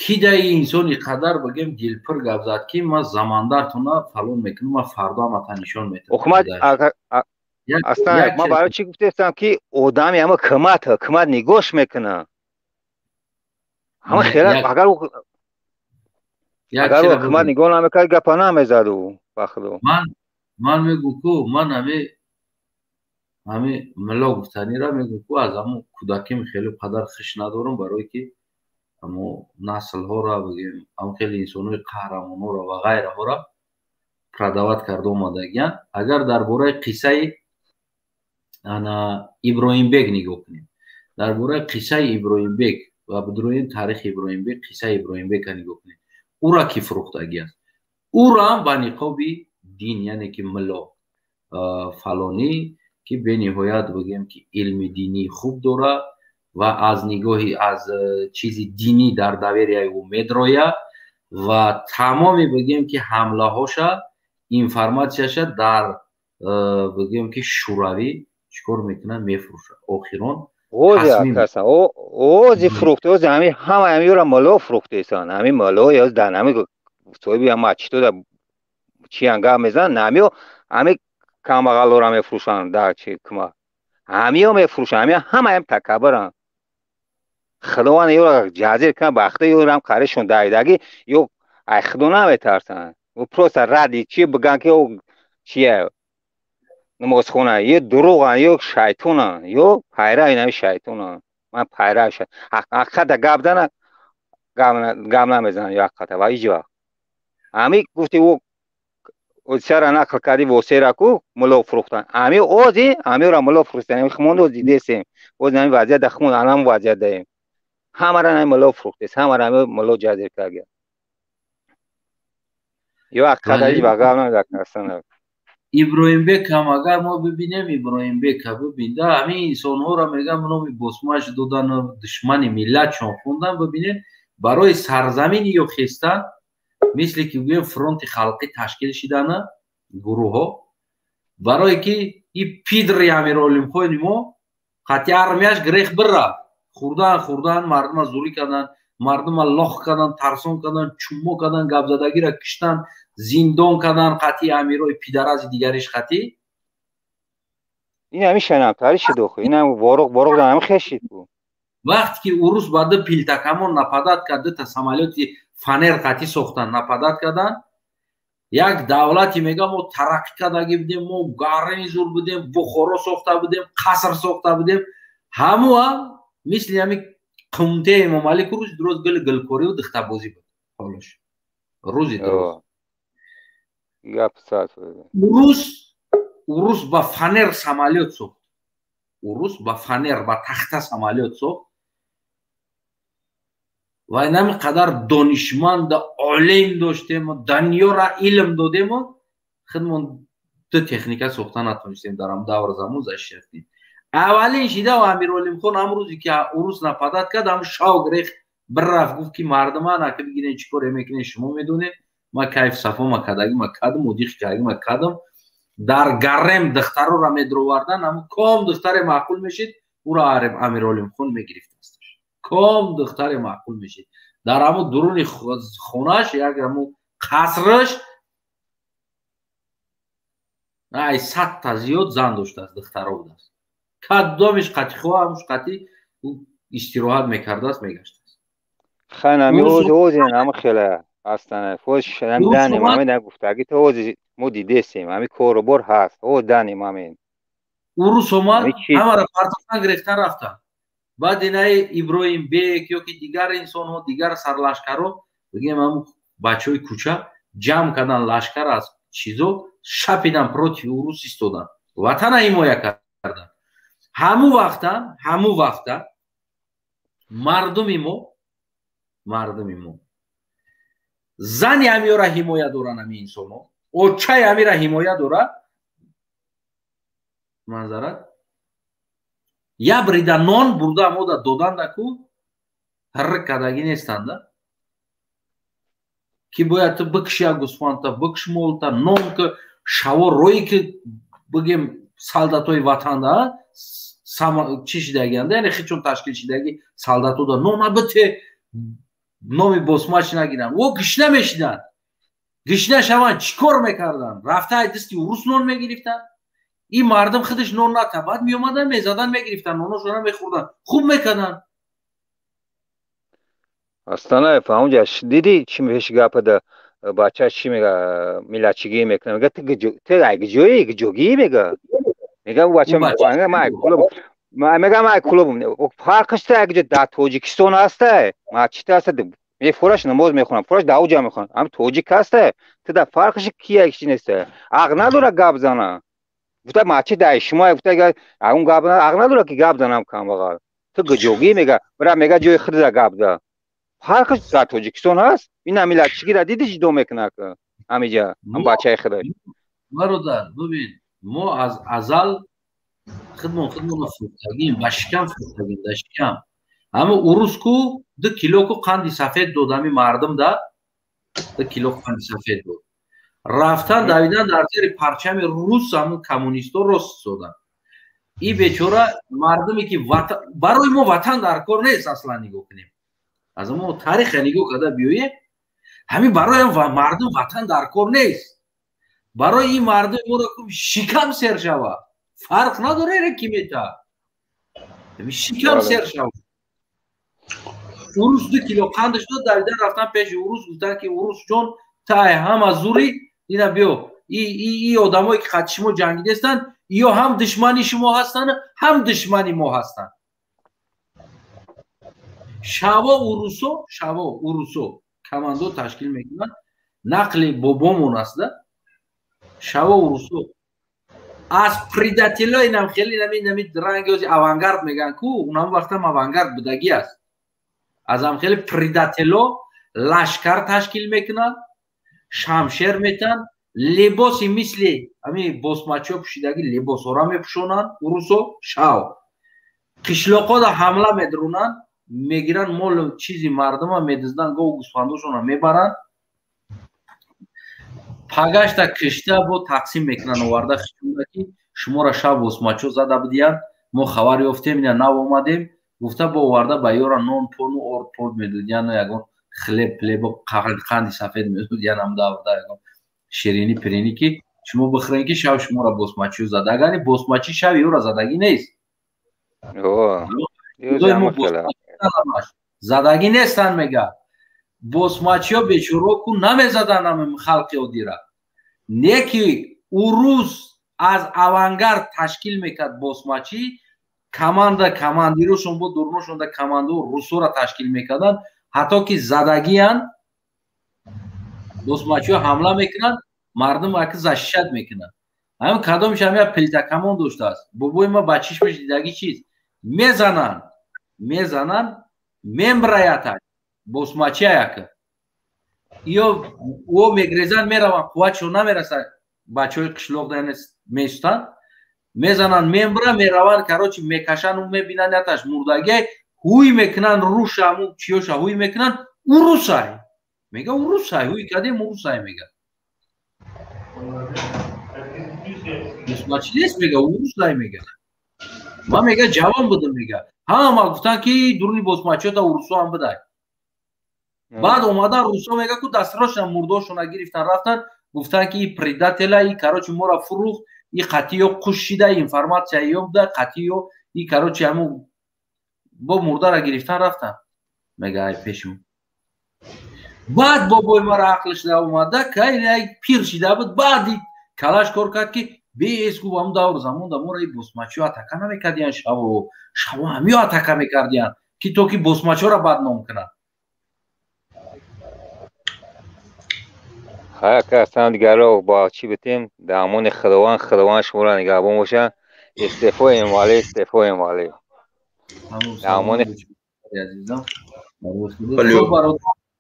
ки даи инсони қадар бигем дилпур гап зад, ки ман замандартона фалон мекунам, ман фардо ҳамата нишон метавам. Аслан ман барои чӣ гуфтестам, ки одами ҳама ҳукумат нигоҳш мекунад, ҳама хела агар ҳукумат нигоҳ намекард, гапа намезаду бахудо. Ман мегӯм ку, ман ҳами милло гуфтанира мегӯм ку, аз ҳамо кӯдаким хеле қадар хиш надорам, барое ки ҳамо наслҳоро бигем, ҳам хеле инсонҳои қаҳрамонҳоро ва ғайраҳоро продавать карда омадагиян. Агар дар бораи қиссаи ана Иброҳимбек нигоҳ кунем, дар бораи қиссаи Иброҳимбек ва бидуроем таърихи Иброҳимбек, қиссаи Иброҳимбека нигоҳ кунем, ӯра ки фурӯхтагӣ аст? Ӯрам ба ниқоби дин, яъне ки милло фалонӣ, ки бениҳоят бигем ки илми динӣ хуб дорад ва аз нигоҳи аз чизи динӣ дар доверия и ӯ медрояд ва тамоми бигем ки ҳамлаҳоша, информатсияша дар бигем ки Шӯравӣ чӣ кор мекунад? Мефурӯшад охирон. Ози фурӯхт, ози ҳами ҳама ҳамиёра мало фурӯхтесан. Ҳами мало ё дар ҳами соҳиби ҳама читода чиян гап мезананд, ҳамиё ҳами камбағалора мефурӯшанд дар чи кума, ҳамиё мефурӯшанд. Ҳамиё ҳама ҳам такаббиранд. Худованд ёро ҷазир кунад бахта, ёрам қаришон давидагӣ, ё ай Худо наметарсанд. Просто ради чи биган, ки чия намозхона, ё дурӯғанд, ё шайтонанд, ё пайрави нави шайтонанд. Ман пайрави ҳақиқата гап зана, гап намезанам, ё ҳақиқата ва ҳеҷ вақт. Ҳами гуфти ӯ ҳодисаро нақл кардӣ, восера ку муло фурӯхтан, ҳами ози ҳамиёра муло фурӯхтан. Ҳами хумон ози дидесем, ози ҳами вазъият да хумон анам вазъият даем. Ҳамара ҳами муло фурӯхтес, ҳамара ҳами муло ҷазир карда, ё ҳақиқата ҳеҷ вақт гап намезанам. Иброҳимбек ҳам агар мо бибинем, Иброҳимбека бибинда, ҳамин инсонҳоро мегам номи босмаш додану душмани миллатшон хондан. Бибинед, барои сарзамини ё хестан, мисле ки гӯем фронти халқӣ ташкил шидана гурӯҳҳо, барое ки и пидри Амиролимхони мо хати армияш грех бира. Хӯрдан, хӯрдан, мардума зурӣ кардан, мардума лох кардан, тарсон кардан, чуммо кардан, гапзадагиро киштан, зиндон кардан, қатъи амирои пидарази дигариш қатъи. Ин ҳамин шанамтари шид охи, ин ҳам вороқ вороқ дар ҳамин хешид ку. Вақте ки урус ба ду пилтакамон нападать кард, дута самолёти фанер қатъи сохтан, нападать кардан, як давлате мега, мо тараққӣ кардагӣ будем, мо гарани зур будем, Бухоро сохта будем, қаср сохта будем. Ҳамуа мисли ҳами кумтаи Эмомалӣ ку, рӯзи дуроз гили гилкорию дихтабозӣ буд ҳолош. Рӯзи дуроз. Урус ба фанер самолёт сохт. Урус ба фанер, ба тахта самолёт сохт. Ва инами қадар донишманда олим доштему, дунёра илм додему, худмон ду техника сохта натонистем, дар ам давр замон защитим. Аввалин шида Амиролимхон ҳам рӯзе ки урус нападать кард, ҳам шав гирехт, бирафт, гуфт ки мардума нака бигирен, чӣ коре мекунен, шумо медонед, ма кайф сафо ма кадаги ма кадам, удих кадаги ма кадам. Дар гарем духтарора медровардан, ҳамун ком духтаре маъқул мешид, ӯро Амиролимхон мегирифт асташ. Ком духтаре маъқул мешид, дар ҳамун дуруни хонаш, як ҳамун қасраш ай 100 та зиёд зан доштааст, духтаро будааст. Кадомиш қатихо, ҳамуш қатӣ истироҳат мекардааст, мегаштааст. Хан ами ози ҳама хела ҳастан, фоз данем, ҳамин гуфтаги то ози мо дидесем, ҳами корубор ҳаст, о данем ҳамин. Урус омад, ҳамаро партофтан, гирифтан, рафтан. Баъд инаи Иброҳим бек ё ки дигар инсонҳо, дигар сарлашкаро, бигем, ҳамун бачаҳои кӯча ҷамъ кардан, лашкар аз чизо шапидан, против урус истодан, ватана ҳимоя кардан. Ҳамун вақта мардуми мо зани ҳамиёра ҳимоя доранд, ҳами инсонҳо очаи ҳамира ҳимоя дорад. Манзарат ябрида нон бурда мода доданда ку ҳирр кардагӣ нестанда, ки бояд ту бикши як гӯсфандта, бикш молта, нон ки шаво рои ки бигем солдатои ватанда чӣ шидагианда, яъне хичон ташкил шидаги солдатода нона бите, номи босмач нагиранд. О гишна мешиданд, гишна шаванд, чӣ кор мекарданд? Рафта ай дасти урус нон мегирифтанд. Ин мардум худаш нон ната, баъд меомадан, мезадан, мегирифтанд, ноношона мехӯрданд, хуб мекарданд. Астанаев, ҳамунҷа дидӣ, чӣ пеш гапада бача чӣ мега, миллатчигӣ мекунад, мега, ту ай куҷоӣ, куҷогӣ мега, мега бача, мега ман клуб, фарқш та як ҷо дар Тоҷикистон ҳастай, масҷид ҳаста, мефураш намоз мехонам, фураш дар уҷа мехонам, ҳам тоҷик ҳастай, ту дар фарқш кия чи неста, ақ надора гап зана. Гуфта, масҷид ай шумо, гуфта, он гап ақ надора ки гап занам, камбағал, ту гуҷогӣ мега, бира, мега, ҷои худда гап за, фарқш дар Тоҷикистон ҳаст. Ина миллатчигира диди, ҷидо мекунад ҳамиҷа ҳам бачаи худаш. Бародар, бибин, мо аз азал худмон худмонро фурӯхтагим, ба шикам фурӯхтагим, да шикам. Ҳама урус ку 2 кило ку қанди сафед дод, ҳами мардум да 2 кило қанди сафед дод, рафтан, давидан, дар зери парчами рус ҳамун коммунистҳо рост истодан. И бечора мардуме ки барои мо ватан дар кор нест, аслан нигоҳ кунем, аз мо тариха нигоҳ карда биёем, ҳамин барои мардум ватан дар кор нест. Барои ин мардуми моро шикам сер шава, фарқ надора ки мета, шикам сер шава. Урус 2 кило қандаш дод, давидан, рафтан пеши урус, гуфтан ки урус ҷон, тай ҳама зури, ина биё, и одамое ки қати шумо ҷангидестанд, ё ҳам душмани шумо ҳастанд, ҳам душмани мо ҳастанд. Шаво урусо, шаво урусо командо ташкил мекунанд, нақли бобомон аста. Шаво урусо аз предателои нам хеле нами ранги ози авангард меган ку, унам вақтам авангард будагӣ аст, аз ам хеле предатело лашкар ташкил мекунанд, шамшер метанд, либоси мисли ами босмачиҳо пӯшидаги либосҳоро мепӯшонанд. Урусо шав қишлоқода ҳамла медрунанд, мегиранд, молу чизи мардума медизданд, гову гӯсфандошонро мебаранд, пагашта кишта бо тақсим мекунанд, оварда хишонда ки шуморо шав босмачо зада будиянд, мо хабар ёфтем, ина нав омадем. Гуфта бо оварда ба ёра нон пону орд порд медодиян, ягон хлеб плебо қанди сафед медодиян, ам даврда ягон ширинӣ пиринӣ ки шумо бихӯрен, ки шав шуморо босмачиё зада. Агар босмачӣ шав ёра задагӣ нест, задагӣ нестанд, мега. Босмачиё бечуро ку намезаданд ҳамин халқи оддира. Не ки урус аз авангард ташкил мекард босмачӣ, команда командирошон бо дурношонда командо русоро ташкил мекарданд, ҳатто ки задагиянд, босмачиё ҳамла мекунанд, мардум аки защищать мекунанд. Ҳамин кадомиш ҳам як плитакамон доштааст. Бобои ма ба чишмаш дидагӣ чиз мезананд, мезананд, мембраятак босмачия яка ё о мегрезанд, мераванд, қувватшон намерасад, бачаҳои қишлоқ меистанд, мезананд, мембра, мераванд, короче, мекашанд, мебинанд яташ мурдагиай, ҳуй мекунанд, руша ҳаму чиёша ҳуй мекунанд, урусай мега, урусай ҳуй кардем, урусай мега, босмачи нест, мега, урусай мега. Ман, мега, ҷавон будам, мега, ҳама гуфтанд ки дуруни босмачиёта урусо ҳам будай. Баъд омадан русо, мега, ку дастрошна мурдошона гирифтан, рафтан, гуфтанд ки и предателя, и, короче, мора фурӯхт, и қатъиё қуш шида, информация ё буда қатъиё, и, короче, ҳаму бо мурдара гирифтан рафтан, мега, ай пешум. Баъд бобои мара ақл шида омада, кай пир шида буд, баъди калаш кор кард ки бес гуфт, ҳамун давру замон да мора и босмачиё атака намекардиян, шаво шаво ҳамиё атака мекардиян, ки то ки босмачиёра бадном кунанд. Ҳа, асан дигарро бо чӣ битем, дар амони Худованд, Худованд шуморо нигаҳбон боша. Истеъфо Эмомалӣ, истеъфо Эмомалӣ. Дар амони азизам.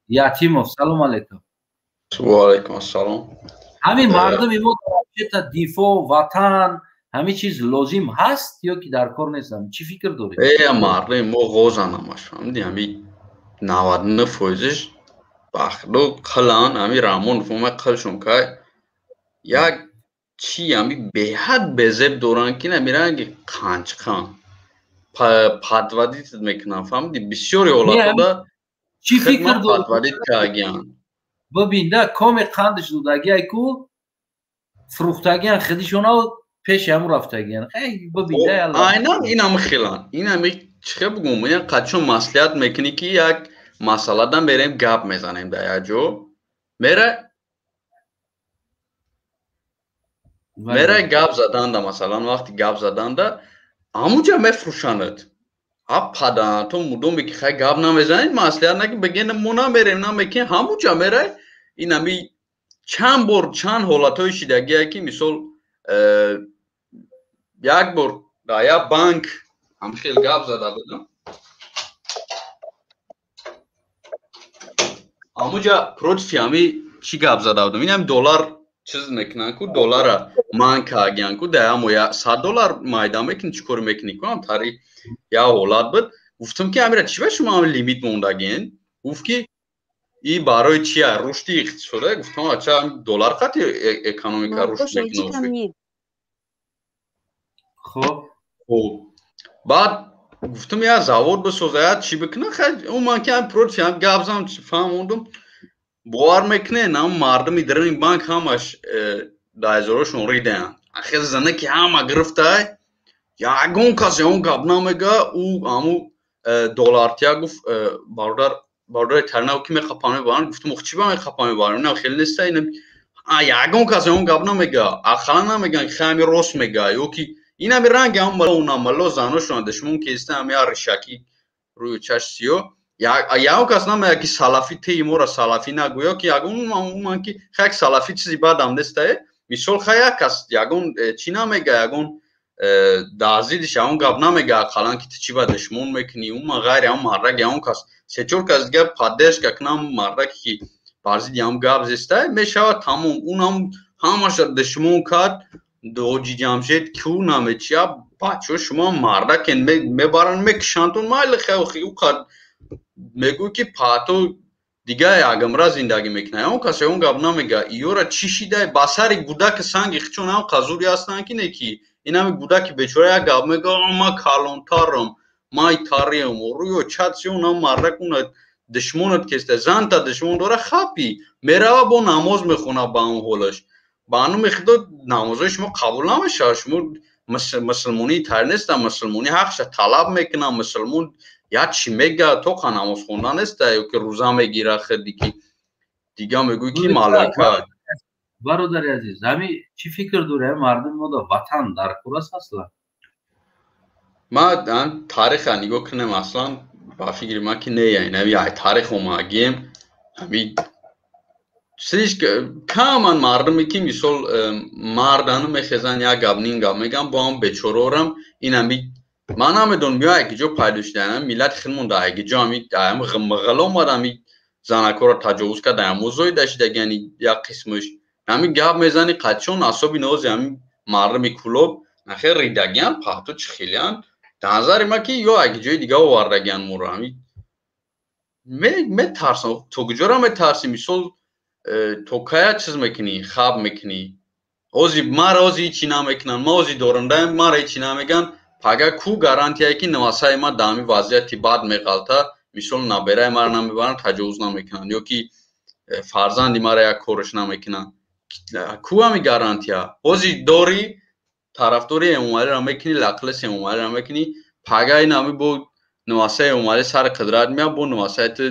Ятимов, салом алейкум. Ва алейкум ассалом. Ҳамин мардуми мо та дифоъ ватан ҳамин чиз лозим ҳаст ё ки дар кор нестам? Чӣ фикр доред? Э, мардуми мо ғозан ҳамаш, фаҳмидӣ, ҳамин 99 фоизиш бахдо қилан, ҳамин Раҳмонов омад, қилшон кай, як чи ҳами беҳад безеб доранд, ки намеранги қанчқан подводить мекунанд, фаҳмидӣ, бисёри ҳолатода чӣ фикр доред? Подводить кардагиянд. Бибин да, коми қандаш додагиай ку фурӯхтагиян худишона, пеши ҳамун рафтагиян. Бибин. Айнан инам хелан, инами чихе бугум, ин қадшон маслиҳат мекунӣ, ки як масъаладан мерем, гап мезанем дар як ҷо, мера гап заданда, масалан, вақти гап заданда ҳамунҷа мефурӯшанад. Ҳа, падан, то мудоме ки хай гап намезанед, маслиҳат наки биген, мо намерем, намекин, ҳамунҷа мерай. Ин ами чанд бор чанд ҳолатҳои шидагие, ки мисол як бор дар як банк ҳам хел гап зада будам, ҳамуҷа против ҳами чӣ гап зада будам, инам доллар чиз мекунанд ку, доллара ман кагиян ку, да амо 100 доллар майда мекунӣ, чӣ кор мекунӣ ку, ҳам тари як ҳолат буд. Гуфтам, ки амира, чӣ ба шумо ҳам лимит мондагин? Гуфт, ки и барои чия, рушди иқтисода. Гуфтам, ача, доллар қати экономика рушд мекунад. Хоб. Баъд гуфтам, я завод бисоза, я чӣ бикуна. Ман ки против ҳам гап зам, фаҳмондум, бовар мекунед, ҳам мардуми даруни банк ҳамаш даҳазорошон ридаянд. Ахир зана ки ҳама гирифтай, ягон кас ягон гап намега. Ӯ ҳаму доллартия гуфт, бародар, бародари тарнав ки мехапам, мебаранд. Гуфтам, чӣ ба мехапам, мебарам, инам хеле неста. Ина ягон кас ягон гап намега, ақаллан намеган, ки ҳами рост мега, ё ки инами ранги ҳам унамало заношон душмон ки иста, ҳами ришакӣ рӯи чаш сиё, ягон кас намега, ки салафӣ теи мора салафӣ нагӯё, ки ягон ман ки хай салафӣ чизи бадам нестае, мисол, хай як кас ягон чӣ намега, ягон даъзидиш ягон гап намега, ақаллан ки ту чӣ ба душмон мекунӣ. Уман ғайри ҳам мардак ягон кас се-чор кас дига поддержка кунам, мардаке ки бар зидди ҳам гап зестай мешавад, тамом, унам ҳамаша душмон кард. Доҷи Ҷамшед кӯ намечия, бачаҳо, шумо мардакен, мебаранд, мекушандтон, майли, хай, ӯ қад мегӯй, ки паҳто дига ягамра зиндагӣ мекунад, ягон кас ягон гап намега. Иёра чӣ шидай ба сари гудаки санги хичон ҳам қазури ҳастанд, ки не, ки инами гудаки бечора як гап мега, ма калонтарам. Май тариам, рӯё чатси унам мардак уна душмонат кеста, занта душмон дора хапи, мерава бо намоз мехона ба он ҳолаш. Ба номи Худо намозои шумо қабул намешавад. Шумо мусулмонии тар неста, мусулмонӣ ҳақша талаб мекунад, мусулмон як чӣ мега, тоқа намоз хонда неста, ё ки рӯза мегира хиди ки дига мегӯй ки малоика. Бародари азиз, ҳами чӣ фикр дорӣ, мардуми мо да ватан дар кор аст аслан? Ман тариха нигоҳ кунем, аслан ба фикри ман ки не, яъне ай тарих омагем, ҳами каман мардуме ки мисол мардану мехезан як гап ним гап меган, бо ҳам бечорорам ин ҳами ман намедонам ё як ҷо пайдо шуда, миллати худмон дар як ҷо ҳами ғимғил омад, ҳами занакҳоро таҷовуз кард, ҳамо зоида шидаги, яъне як қисмаш ҳами гап мезани қачон асоби нози ҳами мардуми Кӯлоб нахел ридагиан, паҳту чӣ хелиан. Дар назари ман ки ё як ҷои дига овардагиан моро, ҳами метарсам. То куҷора метарсӣ? Мисол то кая чиз мекунӣ, хаб мекунӣ? Ози мара ози ҳичи намекунанд, ма ози дорандаем, мара ҳичи намеган. Пага ку гарантияе ки навасаи ма дар ҳамин вазъияти бад меғалта, мисол набераи мара намебаранд, таҷовуз намекунанд, ё ки фарзанди мара як кораш намекунанд? Ку ҳами гарантия? Ози дорӣ тарафдори Эмомалиро мекунӣ, лақлис Эмомалиро мекунӣ, пага ин ҳами бо навасаи Эмомалӣ сари қудрат меяд, бо навасаи ту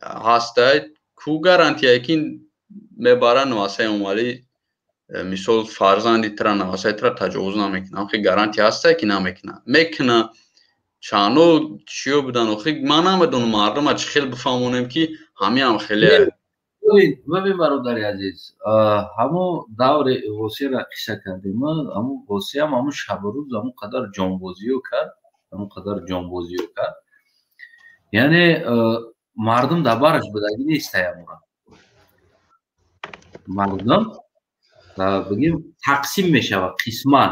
ҳастай. Ку гарантияе ки мебаранд навасаи Эмомалӣ, мисол фарзанди тура, навасаи тура таҷовуз намекунад? Охи гарантия ҳастае ки намекунад? Мекунад. Чандо чиё будан? Охи ман намедонам мардума чӣ хел бифаҳмонем ки ҳамиам хеле. Бибин, бародари азиз, ҳамо даври Восеро қисса кардем, ҳамо Восеам ҳамо шабу рӯз ҳамон қадар ҷонбозиё кард, ҳамон қадар ҷонбозиё кард, яъне мардум дар бараш будагӣ нестай. Амура мардум бигем тақсим мешавад қисман,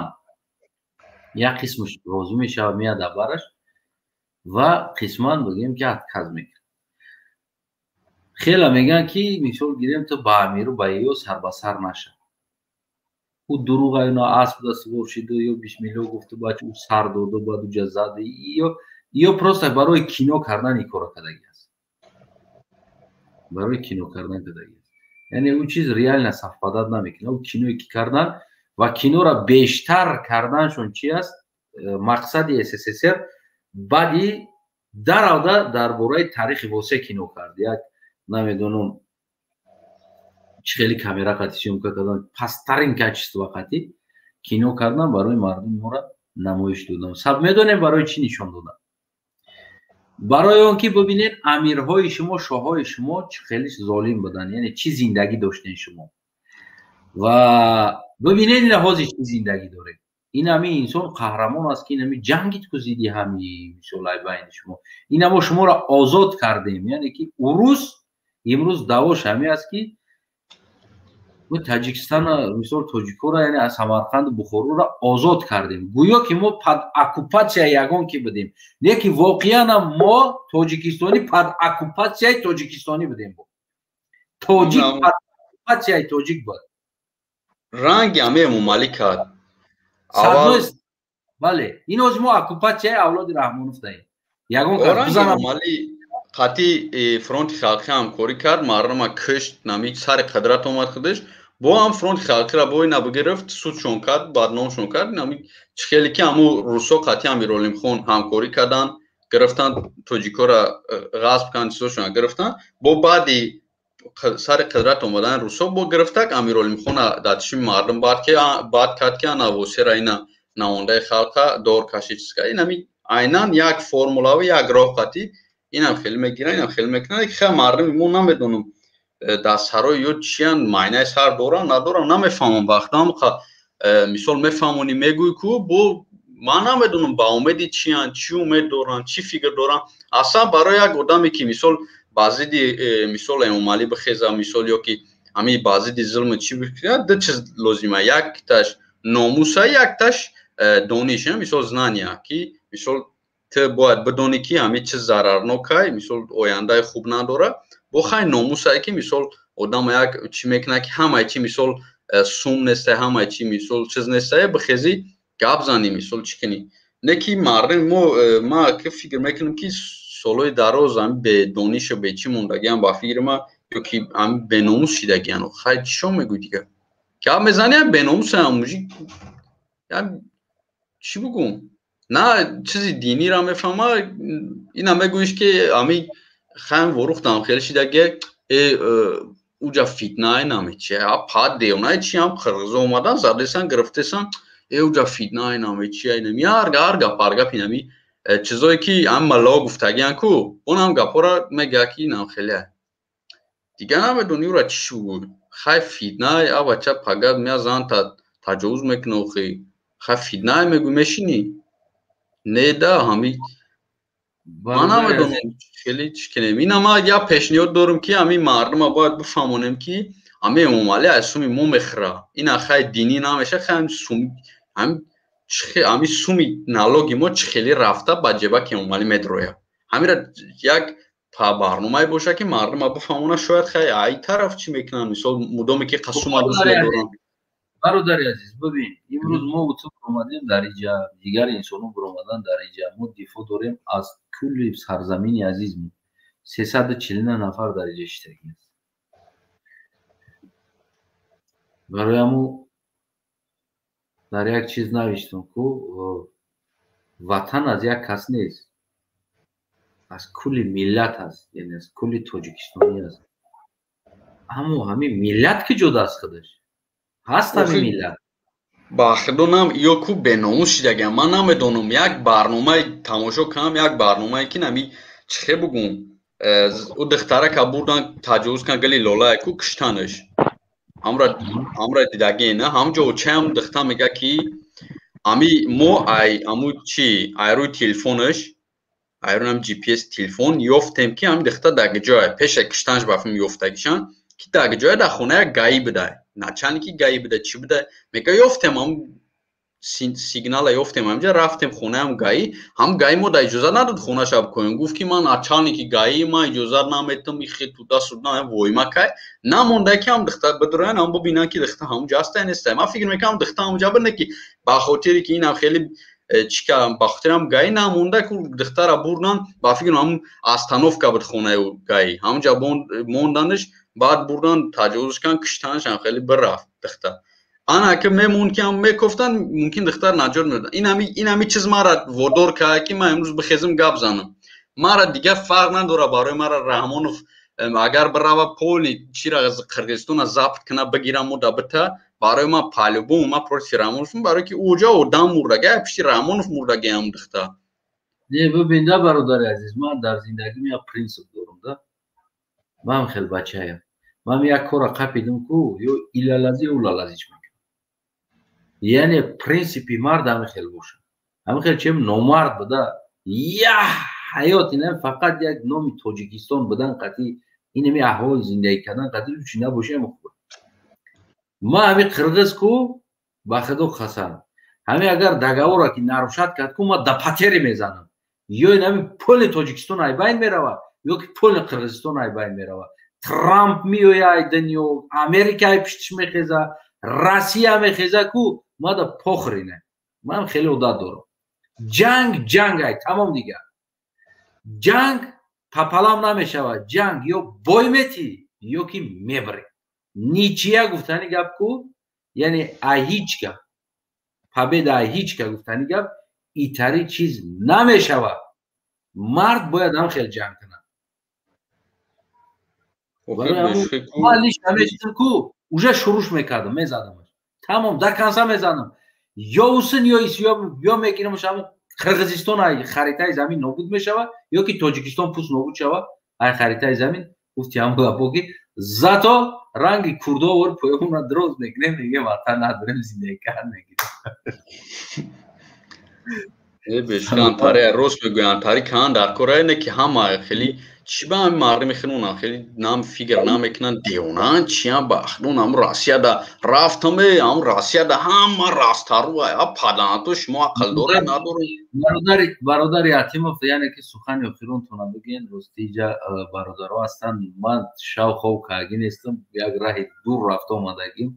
як қисмаш розӣ мешавад, меяд дар бараш, ва қисман бигем ки отказ мекунад. Хела мегӯянд ки мисол гирем, ту ба амиру ба ё сар ба сар наша. Ӯ дурӯға, ина асп да сувор шиду ё бисмилло гуфту, баъд ӯ сар доду, баъд уҷа зади, ё просто барои кино кардан ин корро кардагӣ аст, барои кино кардан кардагӣ аст. Яъне ӯ чиз реально совпадать намекунад. Ӯ киное ки кардан ва киноро бештар карданшон чи аст? Мақсади СССР баъди даравда дар бораи таърихи Восеъ кино кард. Як намедонам чӣ хели камера қати съёмка кардан, пасттарин качество қати кино кардан, барои мардум моро намоиш додан. Саб медонем барои чӣ нишон додан? Барои он ки бибинед амирҳои шумо, шоҳҳои шумо чӣ хеле золим буданд, яъне чӣ зиндагӣ доштен шумо, ва бибинед ина ҳозир чӣ зиндагӣ доред. Ин ҳами инсон қаҳрамон аст, ки ин ҳами ҷангид ку зидди ҳами мисолай байни шумо, ина мо шуморо озод кардем. Яъне ки урус имрӯз даъвош ҳаме аст, ки мо Таҷикистона, мисол тоҷикоро, яъне аз Самарқанду Бухороро озод кардем. Гӯё ки мо под оккупация ягон ки будем. Не ки воқеанам мо тоҷикистонӣ под оккупация и тоҷикистонӣ будем, тоҷик под оккупация и тоҷик буд. Ранги ҳаме Эмомалӣ кард. Бале, ин ҳозир мо оккупация и авлоди Раҳмонов даем. Ягон Эмомалӣ қатъи Фронти халқӣ ҳамкорӣ кард, мардума кушт, нами сари қудрат омад худаш, бо ҳам Фронти халқиро бо ина бигирифт, судшон кард, бадномшон кард. Нами чӣ хеле ки ҳаму русо қатъи Амиролимхон ҳамкорӣ карданд, гирифтанд тоҷикоро, ғасб карданд, чизошона гирифтанд. Бо баъди сари қудрат омадани русо бо гирифтак Амиролимхона дар чишми мардум бад кард, ки ана Восера ина намондаи халқа дор кашид, чиз кард. Инами айнан як формулави, як роҳ қатъи инам хеле мегиранд, инам хеле мекунанд. Хе мардуми мо намедонам дар сарои ё чиян, майнаи сар доранд, надоранд, намефаҳмам. Вақтам мисол мефаҳмонӣ, мегӯй ку бо ман намедонам ба умеди чиян, чӣ умед доранд, чӣ фикр доранд. Аслан барои як одаме ки мисол ба зидди мисол Эмомалӣ бихеза, мисол ё ки ҳамин ба зидди зулми чӣ бикунад, ду чиз лозима: якташ номуса, якташ дониш, мисол знания, ки мисол ту бояд бидонӣ, ки ҳамин чиз зарарнокай, мисол ояндаи хуб надорад. Бо хай номусае, ки мисол одам як чӣ мекунад, ки ҳамаи чи мисол сум нестай, ҳамаи чи мисол чиз нестай, бихезӣ гап занӣ, мисол чӣ кунӣ. Не ки мардуми мо, ма ки фикр мекунам, ки солҳои дароз ҳами бедонишу бечӣ мондагиам, ба фикри ма, ё ки ҳами беномус шидагиан. Хай, чишо мегӯй дигар? Гап мезанӣ, ҳам беномусам, мужик, чӣ бугум? На чизи динира мефаҳма, ина мегӯиш, ки ҳами хайм ворухтам хеле шидаги, э уҷа фитнае намечи, а па девонае чи ҳам қирғизо омадан задесан, гирифтесан, э уҷа фитнае намечи, инами ҳар гап, ҳар гап, инами чизое ки ҳам малло гуфтагиан ку, он ҳам гапҳоро мегӯяд, ки инам хеле дигар намедони ӯра чӣ бугӯй. Хай, фитнае, а бача пага мея зан таҷовуз мекуна, охи хай, фитнае мегӯй, мешинӣ, не да, ҳами ман намедонам хеле чӣ кунем. Ина ма як пешниҳод дорам, ки ҳамин мардума бояд бифаҳмонем, ки ҳами Эмомалӣ аз суми мо мехӯра. Ина хай, динӣ намеша, хай, ҳами суми налоги мо чӣ хеле рафта ба ҷебаки Эмомалӣ медрояд. Ҳамира як барномае боша, ки мардума бифаҳмона, шояд хай ай тараф чӣ мекунанд, мисол, мудоме ки қасума дӯст медоранд. Бародари азиз, бибин, имрӯз мо ту биромадем дар иҷа, дигар инсонҳо биромадан дар иҷа, мо дифоъ дорем аз кулли сарзамини азизмон. 349 нафар дар иҷа иштирок аст. Барои ҳаму дар як чиз навиштам, ку ватан аз як кас нест, аз кулли миллат аст, яъне аз кулли тоҷикистонӣ аст. Аммо ҳамин миллат ки ҷо даст худаш ҳаст, ҳамин миллат. Ба худонам, ё ку беномус шидагиам, ман намедонам. Як барномаи тамошо кардам, як барномае, ки нами чӣ хе бугум, ӯ духтарака бурдан, таҷовуз кан, гали лолае ку, киштанаш, ҳамра дидагие на? Ҳамҷо очаям духта мега, ки ами мо ай аму чи, ай рӯи телефонаш, ай рӯи GPS телефон ёфтем, ки ҳами духта дар ҷое пеша киштанаш ба филм ёфтагишан, ки дар ҷое дар хона як ГАИ будай, начальники ГАИ буда, чӣ буда, мега, ёфтем ҳам сигнала, ёфтем ҳамҷа, рафтем хонаам ГАИ, ҳам ГАИ мо да иҷозат надод хонаша бикоем, гуфт, ки ман начальники ГАИ, ман иҷозат наметам, ихе туда суда войма кай намонда, ки ҳам духта бидроян, ҳам бибинанд, ки духта ҳамунҷа ҳаста неста. Ман фикр мекунам, духта ҳамунҷа буд, не ки ба хотире ки инам хеле чӣ кардам, ба хотири ҳам ГАИ намонда, ку духтара бурдан, ба фикрам, ҳамун остановка буд хонаи ГАИ, ҳамунҷа монданаш, баъд бурдан, таҷовуз кан, киштанаш, ҳам хеле бирафт духта. Ана ки мемонд, ки ҳам мекофтанд, мумкин духтар наҷот медоданд. Инами чиз мара водор кард, ки ман имрӯз бихезам, гап занам. Мара дигар фарқ надорад, барои мара Раҳмонов агар бирава, поли чира Қирғизистона забт куна, бигирам, мо да бита, барои ман по-любому ман против Раҳмоновам, барое ки уҷа одам мурдага, пишти Раҳмонов мурдаги ҳам духта. Не, бибин да, бародари азиз, ман дар зиндагим як принсип дорам да. Ман хел бачаям, ман як кора қапидим ку, ё илалази, ё улалазиш мекунам. Яъне принсипи мард ҳамин хел бошад, ҳамин хел чем номард буда я ҳаёт, ина фақат як номи Тоҷикистон будан қатъи инами аҳволи зиндагӣ кардан қатъи чӣ набошем, хуб. Ман ҳамин қирғиз ку, ба худо қасам, ҳамин агар договора ки нарушать кард ку, ман да потери мезанам, ё ин ҳамин пули Тоҷикистон ай байн меравад, ё ки пули Қирғизистон ай байн меравад. Трамп меоя ай дунё, Америка ай пиштиш мехеза, Россия мехеза ку, мада похер ина. Ман хеле одат дорам, ҷанг ҷанг ай, тамом. Дигар ҷанг папалам намешавад. Ҷанг ё бой метӣ, ё ки мебарӣ. Ничья гуфтани гап ку, яъне ай ҳичка победа, ай ҳичка гуфтани гап, итари чиз намешавад. Мард бояд ҳам хел ҷанг кунад. Намешидам ку, уже шуруш мекардам, мезадамаш, тамом, до конца мезанам, ё усин, ё ис, ё мегирамаш, ҳамн Қирғизистон ай харитаи замин нобуд мешавад, ё ки Тоҷикистон пус нобуд шавад ай харитаи замин. Гуфти ҳам гапо, ки зато ранги курдовор поёмона дроз мекунем, мегем, ватан надорем, зиндагӣ кард мегирем. Бешкантаре рост мегӯянд, тари кан дар кора не, ки ҳама хеле чӣ ба ҳами мардуми хелонам хеле нам фикр намекунанд, девонанд, чиям. Ба ахлон ҳам Россияда рафтаме, ҳам Россияда ҳама растару а паданато, шумо ақл доред, надоред? Бародари Атимов, яъне ки сухани охиронтона бигӯен. Ростиҷа бародаро ҳастанд, ман шав хов кагӣ нестам, як раҳи дур рафта омадагим.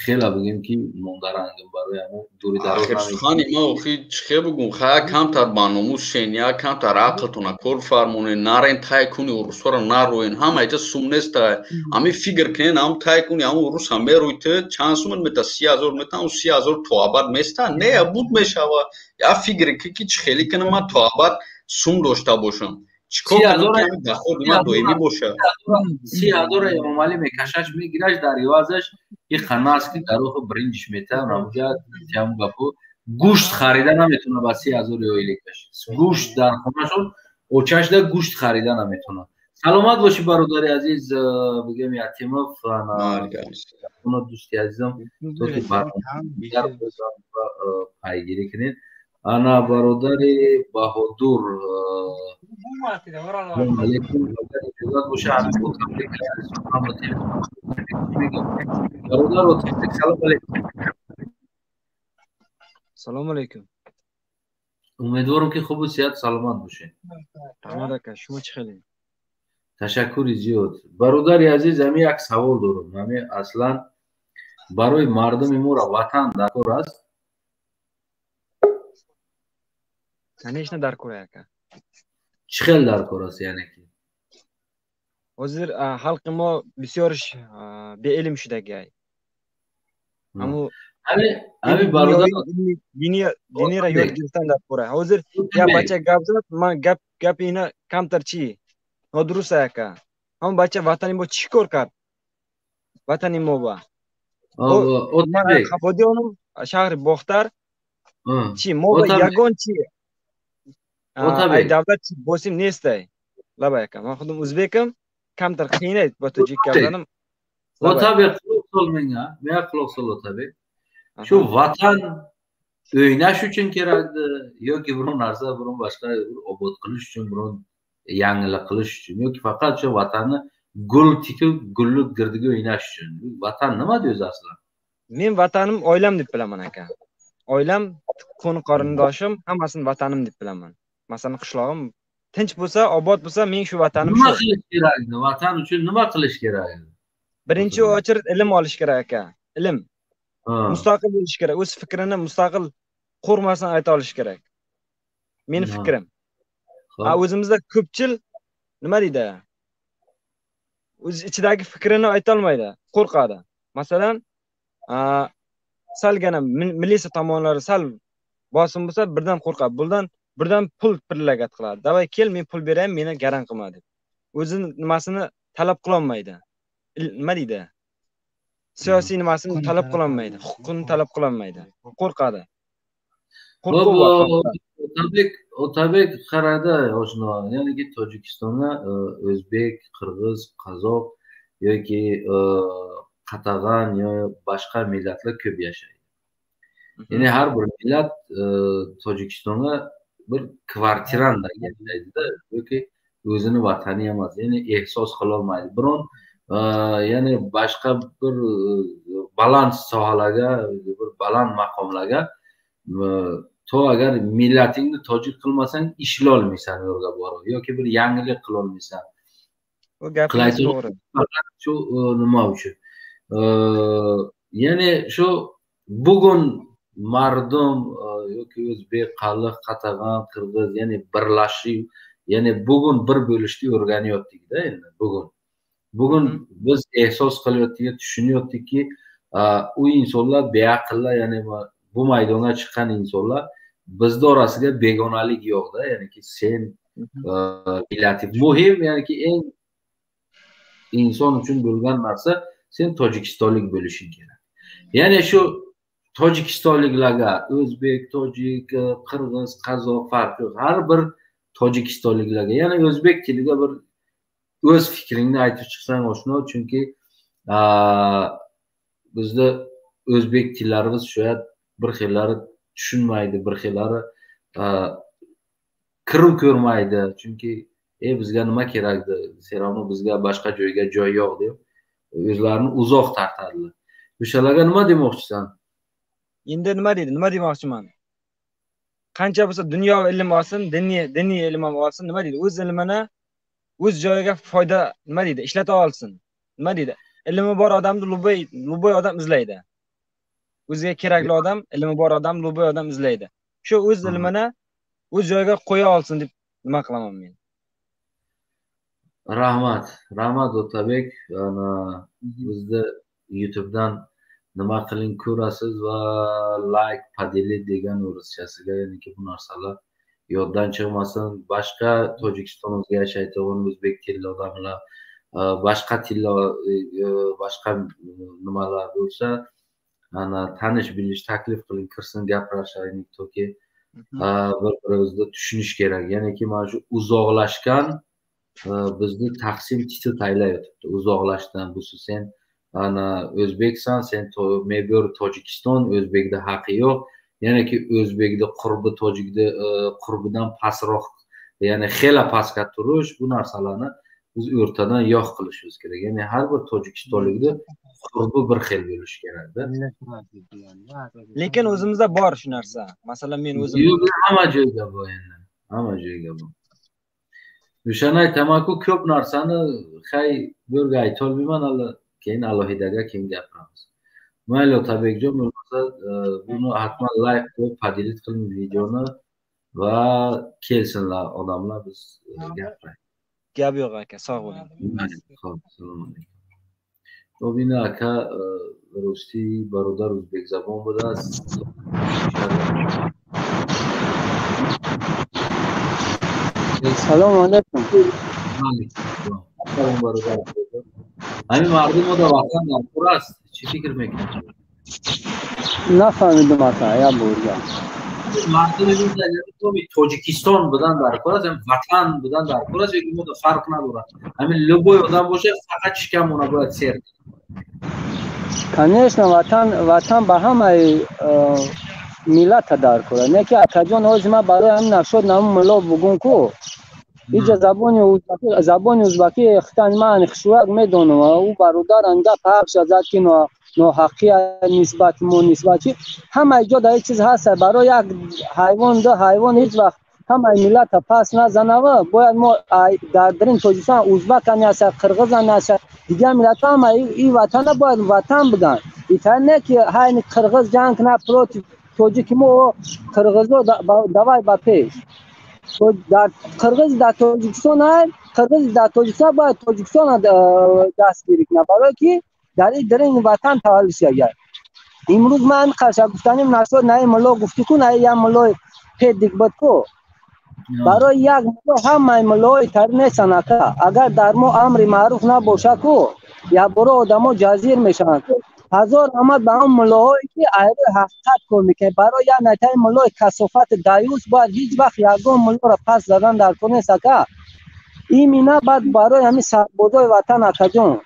Хела бигем ки мондарангим барои ҳамон дури дароз. Ахир сухани ма охи чихе бугум, хая камтар ба номус шен, я камтар ақлтона кор фармонен, нарен тай куни урусҳоро нароен, ҳама иҷа сум неста. Ами фикр кунен, ам тай куни ам уруса мерои ту чанд сумат мета, 30 000 мета, ам 30 000 то абад места? Не, буд мешава. Я фикр ки чӣ хеле кунам ман то абад сум дошта бошам, чикор кунам ки ҳамин доходи ман доимӣ бошад? 30 000 Эмомалӣ мекашаш, мегираш, дар ивазаш и қанас ки дароху бринҷиш мета, рамуҷа тиам гапу гӯшт харида наметона ба 30 000 оиликаш. Гӯшт дар хонашон очашда гӯшт харида наметона. Саломат бошӣ, бародари азиз, бигем Ятимов, дӯсти азизам, то ки пайгирӣ кунед. Ана бародари Баҳодур, алейкум, иҷозат боша. Бародар, салом алейкум. Салому алейкум. Умедворам, ки хубу сиҳат, саломат бошед. Раҳмат, ака, шумо чӣ хеле? Ташаккури зиёд, бародари азиз. Ҳами як савол дорам. Ҳами аслан барои мардуми моро ватан дар кор аст? Конечно, дар кор, ака. Чӣ хел дар кор аст, яъне ки? Ҳозир халқи мо бисёрш беилм шудагиай. Ҳами бародар Динира ёд гирифтан дар кора. Ҳозир як бача гап зад, ман гап гапи ина камтар чӣ нодуруст, ака. Ҳамон бача ватани мо чӣ кор кард? Ватани мо ба ман Хафодионам, шаҳри Бохтар, чӣ мо ба ягон чӣ ай давлат чӣ босим нестай. Лабай, ака, ман худам узбекам, камтар қиynaydi ба тоҷик гап занам. Отабек, quloq sol menga, menga quloq sol, Otabek. Shu vatan o'ynash uchun kerakdi yoki biron narsa, biron boshqa obod qilish uchun, biron yangilik qilish uchun yoki faqat shu vatanni gul tikib, gulni girdiga o'ynash uchun? Vatan nima o'zi asli? Men vatanim oilam deb bilaman, aka. Oilam, qo'ni qarindoshim, hammasini vatanim deb bilaman. Masalan, qishlog'im tinch bo'lsa, obod bo'lsa, men shu vatanim. Nima qilish kerak edi vatan uchun? Nima qilish kerak edi? Birinchi очередь ilm olish kerak, aka. Ilm, mustaqil bo'lish kerak, o'z fikrini mustaqil, qo'rqmasdan ayta olish kerak, meni fikrim. A o'zimizda ko'pchil, nima deydi, o'z ichidagi fikrini aytolmaydi, qo'rqadi. Masalan, salgina militsiya tomonlari sal bosim bo'lsa, birdan qo'rqadi, bundan birdan pul предлагать qiladi: "Давай, kel, men pul berayin, meni garang qilma", deb. O'zini nimasini talab qilolmaydi, nima deydi, siyosiy nimasini talab qilolmaydi, huquqini talab qilolmaydi, qo'rqadi. Qo'rquv bor. Otabek, Otabek, qarada oshno, ya'niki Tojikistonda o'zbek, qirg'iz, qozoq yoki qatag'an yo boshqa millatlar ko'p yashaydi. Ya'ni har bir millat Tojikistonda bir kvartiranda yashaydida yoki o'zini vatani emas, ya'ni ehsos qilolmaydi biron ya'ni boshqa bir baland sohalarga, bir baland maqomlarga to agar millatingni tojik qilmasang, ishlolmaysan u yerga borib yoki bir yangilik qilolmaysan. Bu gapingiz to'g'ri. Shu nima uchun, ya'ni shu bugun mardum yoki o'zbek, qalliq, qatag'an, qirg'iz, ya'ni birlashib, ya'ni bugun bir bo'lishni o'rganyaptikda. Endi bugun biz ehsos qilyaptik, tushunyaptikki, u insonlar beaqllar, ya'ni bu maydonga chiqqan insonlar, bizni orasiga begonalik yo'qda, ya'niki sen millati muhim, ya'niki eng inson uchun bo'lgan narsa sen tojikistonlik bo'lishing kerak. Ya'ni shu tojikistonliklarga, o'zbek, tojik, qirg'iz, qozoq, farqi yo'q, har bir tojikistonliklarga, ya'ni o'zbek tiliga bir o'z fikringni aytib chiqsang, oshno, chunki bizda o'zbek tillarimiz shu bir xillari tushunmaydi, bir xillari kirib ko'rmaydi, chunki e bizga nima kerakdi, все равно bizga boshqa joyga joy yo'q deb o'zlarini uzoq tortadilar. O'shalarga nima demoqchisan? Endi nima deydi, nima demoqchiman, qancha bo'lsa dunyoviy ilm olsin, diniy ilm ham olsin, nima deydi, o'z ilmini o'z joyiga foyda, nima deydi, ishlata olsin. Nima deydi, ilmi bor odamni любой odam izlaydi. O'ziga kerakli odam, ilmi bor odam, любой odam izlaydi. Shu o'z ilmini o'z joyiga qo'ya olsin deb nima qilaman men. Rahmat, rahmat, Otabek. Ana bizni YouTubedan nima qiling, ko'rasiz va like, поделить degan o'rischasiga, ya'niki bu narsalar yoddan chiqmasin. Boshqa Tojikistonda yashaydigan o'zbek tilli odamlar, boshqa tilli, boshqa nimalar bo'lsa, ana tanish bilish taklif qiling, kirsin, gaplashaylik, toki bir birimizni tushunish kerak. Ya'niki mana shu uzoqlashgan bizni taqsim titib taylayotibdi. Uzoqlashdan bu sen ana o'zbeksan, sen mebor Tojikiston, o'zbekda haqi yo'q. Ya'niki o'zbekda qurbi tojikda qurbidan pastroq, ya'ni xela pastga turish, bu narsalarni biz o'rtadan yo'q qilishimiz kerak. Ya'ni har bir tojikistonlikda qurbi bir xil bo'lishi kerakda. Lekin o'zimizda bor shu narsa. Masalan, men o'zim yo'q, hamma joyda bor endi. Hamma joyda bor. O'shani aytamanku, ko'p narsani hay birga aytolmayman, hali keyin alohidaga keyin gapiramiz. Mayli, Otabekjon, bo'lmasa buni hatman like qo'yib, поделить qiling videoni va kelsinlar odamlar, biz gapiraylik. Gap yo'q aka, sog' bo'ling. Xo'p, assalomu alaykum. Xo'p, ina aka Rusti barodar o'zbekzabon будааст. Салом алейкум. Салом бародар. Ҳамин мардум мо дар ватан дар кор аст, чӣ фикр мекунед? Нафаҳмидам ака, як борга. Мардуми Тоҷикистон будан дар кор аст, ватан будан дар кор аст, ё мо фарқ надорад. Ҳамин любой одам бошад, фақат шикамона бояд сер. Конечно, ватан, ватан ба ҳамаи миллата дар кор аст. Не ки акаҷон, ҳозир ман барои ҳамин нашод намун мулло бугум ку. Иҷа забони узбакӣ, забони узбакӣ хитан ман хушвак медонам. Ӯ бародар анга пахш зад ки ноҳақӣ нисбат мо нисбат чи ҳамаи ҷо дар чиз ҳаст. Барои як ҳайвон, ду ҳайвон ҳеҷ вақт ҳамаи миллата пас назанава. Бояд мо дар дарин Тоҷикистон узбакам ҳаст, қирғизам ҳаст, дигар миллатҳо ҳама ин ватана бояд ватан будан. Итар не ки ҳайни қирғиз ҷанг кунад против тоҷики мо, қирғизо давай ба пеш. Дар қирғиз дар Тоҷикистон ҳай, қирғиз дар Тоҷикистон бояд Тоҷикистон дастгирӣ кунад, барое ки дар ин дарин ватан таваллуд шуда. Имрӯз ман қаша гуфтаним нашуд, на ин мулло гуфтӣ ку, на як муллои педик буд ку. Барои як мулло ҳамаи муллоҳои тари нестанд ака. Агар дар мо амри маъруф набошад ку, якбора одамо ҷазир мешаванд. Ҳазор раҳмат ба он муллоҳое ки айрӯи ҳақиқат кор мекунанд. Барои як натаи муллои касофати даюс бояд ҳеҷ вақт ягон муллоро пас задан дар кор нест ака. Имина баъд барои ҳамин сарбозои ватан акаҷон.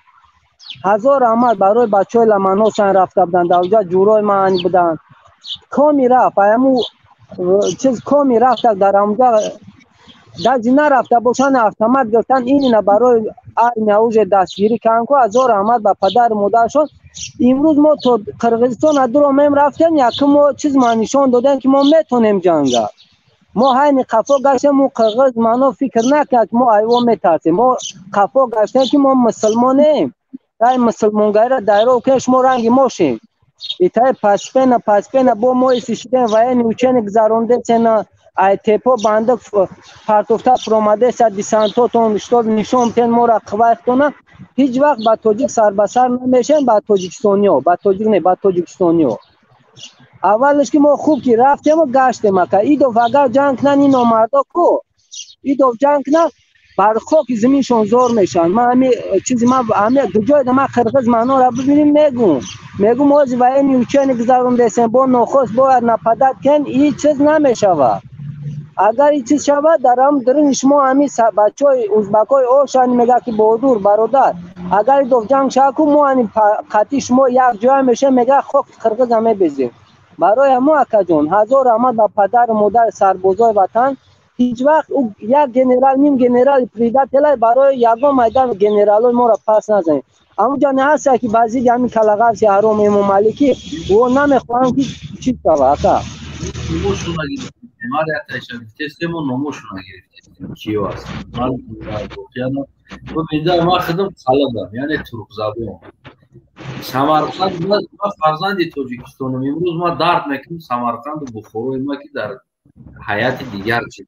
Ҳазор раҳмат барои бачаҳои ламаношан рафта буданд, дар оҷа ҷурои маани буданд. Коми рафт, аяму чиз коми рафта дар ҳамҷа даҷи нарафта бошанд, автомат гирифтан, имина барои армия уже дастгирӣ карданд ку. Ҳазор раҳмат ба падару модарашон. Имрӯз мо то Қирғизистон дуромем рафтем, якум мо чиз ма нишон додем ки мо метонем ҷанга. Мо ҳайни қафо гаштем, мо қирғиз мано фикр накард ки мо айво метарсем. Мо қафо гаштем ки мо мусулмонем. Рай мусулмонгариро дайро кунем, шумо ранги мошем. Итаи паспена паспена бо мо истишидем военный учение гузарондесена, ай тепо банда партофта фуромадеса десантотон, чтоб нишон битен моро қувваи. Ҳеҷ вақт ба тоҷик сарбасар намешем, ба тоҷикистониё, ба тоҷик не, ба тоҷикистониё. Аввалаш ки мо хуб ки рафтему гаштем ака. Идов агар ҷанг кунанд ин номардо ку, идов ҷанг кунанд бар хоки заминшон зор мешаванд. Ман ҳами чизи ман ҳами ҷойда ман қирғиз маъноро бибинем, мегум. Мегум ҳозир военный учение гузарондесем, бо нохост бояд нападать кунем, ин чиз намешавад. Агар ин чиз шавад, дар ҳам дарини шумо ҳамин бачаҳои узбакҳои ошани мегӯяд ки боҳодур бародар, агар идов ҷанг шавад ку, мо ҳамин қатъи шумо як ҷоя мешавем, мегӯяд хоки қирғиза мебезем. Барои ҳамо акаҷон, ҳазор раҳмат ба падару модари сарбозои ватан. Ҳеҷ вақт ӯ як генерал, ним генерали предателай барои ягон майдан генералои моро пас назанед. Ҳамунҷа не ҳаста ки ба зидди ҳамин калағавси ҳаром Эмомалӣ ки ӯ намехоҳам ки чӣ шавад ака. Мар як гирифтестему номошона гирифтестем киё аст. Ман воқеан бинда ман худам қалабам, яъне туркзабон. Самарқанд, ман фарзанди Тоҷикистонам. Имрӯз ман дард мекунам Самарқанду Бухорои ма, ки дар ҳайати дигар чиз,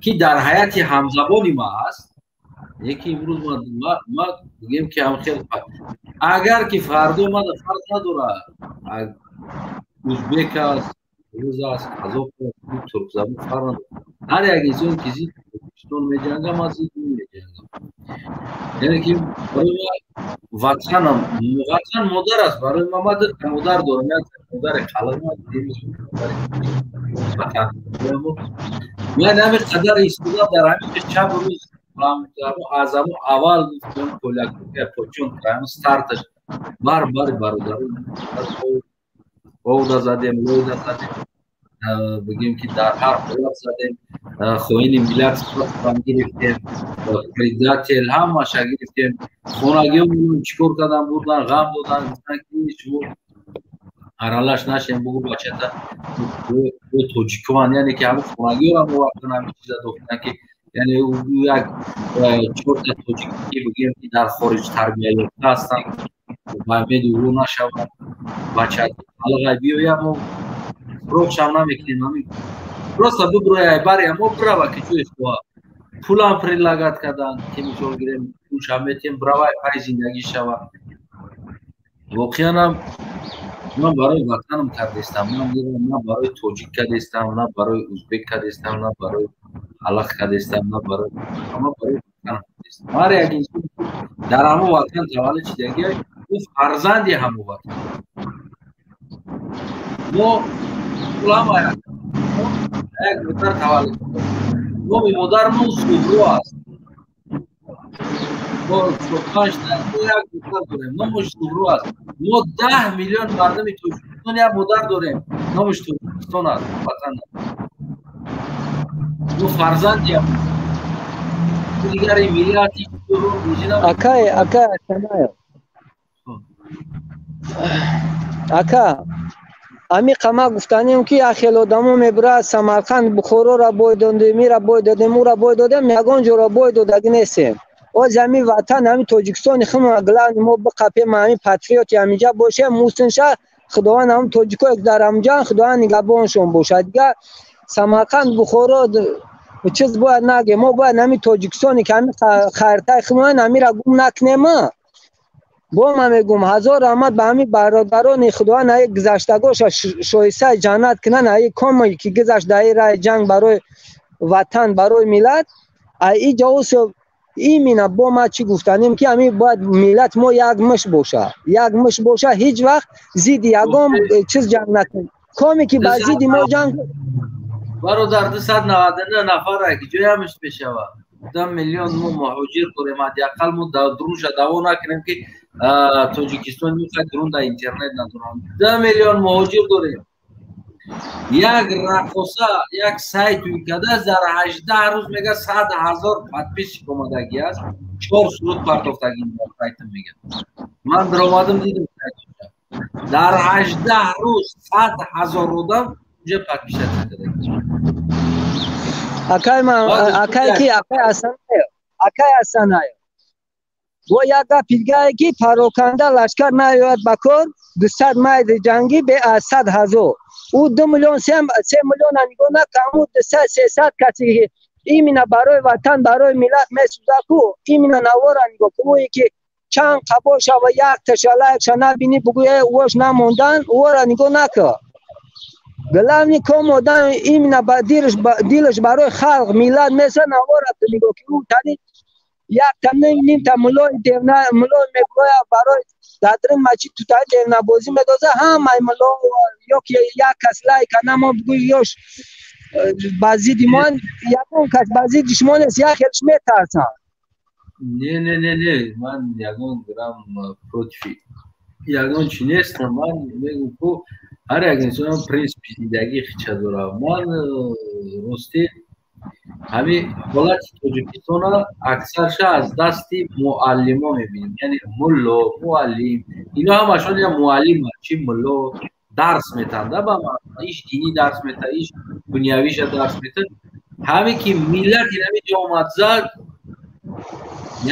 ки дар ҳайати ҳамзабони ма ҳаст. Яки имрӯз ма бигем, ки ҳам хел, агар ки фардо мада фарқ надорад, узбек аст, рӯз аст, қазоқ аст, туркзабон, фарқ надорад. Ҳар як инсон, ки зидди Тоҷикистон меҷангам, ман зидди меҷангам. Яъне ки барои ма ватанам, ватан модар аст барои ма. Ма дута модар дорам: як модари қалама, ватан. Ман ҳамин қадар истода дар ҳамин шабу рӯз, аз ҳамон аввал гуфтам, почон старташ бар бари бародарон овда задем, лойда задем, бигем, ки дар ҳар ҳолат задем, хоини миллат сифатам гирифтем, предатель ҳамаша гирифтем. Хонагиҳо чӣ кор кардан, бурдан, ғам додан, гуфтан, ки шумо аралаш нашем, бугу бачата тоҷикоан. Яъне ки ҳамон хонагиҳоро овардан, ҳамин чиза дохтан, ки яъне як чорта тоҷик, ки бигем, ки дар хориҷ тарбия ёфта ҳастанд, ба умеди ӯ нашавад, бача алғай биёя, мо фурӯғшам намекунем, ҳамин просто биброяй баря мо, бирава, ки ҷои хоҳа. Пулам предлагать кардан, ки мисол гирем, пулшам метем, биравай, пай зиндагӣ шава. Воқеанам ман барои ватанам кардестам, на барои тоҷик кардестам, на барои узбек кардестам, на барои халақ кардестам, на барои, ман барои ватанам кардестам. Ҳар як инсон дар ҳамон ватан таваллуд шидагӣ, ӯ фарзанди ҳамон ватан. Мо ҳама як модар таваллуд, номи модармон Зуҳро аст. Мо панҷ як модар дорем, номаш Зуҳро аст. Мо 10 миллион мардуми Тоҷикистон як модар дорем, номаш Тоҷикистон аст, ватан. Мо фарзанди дигари миллати. Акай, акай Асанаев, ака, ами қама гуфтанем, ки як хел одамо мебурад: Самарқанд, Бухороро бой додем, ира бой додем, ура бой додем. Ягон ҷоро бой додагӣ нестем. Оз ҳами ватан, ҳами Тоҷикистони худмо главный мо биқапем, ҳами патриоти ҳаминҷа бошем. Мусинша Худованд ҳам тоҷикое дар ҳамҷа, Худованд нигаҳбоншон бошад. Дигар Самарқанд, Бухоро чиз бояд нагем. Мо бояд ҳами Тоҷикистоне, ки ҳами хайртаи худмоян, ҳамира гум накунема. Бо ман мегӯм, ҳазор раҳмат ба ҳамин бародарони. Худованд ҳаи гузаштагоша шоистаи ҷаннат кунанд, ҳаи коме ки гузашт дар ин раҳи ҷанг барои ватан, барои миллат. Ай ҷо имина бо ма чӣ гуфтанем, ки ҳамин бояд миллат мо як муш боша, як муш боша, ҳеҷ вақт зидди ягон чиз ҷанг накунем. Коме ки ба зидди мо ҷанг Бародар, 299 нафара ки ҷоямш мешавад. 2 миллион мо муҳоҷир дорем. Ҳадди ақал мо дурунша даъво накунем, ки Тоҷикистон мехоҳад дурун дар интернет надорам. 2 миллион муҳоҷир дорем. Як раққоса як сайт кардааст, дар 18 рӯз мега 100 000 подписчик омадагӣ аст. Чор суруд партофтагӣ сайтам, мега. Ман даромадам, дидам, дар 18 рӯз 100 000 одам уже подписаться кардагӣ. Акай ман, акай, ки акай Асанаев, акай Асанаев, бо як гапи дигае, ки пароканда лашкар наёяд ба кор, 200 майди ҷангӣ бе аз 100 000. Ӯ 2 миллион, 3 миллиона нигоҳ накун, ӯ 200, 300 касе ки именно барои ватан, барои миллат месӯзад-ку, именно навора нигоҳ кун. Ӯе ки чанд қабо шава, якташа лайкша набинӣ, бугӯ ӯш намондан, ӯро нигоҳ накун. Главный ком одам именно ба дилаш барои халқ, миллат месӯзад, навора нигоҳ ки ӯ тани якта нимта мулои девна, мулои мегӯяд, барои дадрин мачид тутаи девнабозӣ медоза. Ҳамаи муло ё ки як кас лайка намо, бигӯ ёш ба зидди мо. Ягон кас ба зидди шумо нест, як хелш метарсанд. Не, не, не, не, ман ягон грамм против ягон чи нестам. Ман мегӯм, ку ҳар як инсон принсипи зиндагии хича дорад. Ман ростӣ ҳамин ҳолати Тоҷикистона аксарша аз дасти муаллимо мебинем. Яъне мулло, муаллим, ино ҳамашон я муаллим, чи мулло дарс метанда ба иш динӣ дарс мета, иш дунявиша дарс мета. Ҳаме ки миллат инами ҷо омад зад,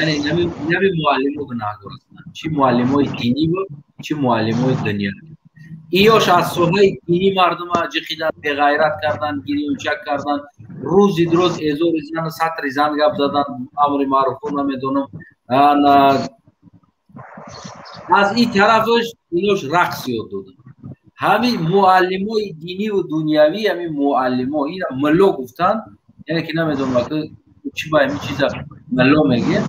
яъне инами муаллимо гунаҳгор ҳастанд, чи муаллимои динӣ буд. Чӣ муаллимои дунявӣ. Иёш аз соҳаи динӣ мардума ҷиқидан, беғайрат кардан, гирёнчак кардан, рӯзи дуроз эзори зан, сатри зан гап задан, амри маъруфо намедонам. Аз ин тарафаш инош рақс ёд додан. Ҳамин муаллимои диниву дунявӣ, ҳамин муаллимо, ина мулло гуфтанд, яъне ки намедонам чӣ ба ҳамин чиза мулло мегӯянд.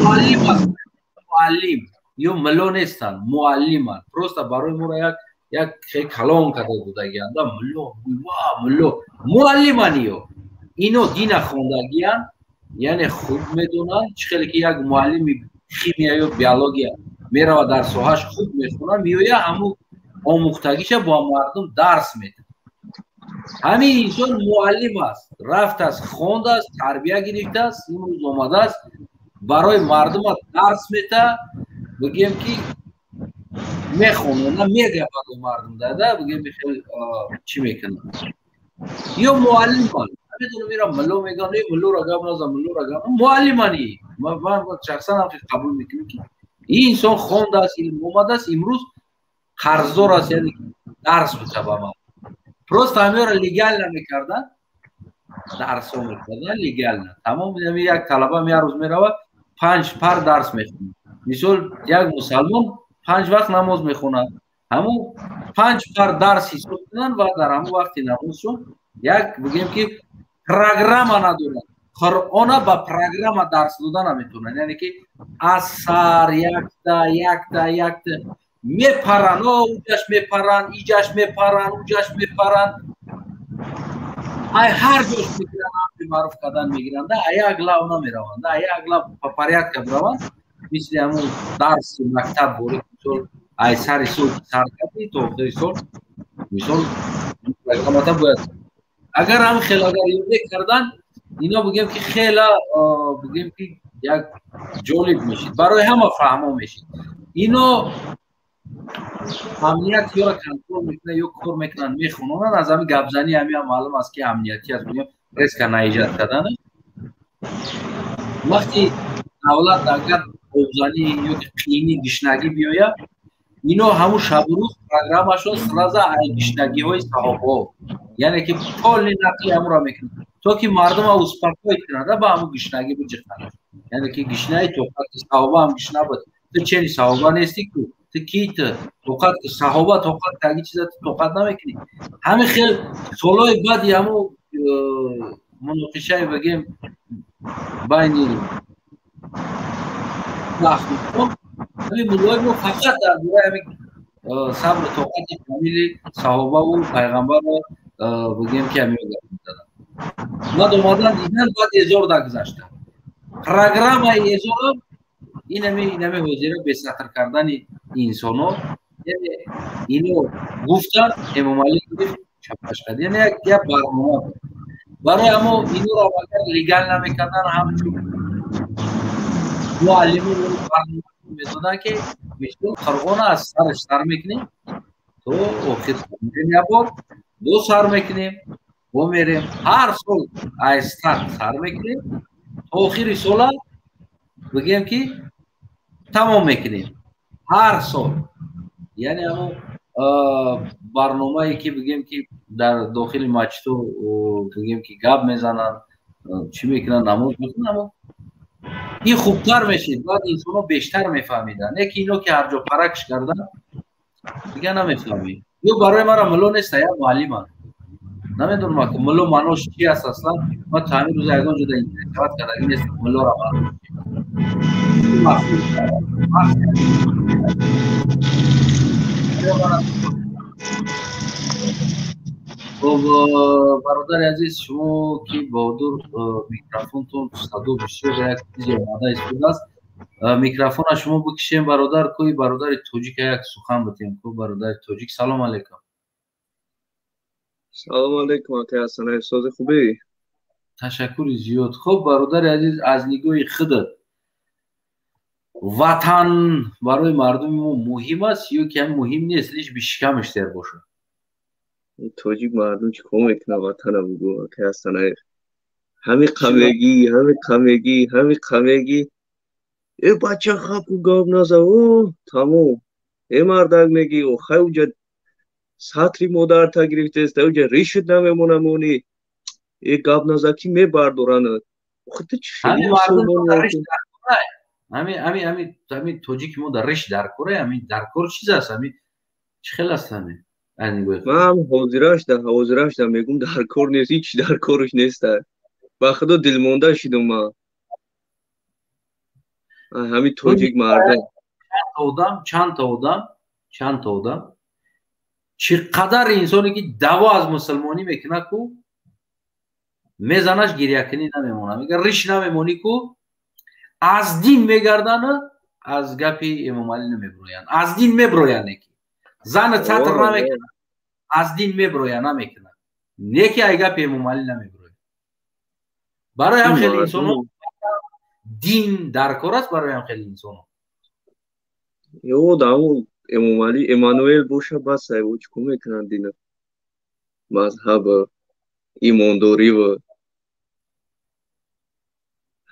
Муаллим аст, муаллим. Ё мулло нестанд, муаллиманд. Просто барои моро як калон карда додагианд. Мулло, ва мулло. Муаллиманд ё. Ино дина хондагианд, яъне хуб медонанд, чӣ хеле ки як муаллими химия ё биология меравад дар соҳааш хуб мехонад, меояд ҳамун омӯхтагиша бо мардум дарс медиҳад. Ҳамин инсон муаллим аст, рафтааст, хондааст, тарбия гирифтааст, имрӯз омадааст, барои мардума дарс медиҳад, бигӯем ки мехонад, мегӯяд барои мардум дада, бигӯем хеле чӣ мекунад. Ё муаллиманд. Намедонам ира мулло мегӯянд, э муллоро гап назан, муллоро гап. Муаллимани. Ман шахсан ҳам қабул мекунам ки ин инсон хондааст, илм омадааст, имрӯз қарздор аст, яъне дарс буда ба ман. Просто ҳамеро легально мекарданд, дарсо мекарданд легально. Тамом, як талаба як рӯз меравад, 5 пар дарс мехонад. Мисол як мусалмон 5 вақт намоз мехонад. Ҳамон 5 пар дарс ҳисоб кунанд ва дар ҳамон вақти намозшон як бигӯем ки программа надоранд. Қуръона ба программа дарс дода наметавонанд. Яъне ки аз сар якта якта якта мепаранд, уҷаш мепаранд, иҷаш мепаранд, уҷаш мепаранд. Ай ҳар ҷош мегиранд, амри маъруф кардан мегиранд, ай як лав намераванд, ай як лав по порядка бираванд. Мисли ҳамон дарси мактаб борӣ, мисол ай сари сол сар кардӣ то охири сол, мисол программата бояд. Агар ҳам хел агар ёд мекарданд, ино бигӯем ки хела бигӯем ки як ҷолиб мешид, барои ҳама фаҳмо мешид. Ино амният ёро контрол мекунанд ё кор мекунанд, мехононанд. Аз ҳамин гапзанӣ ҳамин ҳам маълум аст ки амниятӣ аст, бигӯем резка наиҷад карданаш. Вақти давлат агар обзанӣ ё ки қиинӣ гишнагӣ биёяд, ино ҳамун шабу рӯз программашон сразу ай гишнагиҳои саҳобаҳо, яъне ки полни нақли ҳамонро мекунанд, то ки мардумро успокоит кунанд ба ҳамун гишнагӣ биҷиқанд. Яъне ки гишнаи тоқати саҳоба ҳам гишна буд. Ту чени саҳоба нестӣ ку, ту ки ту тоқат саҳоба тоқат карди чиза ту тоқат намекунӣ. Ҳамин хел солҳои баъди ҳамун муноқишае бигем байни ҳамин муллои мо фақат дар бораи ҳамин сабру тоқати комили саҳобаву пайғамбарро бигем ки ҳамин гап мезаданд. Баъд омадан дидан баъд эзор дагузашта. Программаи эзорам инами ҳозира бесатр кардани инсонҳо, яъне ино гуфтанд, Эмомалӣ гирифт, чапаш кард. Яъне як барнома буд. Барои ҳамо инора агар легал намекардан, ҳамчун муаллимо барнома медоданд ки мисол Қуръона аз сараш сар мекунем то охир як бор бо сар мекунем, бо мерем. Ҳар сол аз старт сар мекунем то охири сола бигӯем ки тамом мекунем. Ҳар сол. Яъне ҳамон барномае ки бигӯем ки дар дохили масҷидҳо бигӯем ки гап мезананд, чӣ мекунанд, намоз мехонанд, ин хубтар мешид. Баъд инсонҳо бештар мефаҳмиданд. Не ки ино ки ҳар ҷо паракш карданд, дигар намефаҳмид. Ё барои мара мулло нест, як муаллиманд. Намедонам ки мулло маънош чи аст аслан. Ман то ҳамин рӯза ягон ҷода интересоват кардагӣ нестам муллоро маънош чи. Хуб, бародари азиз, шумо ки баҳодур микрофонтон садо бисёр як чизе омада истодааст, микрофона шумо бикишем бародар, кӯи бародари тоҷика як сухан битем. Ку бародари тоҷик, салом алейкум. Салом алейкум, акай Ҳасанаев, сози хубӣ? Ташаккури зиёд. Хуб, бародари азиз, аз нигоҳи худат ватан барои мардуми мо муҳим аст ё ки ҳам муҳим нест, лиш бишикамаш тер бошад? Тоҷик мардум чӣ кор мекунад ватана бугӯ, акай Ҳасанаев? Ҳами қамегӣ, ҳами қамегӣ, ҳами қамегӣ Э бача, хапу гап наза, о тамом. Э мардак, меги, охай, уҷа сатри модарта гирифтеста, уҷа ришит намемонамонӣ. Э гап наза, ки мебардоранад. Охи ту чӣ хеле мусулмони? Ами тоҷики мо дар риш дар кора, ами дар кор чиз аст, ами чӣ хел аст ами? Ман ҳозирашда мегум, дар кор нест, ҳеч дар корш неста. Ба худо, дилмонда шидум ман ҳамин тоҷик мардум. Одам, чандта одам, чандта одам, чӣ қадар инсоне ки даъво аз мусулмонӣ мекунад ку, мезанаш, гирякунӣ намемонад, мега, риш намемонӣ ку, аз дин мегардана, аз гапи Эмомалӣ намеброянд, аз дин меброянд. Неки зана сатр намекунад, аз дин меброя намекунад, неки ай гапи Эмомалӣ намеброяд. Барои ҳам хеле инсонҳо дин дар кор аст, барои ҳам хеле инсонҳо. Ё даму Эмомалӣ Эммануэл боша, бас, ай чӣ кор мекунанд дина, мазҳаба, имондориву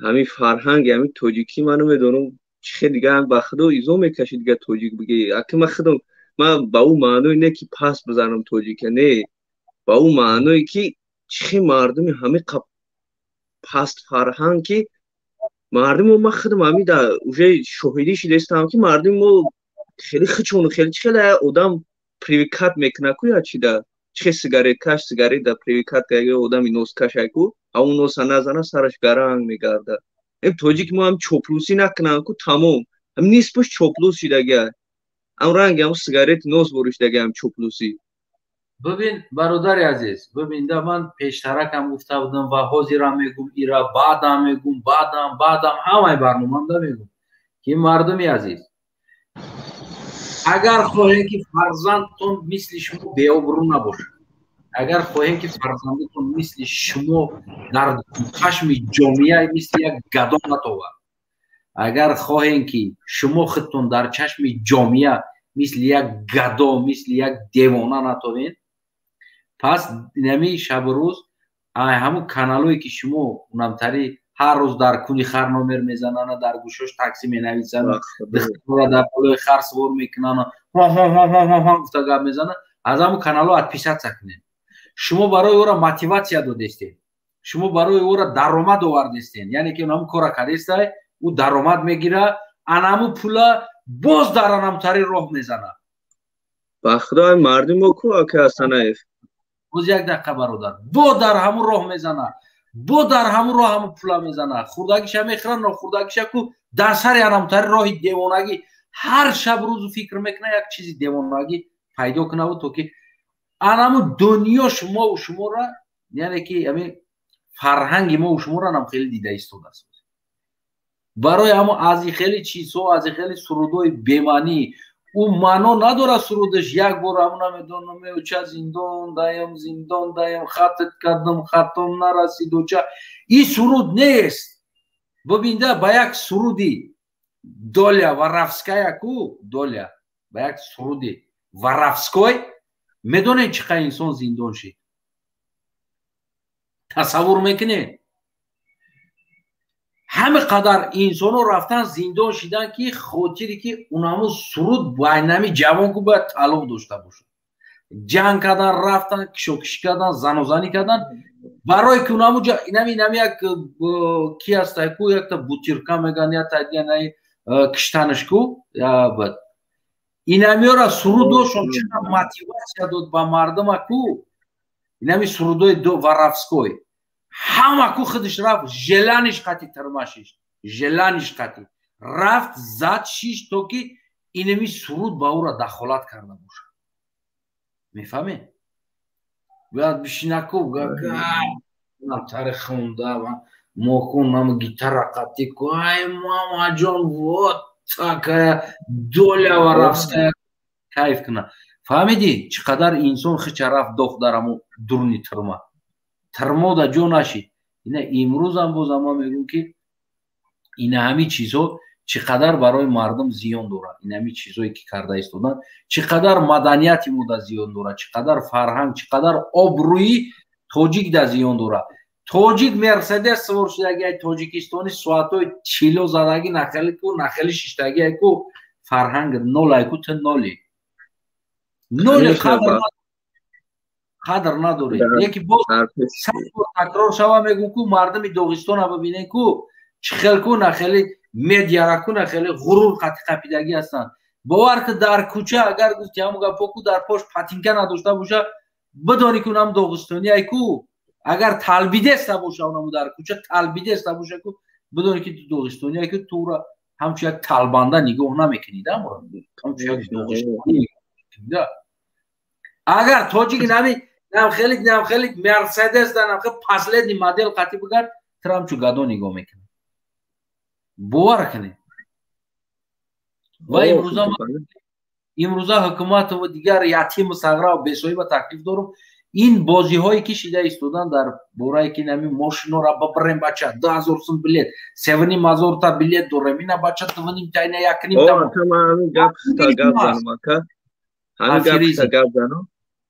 ҳамин фарҳанги ҳамин тоҷикӣ. Ман намедонам чӣ хел дига, ба худо, изо мекашид дига тоҷик бигӣ. Аки ман худам, ман ба ӯ маъное не ки пас бизанам тоҷика, не, ба ӯ маъное ки чӣ хел мардуми ҳамин паст фарҳанг ки мардуми мо. Ман худам ҳамин да уже шоҳидӣ шидастам, ки мардуми мо хеле хичону хеле чӣ хеле одам привыкать мекунад ку я чида, чӣ хел сигареткаш сигарет да привыкать ка, одами носкашай ку, ҳамун носа назана, сараш гаранг мегарда. Эм тоҷик мо ҳам чоплусӣ накунанд ку, тамом, ҳам нисбаш чоплус шидагия, ҳам ранги ҳам сигарет нос боришдагия, ҳам чоплусӣ. Бибин, бародари азиз, бибин да, ман пештаракам гуфта будам ва ҳозирам мегум, ира баъдам мегум, баъдам, баъдам ҳамаи барномамда мегум, ки мардуми азиз, агар хоҳем, ки фарзандтон мисли шумо беобрӯ набошад, агар хоҳем, ки фарзандатон мисли шумо дар чашми ҷомеа мисли як гадо натобад, агар хоҳем, ки шумо худтон дар чашми ҷомеа мисли як гадо, мисли як девона натобед, пас инами шабу рӯз ҳамун каналое ки шумо унамтари ҳар рӯз дар куни хар номер мезанана, дар гӯшош такси менависану духтарора дар болои хар сувор мекунану гуфта гап мезанад, аз ҳамун каналҳо отписаться кунед. Шумо барои ӯра мотиватсия додестед, шумо барои ӯра даромад овардестед, яъне ки ҳамун кора кардестай, ӯ даромад мегира, анаму пула боз дар анамтари роҳ мезанад. Ба худо, мардумо ку, ака Ҳасанаев. Боз як дақиқа, бародар. Бо дар ҳамун роҳ мезанад, бо дар ҳамун роҳ ҳамун пула мезанад, хурдагиша мехӯрад, нохурдагиша ку, дар сари анамтари роҳи девонагӣ ҳар шаб рӯзу фикр мекунад, як чизи девонагӣ пайдо кунаву то ки анаму дунё шумову шуморо, яъне ки ами фарҳанги мову шуморо нам хеле дида истодааст. Барои ҳамо аз и хеле чизҳо, аз и хеле сурудҳои бемаънӣ, ӯ маъно надорад сурудаш. Як бор ҳамун намедонам, оча, зиндон даем, зиндон даем, хатт кардам, хатом нарасид, оча, и суруд нест. Бибинда, ба як суруди доля воровская ку, доля, ба як суруди воровской медонед чӣ қадр инсон зиндон шид? Тасаввур мекунед, ҳаме қадар инсонҳо рафтан, зиндон шидан, ки хотире ки унаму суруд байнами ҷавон ку бояд тааллуқ дошта бошад. Ҷанг кардан, рафтан, кишокишӣ кардан, занозанӣ кардан, барое ки унаму инами як ки ҳастай ку, якта бутирка меган, ятаи киштанаш ку, инамиёра сурудошон чӣ мотиватсия дод ба мардума ку. Инами сурудои воровской ҳама ку, худаш рафт, желаниш қати тюрьма шишт, желаниш қати рафт, зад, шишт, то ки инами суруд ба ӯра дахолат карда бошад. Мефаҳмед? Бояд бишинаку тари хунда мокун, гитара қати ку, ай мамаҷон, вот такая доля воровская, кайф куна. Фаҳмидӣ, чӣ қадар инсон хича рафт дох дар ҳамо дуруни тюрьма? Тюрьма да ҷо нашид. Ина имрӯзам бозам ман мегӯм, ки ина ҳамин чизҳо чӣ қадар барои мардум зиён дорад, ин ҳамин чизҳое ки карда истодан чӣ қадар маданияти мо да зиён дорад, чӣ қадар фарҳанг, чӣ қадар обрӯи тоҷик да зиён дорад. Тоҷик Мерседес сувор шудаги, тоҷикистони соатҳои чило задаги, нахели ку нахели шиштаги ку, фарҳанг нолай ку, ту ноли ноли, қадр надорӣ. Яки боз такрор шава, мегӯм ку, мардуми Доғистона бибинен ку, чӣ хел ку нахели медиара ку нахели ғурур қати қапидагӣ ҳастанд. Бовар ки, дар кӯча агар гуфти ҳамун гапо ку, дар пош патинка надошта боша, бидонӣ ку, нам доғистониай ку. Агар талбидес набоша, онаму дар кӯча талбидес набоша ку, бидонӣ ки ту доғистониай ку. Тура ҳамчун як талбанда нигоҳ намекунӣ да, ҳамчун як доғистони. Агар тоҷик нами намхелик намхелик Мерседес да намхел последний модель қати бигард, тура ҳамчун гадо нигоҳ мекунад. Бовар кунед. Ва имрӯза ҳукумату дигар ятиму сағраву бесоҳиба таклиф дорум. Ин бозиҳое ки шида истодан дар борае ки нами мошинора бибирем, бача, 2000 сум билет, севним ҳазорта билет дорем, ина, бача, дувним та, ина якним. Ҳамин гап занам,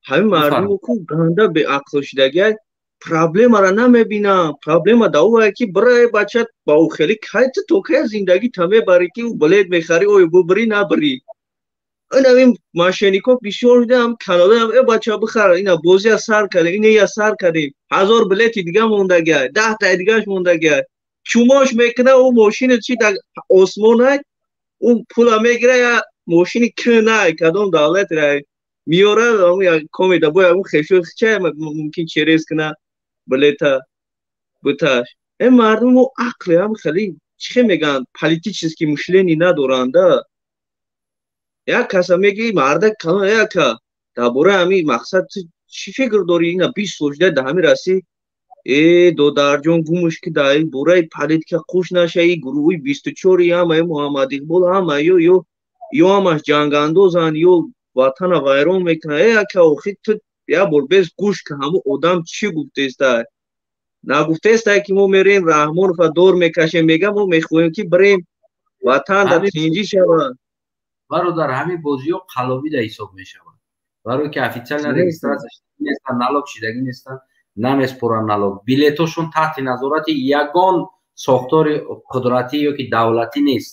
ҳамин мардуму ку ганда беақл шудагиай, проблемаро намебинам. Проблема да ӯ ки бирай, бача, ба ӯ хеле кай ту то кай зиндагӣ та мебарӣ, ки ӯ билет мехарӣ, ой, бубирӣ, набирӣ. Инамин мошеннико бисёр шудаам Канадаам. Э, бача, бихар, ина бозия сар кардем, ина сар кардем, 1000 билети дига мондагиай, 10таи дигаш мондагиай. Чумош мекуна, ӯ мошини чи дар осмонай, ӯ пула мегира, я мошини кнай кадом давлатрай миёра, комеда бо ягон хешо ча мумкин через куна билета буташ. Э, мардумо ақли ҳам хеле, чӣ мегӯянд, политический мышление надоранда. Як каса мегӯи, мардак калон, яка дар бораи ҳамин мақсад чӣ фикр дорӣ? Ина 20 сол шуда дар ҳамин расӣ. Э, додарҷон, гумуш ки дар ин бораи политика қуш нашаи. Гурӯҳи 24 ҳамаи Муҳаммад Иқбол, ҳама ё ҳамаш ҷангандозанд, ё ватана вайрон мекунанд. Э, ака, охи ту як бор без гӯш ки ҳамун одам чӣ гуфтеста. Нагуфтеста, ки мо мерем, Раҳмонова дор мекашем. Мега, мо мехоҳем, ки бирем, ватан дар тинҷӣ шавад. Бародар, ҳамин бозиҳо қалобида ҳисоб мешавад, барое ки официально регистрация нестанд, налог шидагӣ нестанд, намеспоранд налог. Билетошон таҳти назорати ягон сохтори қудратӣ ё ки давлатӣ нест,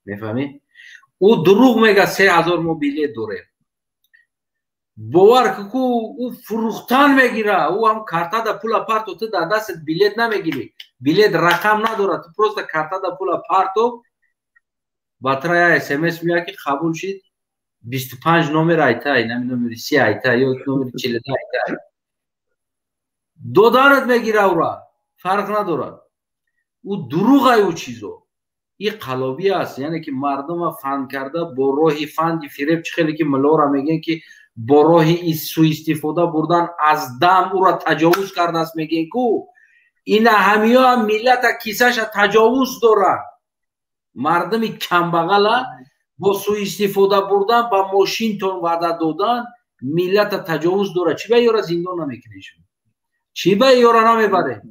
мефаҳмӣ? Ӯ дурӯғ мега, 3000 мо билет дорем. Бовар ку, ӯ фурӯхтан мегира. Ӯ ҳам картада пула парто, ту дар дастат билет намегирӣ, билет рақам надорад. Ту просто картада пула парто, ба тра я СМС меяд, ки қабул шид, 25 номер айтай, нами номери 30 айтай ё номери 42 айтай, доданат мегира ура, фарқ надорад. Ӯ дурӯғай, ӯ чизо и қалобӣ аст. Яъне ки мардума фанд карда бо роҳи фанди фиреб, чӣ хеле ки муллора мегӯянд, ки бо роҳи суистифода бурдан аз дам ӯра таҷовуз кардааст, мегӯем ку, ина ҳамиё миллата кисаша таҷовуз доранд. Мардуми камбағала бо суистифода бурдан, ба мошинтон ваъда додан, миллата таҷовуз дорад. Чӣ ба ёра зиндон намекунед шумо? Чӣ ба ёра намебаред?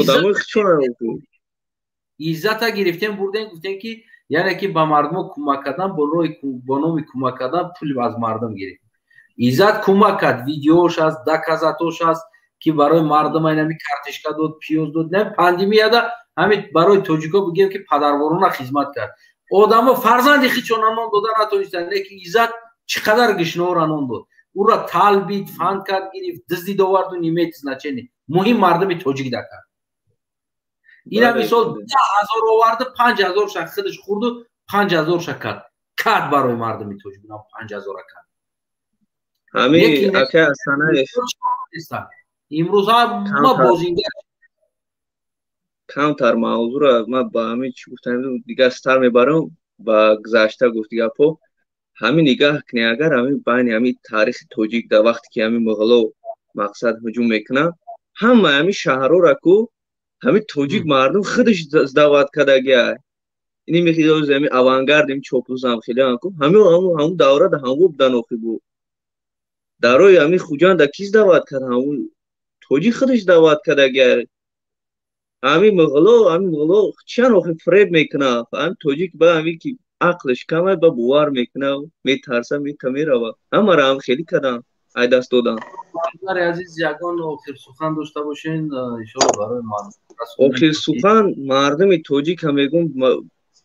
Одамои Иззата гирифтем, бурдем, гуфтем ки, яъне ки ба мардумо кӯмак кардан, бо роҳи бо номи кӯмак кардан пул аз мардум гирифт. Иззат кӯмак кард, видеош аст, доказатош аст, ки барои мардум айнами картишка дод, пиёз дод. Не, пандемияда ҳамин барои тоҷико бигӯем, ки падарворона хизмат кард. Одамо фарзанди хичона нон дода натонистанд, лекин Иззат чӣ қадар гишноора нон дод. Ура талбид, фанд кард, гирифт, дуздид, оварду, не имеет значение, муҳим мардуми тоҷик да кард. Ина мисол, 10 000 оварду, 5000ша худаш хӯрду, 5000ша кард барои мардуми тоҷик, 5000-а кард. Ҳамин ака Асанаев. Имрӯза ма бозингар. Камтар мавзура ман ба ҳамин чӣ гуфтам, дигар стар мебарам ба гузашта. Гуфти гапҳо ҳамин, нигаҳ кунӣ, агар ҳамин байни ҳамин таърихи тоҷик, дар вақте ки ҳамин муғуло мақсад ҳуҷум мекунанд, ҳама ҳамин шаҳрҳоро ку ҳамин тоҷик мардум худаш даъват кардагиай. Ини мехиёз ҳамин авангард, ин чоплусам хеле ку ҳамин ҳамун давра да ҳамун будан. Охи бу дарои ҳамин Хуҷанда киз даъват кард? Ҳамун тоҷик худаш даъват кардагиай. Ҳамин муғуло, ҳамин муғуло чиан охи фиреб мекунад ҳамин тоҷик, ба ҳамин ки ақлаш камай, ба бовар мекунад, метарса, мета мерава. Ҳамаро ҳам хеле карданд. Ай даст додан. Бародари азиз, ягон охир сухан дошта бошен, иншоалло, барои мардум. Охир сухан: мардуми тоҷика мегум,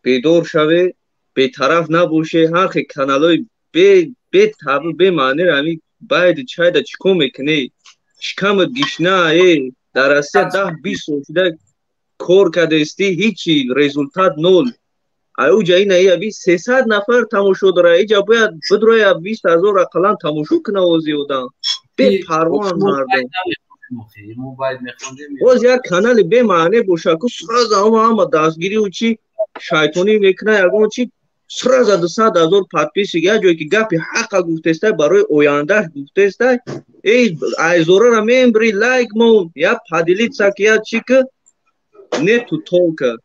бедор шаве, бетараф набоше. Ҳар хел каналҳои бетаб, бемаънеро ҳами байди чайда чӣ кор мекунӣ? Шикамат гишна э. Дар Россия 10-20 сол шуда кор кардаистӣ, ҳичи результат нол. Ай уҷа ина ия 300 нафар тамошо дора, иҷа бояд бидроя, 20 000 ақаллан тамошо куна. Ози одам бепарвоан мардум. Боз як канали бемаъне боша ку, сразу ҳама дастгириву чи шайтонӣ мекуна, ягон чи, сразу 200 000 подписчик. Як ҷое ки гапи ҳақа гуфтестай, барои ояндааш гуфтестай, эй, айзорара мембри, лайк мон, я поделиться ки, я чи ки, нету толка.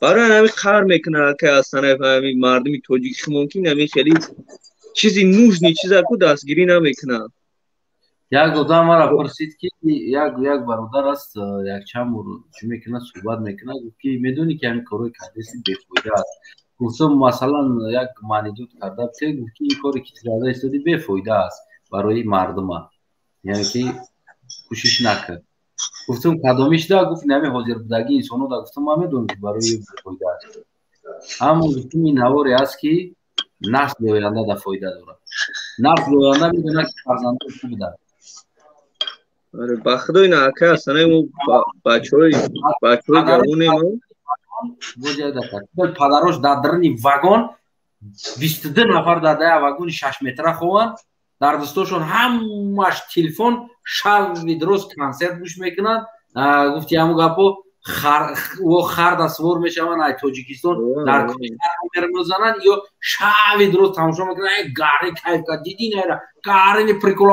Барои ҳами қар мекунад ака Ҳасанаев, ҳами мардуми тоҷики химон, ки ҳами хеле чизи нужный чиза ку дастгирӣ намекунад. Як одам мара пурсид, ки як бародар аст, якчанд бор чӣ мекунад, суҳбат мекунад, гуфт, ки медонӣ, ки ҳамин корҳои кардаси бефоида аст. Гуфтам, масалан, як маънидод карда, гуфт, ки ин коре ки карда истоди, бефоида аст барои мардума, яъне ки кӯшиш накард. Гуфтам, кадомишда? Гуфт, нами ҳозирбудагии инсонҳо. Да, гуфтам, ман медонам, ки барои бефоида аст, аммо, гуфтам, ин наворе аст, ки насли оянда да фоида дорад. Насли оянда медонад, ки фарзандои хуб буданд. Ба худо, ина ака Ҳасанаи, мо бачаҳои ҷавонем. Падарош дар даруни вагон, 22 нафар дар дая вагони 6 метра хованд, дар дастошон ҳамаш телефон, шаби дуруст консерт гӯш мекунанд. Гуфти ҳамун гапо, харда сувор мешаванд, ай Тоҷикистон дар мезананд ё шаби дуруст тамошо мекунанд. Гари кайф кард, диди найра гарини прикол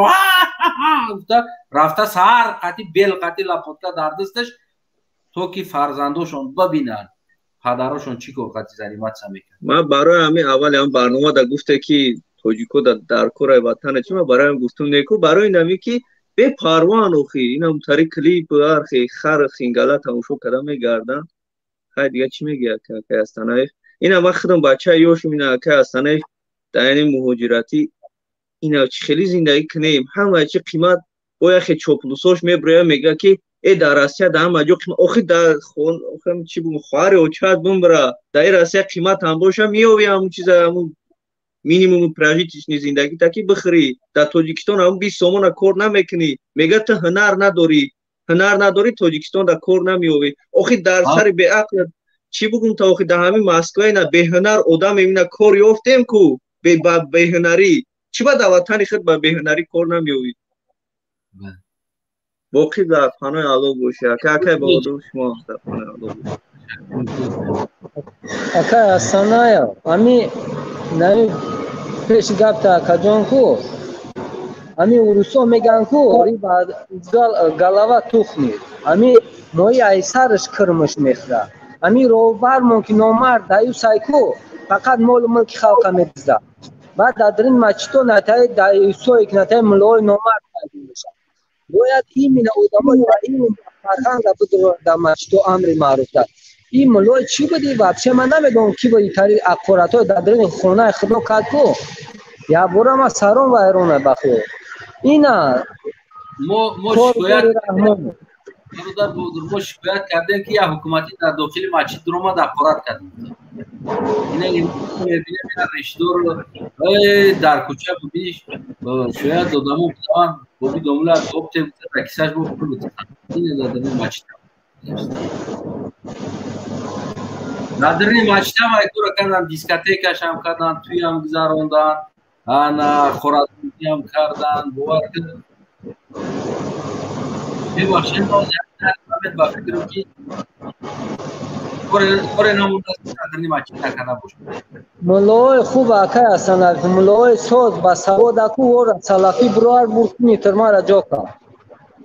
гуфта рафта, саҳар қати бел қати лопатка дар дасташ, то ки фарзандошон бибинанд, падарошон чӣ кор қати заниматься мекунад. Ман барои ҳамин аввали ҳам барнома да гуфте, ки тоҷико дар кораи ватана чи, ман барои ҳам гуфтум, неку барои нами ки бепарвоан охи, инам тари клип архи хар хингала тамошо карда мегарданд. Хай, дига чӣ мегӯяд акай Ҳастанаев? Ина ман худам бачаи ёшум, ина акай Ҳастанаев, дар яъне муҳоҷиратӣ ина чӣ хеле зиндагӣ кунем? Ҳама чи қимат. Бо яхе чоплусош меброя, мега, ки э, дар Россия дар ҳама ҷо қимат. Охи, дар чӣ бугум, хоҳари очат бимбира, дар ин Россия қимат ҳам боша, меёви ҳамун чиза, ҳамун минимуми прожиточный зиндагӣ таки бихӯрӣ. Дар Тоҷикистон ҳамун 20 сомона кор намекунӣ. Мега, ту ҳунар надорӣ, ҳунар надорӣ, Тоҷикистон дар кор намеёвӣ. Охи, дар сари беақл чӣ бугум та? Охи, дар ҳамин Москва ина беҳунар одам ина кор ёфтем ку ба беҳунарӣ. Чӣ ба дар ватани худ ба беҳунарӣ кор намеёвӣ? Боқӣ дар паноҳи Аллоҳ бошӣ, ака. Акай Баҳодур, шумо дар паноҳи Аллоҳ бошӣ. Акай Асаная, ами нами пеши гапта, акаҷон, ку ами урусо меган ку, рыба голова тухнет. Ами мои айсараш кирмиш мехӯра. Ами роҳбармон, ки номард даюсай ку, фақат молу мулки халқа медизда. Баъд дар дарин мачито натаи даюсое, ки натаи муллои номард пайдо мешавад. Бояд именно одамои ба илм, фарҳанга бидуранд дар мачито, амри маъруф дар ин муллои чӣ буди? Вообще ман намедонам, ки буди, тари аққоратҳои дар дарини хонаи худо кард ку. Якбора ман сарон вайрона бахӯ ина. Мо шикоят, мо шикоят кардем, ки як ҳукуматӣ дар дохили масҷид дуромад, аққорат кард. Ина мебинем, решдор дар кӯча будиш, шояд одамо будаванд, боби домула обте кисаш бо пул ина дар дарини масҷид. Дар дарини масҷидам айкора кардан, дискотекашам кардан, туям гузарондан, ана хоразмиям кардан. Бовар кун, мебахшед, ба фикрам, ки коре намондааст, дар дарини масҷид накарда бошад. Муллоҳои хуб, акай ҳастанд, муллоҳои соз, ба савод аку, ора салафӣ буровар, бур куни тирмара ҷо кар,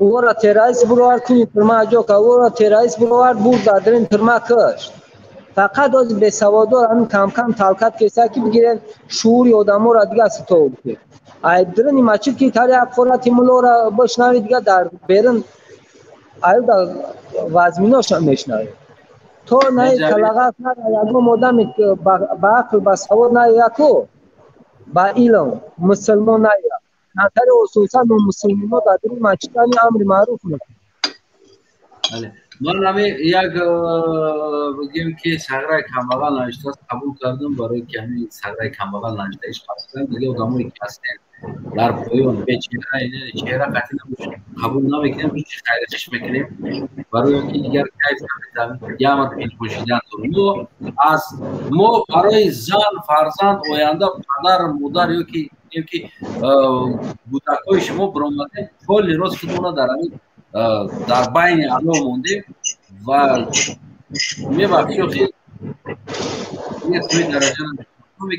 ора террорист буровар, куни тирма ҷо кар, ора террорист буровар, бур дар дарин тирма кашт. Фақат ози бесаводор ҳамин камкам талкат кеса, ки бигирен шуури одаморо дига ситов ки ай дарини масҷид ки тари аққорати муллоро бишнави, дига дар берун аюда вазминоша мешнавӣ. То наи калағат нара, ягон одами ба ақл, ба савод наяку, ба илм мусулмон ная. Натари ососан мусулмонҳо дар дури масҷидани амри маъруф мекунанд. Ман ҳами як бигем ки сағраи камбағал навиштааст, қабул кардам, барои ки ҳами сағраи камбағал навиштаиш қабул кардам. Дига одамое ки ҳастем дар поён бечеҳра, чеҳра қатъи набошад, қабул намекунем, чи хайрхиш мекунем, барои он ки дигар кайф наметавонем, ямар пинҳоншидан дорем. Мо аз мо барои зан, фарзанд, оянда, падар, модар ё ки кӯдакҳои шумо биромадем, поли рост худмона дар ҳамин дар байни ало мондем ва мебахши, охи дараҷа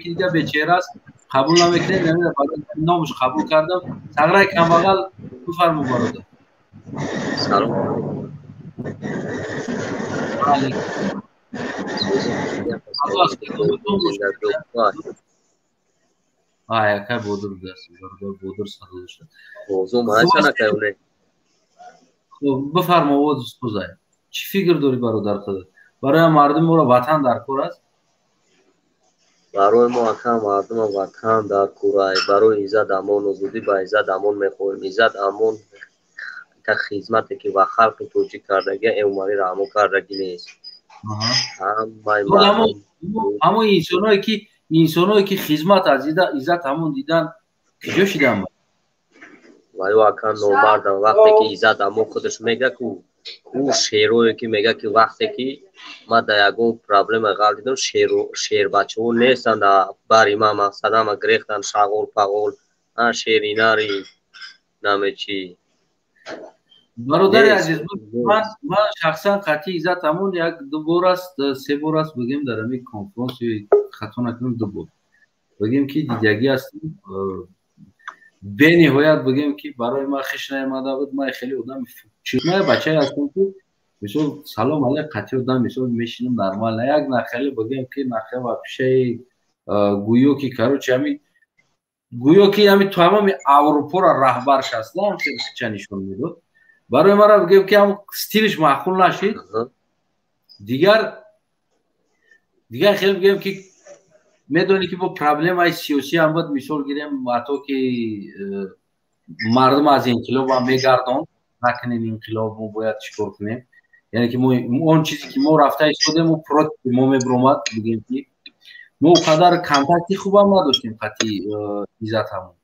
ки дига бечеҳра аст, қабул намекунем, номаш қабул кардам. Сағраи камбағал, бифармо, бародар. Салом. Якай бодур будааст, бародар бодур садо дошта. Бифармо, овоз сӯзай. Чӣ фикр дорӣ, бародар худат? Барои мардуми моро ватан дар кор аст? Барои мо, ака, мардума ватан дар курай. Барои Иззат Амон озодӣ, ба Иззат Амон мехоҳем. Иззат Амон та хизмате ки ба халқи тоҷик кардагия, Эмомалӣ Раҳмон кардагӣ нест. Ҳамон инсоное ки хизмат аз Иззат Амон дидан, куҷо шидан? Ваё, ака, номардам. Вақте ки Иззат Амон худаш мега ку шерое ки мега ки вақте ки ман дар ягон проблема ғалт дидам, шербачаҳо нестанд бари ман, мақсадама гирехтан, шағол пағол, шеринари намечи. Бародари азиз, ман шахсан қатъи Иззат Амон як ду бор аст, се бор аст, бигем, дар ҳамин конфронси, хато накунам, ду бор, бигем ки дидагӣ ҳастем. Бениҳоят, бигем ки барои ман хиш наомада буд. Ман хеле одами, ман бачае ҳастам ки мисол салом алейк қатъи одам мисол мешинам нормально, як нахеле, бигем ки нахе вообще гӯё ки, короче, ҳамин гӯё ки ҳамин тамоми Аврупоро раҳбарш ҳастам, хеле нишон медод. Барои мара, бигем ки ҳам стилиш маъқул нашид. Дигар хеле, бигем ки медонӣ ки бо проблемаи сиёсӣ ҳам буд. Мисол гирем, ҳатто ки мардум аз инқилобам мегардон, накунем инқилоб, мо бояд чӣ кор кунем, яъне ки он чизе ки мо рафта истодем, мо против мо мебиромад. Бигем ки мо он қадар контакти хубам надоштем қатъи Иззатамон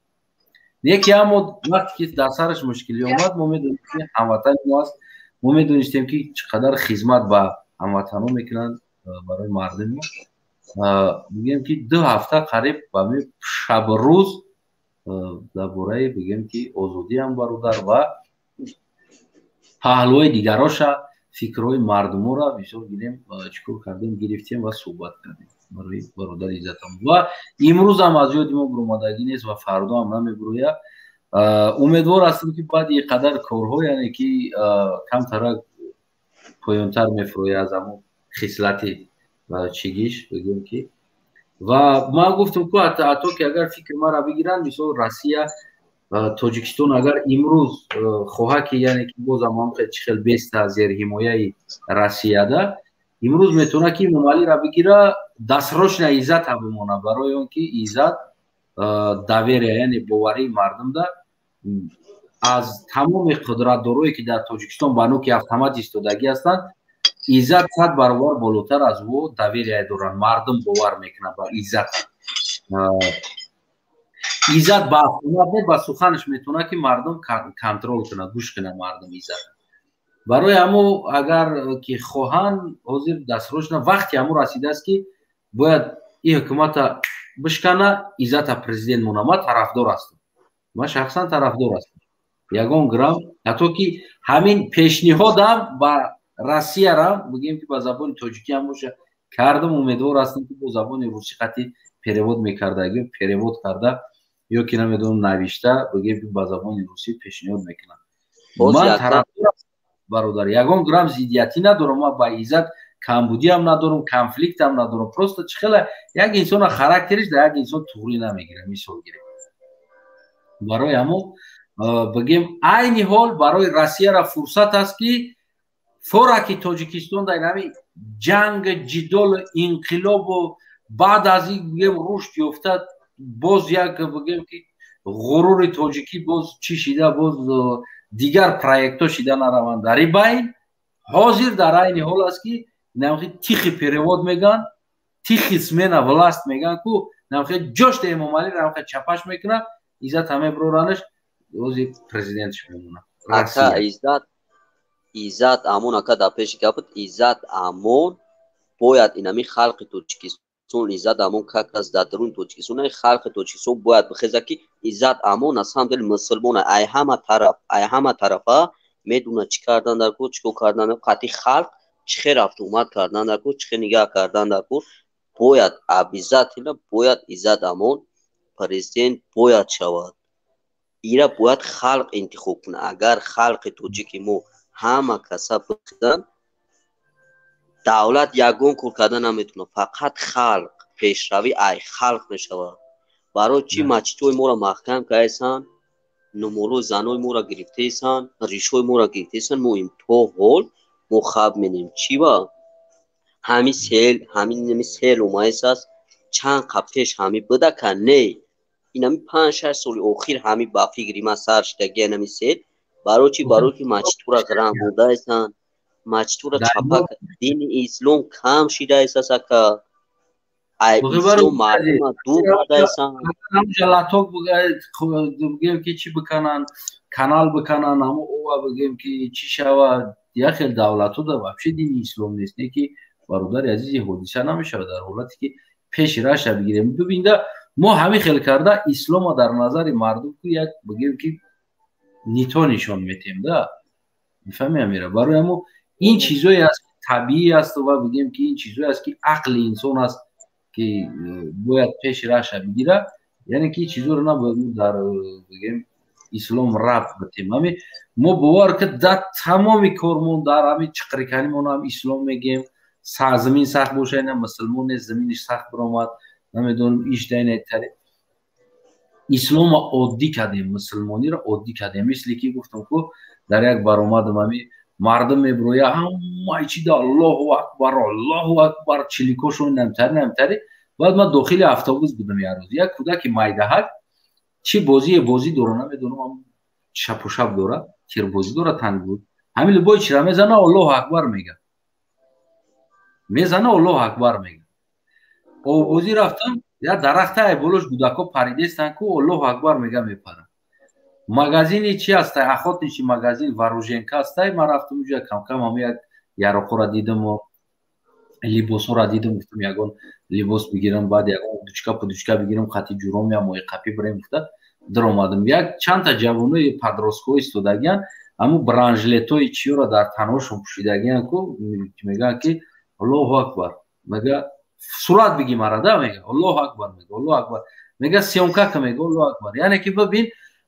неки, аммо вақте ки дар сараш мушкилӣ омад, мо медонистем ки ҳамватани мо аст, мо медонистем ки чӣ қадар хизмат ба ҳамватанҳо мекунанд, барои мардуми мо. Бигем ки 2 ҳафта қариб ба шабу рӯз дар бораи, бигем ки, озодиам бародар ва паҳлӯҳои дигароша, фикрҳои мардуморо бисёр гирем, чӣ кор кардем, гирифтем ва суҳбат кардем барои бародари Иззатам. Ва имрӯзам аз ёди мо буромадагӣ нест ва фардоам намебурояд. Умедвор ҳастем ки баъди ин қадар корҳо, яъне ки камтарак поёнтар мефурояд аз ҳамон хислати чигиш, бигӯем ки. Ва ман гуфтам ку, ҳатто ки агар фикри маро бигиранд, мисол Россия Тоҷикистон агар имрӯз хоҳа ки, яъне ки бозам чӣ хел беста зерҳимояи Россияда, имрӯз метавонад ки Эмомалиро бигира, дастрочна Иззата бимона, барои он ки Иззат доверия, яъне боварии мардумда аз тамоми қудратдорое ки дар Тоҷикистон ба нуки автомат истодагӣ ҳастанд, Иззат 100 баробар болотар аз ӯ доверие доранд. Мардум бовар мекунад ба Иззата. Иззат ба автомат не, ба суханаш метавонад ки мардум контрол кунад, гӯш кунад мардум Иззата. Барои ҳамо агар ки хоҳанд, ҳозир дастрочна вақти ҳамо расидааст ки бояд ин ҳукумата бишкана, Иззата президент монад. Ман тарафдор ҳастам, ман шахсан тарафдор ҳастам. Ягон грамм ҳатто ки ҳамин пешниҳодам ба Россияра, бигем ки, ба забони тоҷикӣ ҳам боша, кардам. Умедвор ҳастам ки бо забони русӣ қатъи перевод мекардаги, перевод карда ё ки намедонам, навишта, бигем ки ба забони русӣ пешниҳод мекунам. Ман тарафдор, бародар, ягон грамм зиддиятӣ надорам. Ман ба Иззат камбудиам надорам, конфликтам надорам. Просто чӣ хела як инсона характериш дар як инсон туғрӣ намегирад, мисол гирем. Барои ҳамо, бигем, айни ҳол барои Россияра фурсат аст ки фора ки Тоҷикистон дар ҳами ҷанг, ҷидолу инқилобу баъд аз ин, бигем, рушд ёфта, боз як, бигем ки Ғурури тоҷикӣ боз чӣ шида, боз дигар проектҳо шида нараванд. Дар ин байн ҳозир дар айни ҳол аст, ки намхи тихий перевод мегӯянд, тихий смена власть мегӯянд, ку намхи ҷошта Эмомалӣ намхи чапаш мекунад, Иззат ҳаме бироранаш ози президентш мемонад. Ака, Иззат Амон, ака, дар пеши гапат, Иззат Амон бояд инами халқи Тоҷикистон, Иззат Амон как раз дар даруни Тоҷикистон, халқи Тоҷикистон бояд бихеза, ки Иззат Амон на самом деле мусулмона, ай ҳама тараф, ай ҳама тарафа медона чӣ кардан дар кор, чӣ кор кардан, қатъи халқ чӣ хел рафту омад кардан дар кор, чӣ хел нигаҳ кардан дар кор. Бояд, обязательно бояд Иззат Амон президент бояд шавад. Ира бояд халқ интихоб кунад. Агар халқи тоҷики мо ҳама каса бихезанд, давлат ягон кор карда наметавонад, фақат халқ. Пешравӣ ай халқ мешавад. Барои чӣ масҷидҳои моро маҳкам кардесанд, номолои занои моро гирифтаесанд, ришҳои моро гирифтаесанд? Мо им то ҳол мо хаб менем. Чӣ ба ҳами сел, ҳамин сел омаесааст? Чанд қа пеш ҳами будака? Не, инами 5-6 соли охир ҳами ба фикри ман сар шидаги инами сел. Барои чӣ? Барои ки масҷидҳоро ғарам бурдаесанд, масҷидҳоро чапак, дини ислом кам шидаесаст, ака. Ай ислом мардума дур кардаесанд. Латок бигем, ки чӣ бикананд, канал бикананд, ҳамо ова бигем, ки чӣ шавад. Як хел давлатҳо да вообще дини ислом нест. Не ки, бародари азизи, ҳодиса намешавад дар ҳолате ки пеши раша бигирем. Бибинда, мо ҳамин хел карда ислома дар назари мардум ку як бигем, ки нито нишон метем да, мефаҳми, амира? Барои ҳамо ин чизое аст, табиӣ аст, ва бигем, ки ин чизое аст, ки ақли инсон аст, ки бояд пеши раша бигира. Яъне ки ин чизоро набояд мо дар бигем ислом рабт битем. Ҳами мо бовар ки дар тамоми кормон, дар ҳами чиқриканимон ҳам ислом мегем. Замин сахт боша, ина мусулмон нест, заминиш сахт биромад, намедонам, иш дайнайтари. Ислома оддӣ кардем, мусулмониро оддӣ кардем. Мисли ки гуфтам ку дар як баромадам, ҳами мардум мебироя, ҳамаи чи да Аллоҳу акбар, Аллоҳу акбар, чиликошон намтари намтари. Баъд ман дохили автобус будам як рӯз, як кӯдаки майдаҳак чӣ бозие бозӣ дора, намедонам, шапу шап дора, тирбозӣ дора, танг буд. Ҳамин любой чира мезана, Аллоҳу акбар мега, мезана, Аллоҳу акбар мега. Оббозӣ рафтам, як дарахта ай болош кӯдакҳо паридестанд ку, Аллоҳу акбар мега, мепарад. Магазини чи ҳастай, охотничий магазин, вооруженка ҳастай. Ман рафтам уҷа, камкам ҳама як яроқҳоро дидаму либосҳоро дидам. Гуфтам, ягон либос бигирам, баъд ягон дучка пудучка бигирам, хати ҷуром я мои қапӣ бирем гуфта даромадам. Як чандта ҷавонои подросткҳо истодагиян, ҳамун бронежилетҳои чиёро дар танҳошон пӯшидагиян ку, мегӯянд, ки Аллоҳу акбар мега, сурат биги мара да, мега, Аллоҳу акбар мега, Аллоҳу акбар мега, съёмка ка мега, Аллоҳу акбар. Яъне ки бибин,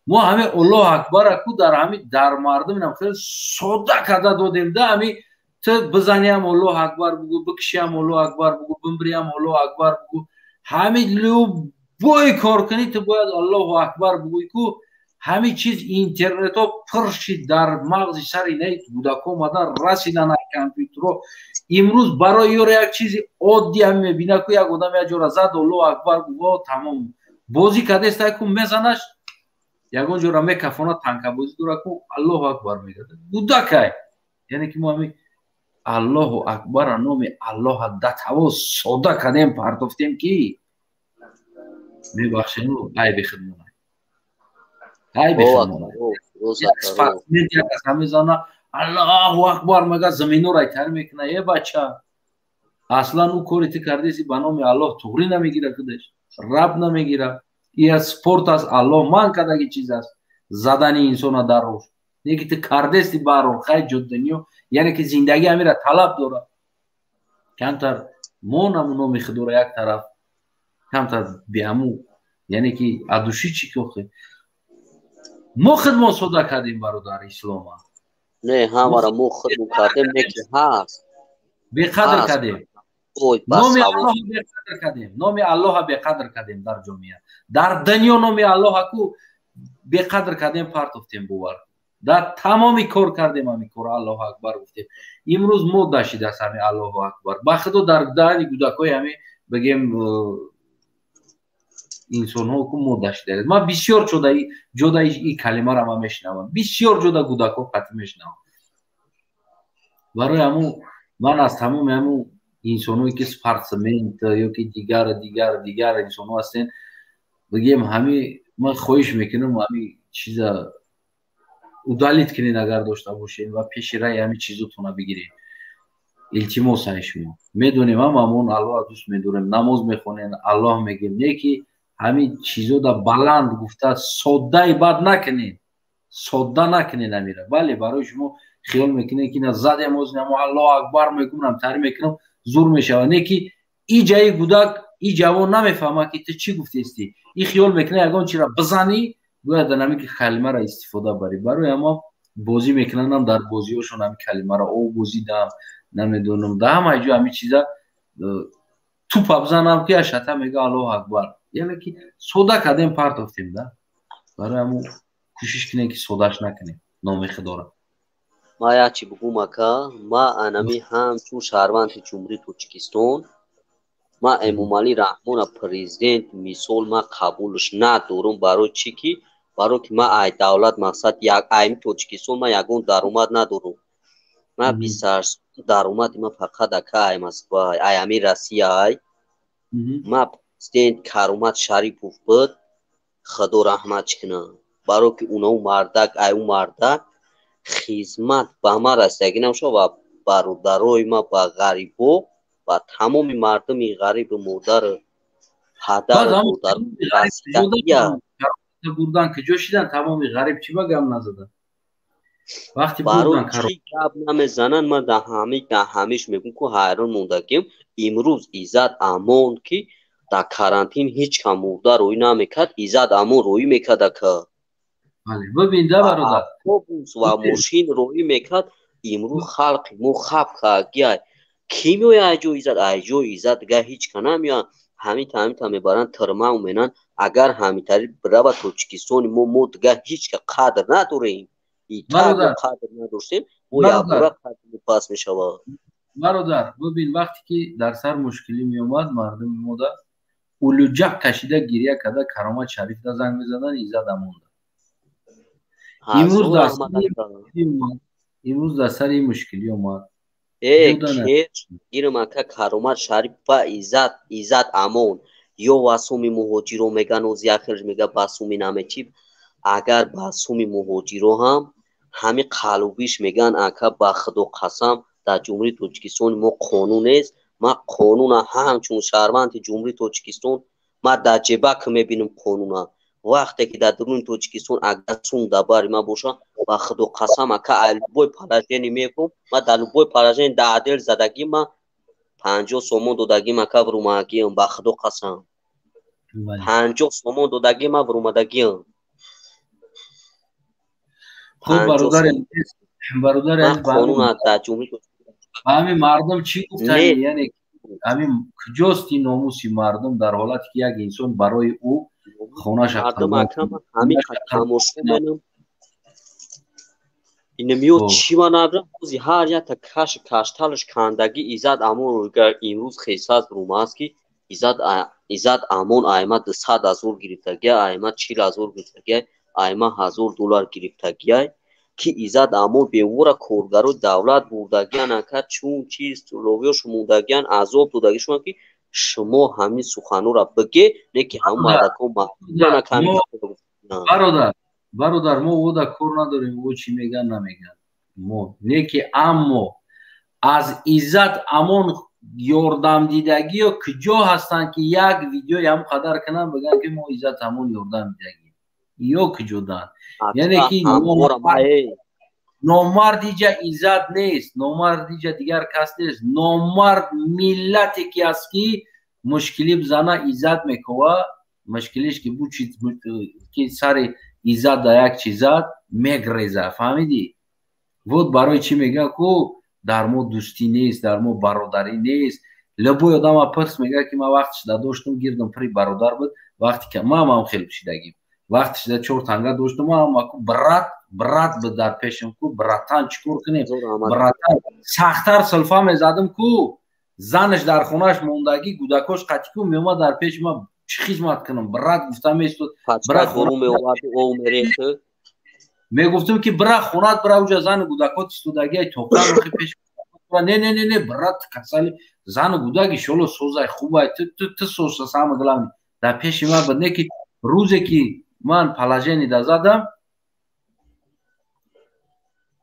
мо ҳами Аллоҳу акбара ку дар ҳами дар мардум инам хеле сода карда додем да. Ҳами ту бизаниам, Аллоҳу акбар бугӯ, бикшиам, Аллоҳу акбар бугӯ, бимбириам, Аллоҳу акбар бугӯ. Ҳами любой кор кунӣ, ту бояд Аллоҳу акбар бугӯй ку. Ҳамин чиз интернетҳо пур шид, дар мағзи сари наи кӯдакҳо омадан расидан, ай компютерҳо. Имрӯз барои ёро як чизи оддӣ ҳами мебина ку, як одам як ҷора зад, Аллоҳу акбар гӯ, тамом. Бозӣ кардеста ку, мезанаш, ягон ҷора мекафона, танкабозӣ дора ку, Аллоҳу акбар мегӯяд кӯдакай. Яъне ки мо ҳами Аллоҳу акбара, номи Аллоҳа датаво сода кардем, партофтем, ки мебахшем, айби худмон, айби худмон. Спортсмен як каса мезана, Аллоҳу акбар мега, заминора тар мекуна. Е бача, аслан ӯ кори ту кардеси ба номи Аллоҳ туғрӣ намегира, худаш раб намегира. Ия спорт аст, Аллоҳ ман кардаги чиз аст, задани инсона дар рош. Не ки ту кардести баҳрол, хай ҷуддунё, яъне ки зиндагӣ ҳамира талаб дорад. Камтар мо наму номи худоро як тараф, камтар беаму, яъне ки адуши чӣ кохе мо худмон сода кардем, бародар, ислома. Не, ҳамаро мо худмон кардем, не ки ҳаст. Беқадр кардем номи Аллоҳ, беқадр кардем номи Аллоҳа, беқадр кардем дар ҷомеа, дар дунё номи Аллоҳа ку беқадр кардем, партофтем. Бовар, дар тамоми кор кардем ҳами кор, Аллоҳу акбар гуфтем. Имрӯз мода шидааст ҳами Аллоҳу акбар, ба худо, дар даҳани кӯдакҳои ҳами бигем. Инсонҳо ку мода шидаед. Ман бисёр ҷода и калимаро ман мешунавам, бисёр ҷода кӯдакҳо қатъӣ мешунавам. Барои ҳамун ман аз тамоми ҳамун инсонҳое ки спортсмен ё ки дигар дигар дигар инсонҳо ҳастен, бигем, ҳами ман хоҳиш мекунам, ҳами чиза удалить кунед, агар дошта бошед, ва пеши раи ҳами чизотона бигиред. Илтимос ай шумо. Медонем, ҳамамон Аллоҳ дӯст медорем, намоз мехонем, Аллоҳ мегем, не ки ҳамин чизода баланд гуфта соддаи бад накунед, содда накунед амира. Бале, барои шумо хиёл мекунед, ки на задем, ознамо Аллоҳ акбар мекунам, тари мекунам, зур мешавад. Не ки и ҷаи кӯдак, и ҷавон намефаҳмад, ки ту чӣ гуфтести. И хиёл мекунад, ягон чиро бизанӣ, бояд дар ҳамин ки калимаро истифода барӣ. Барои ҳама бозӣ мекунандам, дар бозиҳошон ҳамин калимаро об бозидам, намедонам, дар ҳамаи ҷо ҳамин чиза тупа бизанам, ки ашата мега Аллоҳ акбар. Яъне ки сода кардем, партофтем да. Барои ҳамун кӯшиш кунем, ки содаш накунем номи Худоро. Ма як чи бугум, ака. Ма анами ҳамчун шаҳрванди Ҷумҳурии Тоҷикистон, ма Эмомалӣ Раҳмона президент мисол ма қабулш надорум. Барои чӣ ки? Барое ки ма ай давлат, мақсад, як айми Тоҷикистон ма ягон даромад надорум. Ма 28 даромади ма фақат, ака, ай Москва, ай ами Россия ай. Ма президент Каромат Шарипов буд, Худо раҳматш кунад, барое ки уно мардак, ай ӯ мардак хизмат ба ма расидагӣ набошад ва бародарои ма, ба ғарибо, ба тамоми мардуми ғарибу модару падару расидагия. Бурдан куҷо шидан? Тамоми ғариб чӣ ба гап назадан вақти барои чӣ гап намезананд? Ман дар ҳамиш мегӯм, ку ҳайрон мондагим. Имрӯз Иззат Амон, ки дар карантин ҳеҷ кам мурда рӯӣ намекард, Иззат Амон рӯӣ мекард, ака. Бибин да, бародар. Автобус ва мошин рӯӣ мекард. Имрӯз халқи мо хаб кагиай. Кӣ меояд ай ҷои Иззат? Ай ҷои Иззат дига ҳеҷ ка намеояд. Ҳамита ҳамита мебаранд, тирма менанд. Агар ҳамитари бирава Тоҷикистони мо, мо дига ҳеҷ ка қадр надорем. Қадр надоштем, мо якбора қадр пас мешавад. Бародар, бибин, вақте ки дар сар мушкилӣ меомад, мардуми мода улуҷақ кашида, гиря карда, Каромат Шарифда занг мезадан, Иззат Амонда. Имрӯз дар сари ин мушкилӣ омад. Гирм, ака, Каромат Шариф ба Иззат, Иззат Амон ё ва суми муҳоҷиро меган, оз яхелш мега ба суми намечи. Агар ба суми муҳоҷиро ҳам ҳами қалубиш меган, ака, ба Худо қасам, дар Ҷумҳурии Тоҷикистони мо қонун нест. Ма қонуна ҳамчун шаҳрванди Ҷумҳурии Тоҷикистон ма дар ҷебак мебинам қонуна. Вақте ки дар дуруни Тоҷикистон агар сум дар бари ман боша, ба Худо қасам, ака, ай любой положение мекунам. Ма дар любой положение дар отдел задагӣ, ма 50 сомон додагим, ака, вурумагиам. Ба Худо қасам, 50 сомон додагӣ ма вурумадагиам. Хуб, бародари бародари Қонун дар ҷумҳури ҳамин мардум чӣ гуфтани? Яъне ҳамин куҷост ин номуси мардум, дар ҳолате ки як инсон барои ӯ хонаша Мардум, ака, ҳамин тамошо менам, инамиё чӣ ма набирам. Ози ҳар якта каши кашталаш кандагӣ Иззат Амон имрӯз хесаз румааст, ки Иззат Амон айма 200 000 гирифтагия, айма 40 000 гирифтагия, айма 1000 доллар гирифтагия, ки Иззат Амон бевора коргарои давлат бурдагиян, ака, чун чиз ловиёш мондагиян, азоб додагишон, ки шумо ҳамин суханҳоро биге, не ки ҳамун мардако. Бародар, бародар, мо ода кор надорем, ӯ чӣ меган, намеган, мо не ки. Аммо аз Иззат Амон ёрдамдидагиё куҷо ҳастанд, ки як видеои ҳам қадар кунанд, бигӯянд, ки мо Иззат Амон ёрдам дидагӣ? Ё куҷоданд? Яъне ки номард иҷа Иззат нест, номард иҷа дигар кас нест, номард миллате ки аст, ки мушкилӣ бизана, Иззат мекова. Мушкилиш ки бучид, ки сари Иззат да як чизат мегреза, фаҳмидӣ? Вот барои чӣ мегӯяд, ку дар мо дӯстӣ нест, дар мо бародарӣ нест. Любой одама пирс, мегӯяд, ки ман вақти шида доштум, гирдам пири бародар буд. Вақте ки ман ҳам хел шидагим, вақти шида чор танга доштум, ман ку брат, брат буд дар пешам, ку братан, чӣ кор кунем, братан? Сахттар силфа мезадим, ку занаш дар хонааш мондагӣ, кӯдакош қатӣ, ку меомад дар пеши ман. Чӣ хизмат кунам, брат, гуфта местод. Мегуфтам ки бира хонат, бира уҷа зану гудакот истодагиай тоқанохи пеш. Не, не, не, не, брат, касали зану гудак иншолло созай, хубай, ту соса, самое главное. Дар пеши ман буд, не ки рӯзе ки ман положение да задам,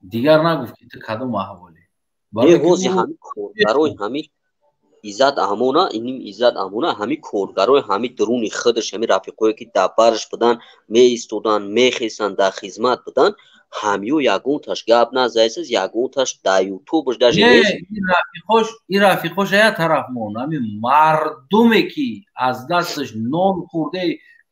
дигар нагуфт ки ту кадом аҳволе. Коргарои ҳами Иззат Амона, иним Иззат Амона, ҳами коргарои ҳами дуруни худаш, ҳами рафиқое ки дар бараш будан, меистодан, мехесанд, дар хизмат будан, ҳамиё ягонташ гап назайсаз, ягонташ дар ютубаш даже нест. Ин рафиқош я тараф мон, ҳами мардуме ки аз дасташ нон хӯрдаи,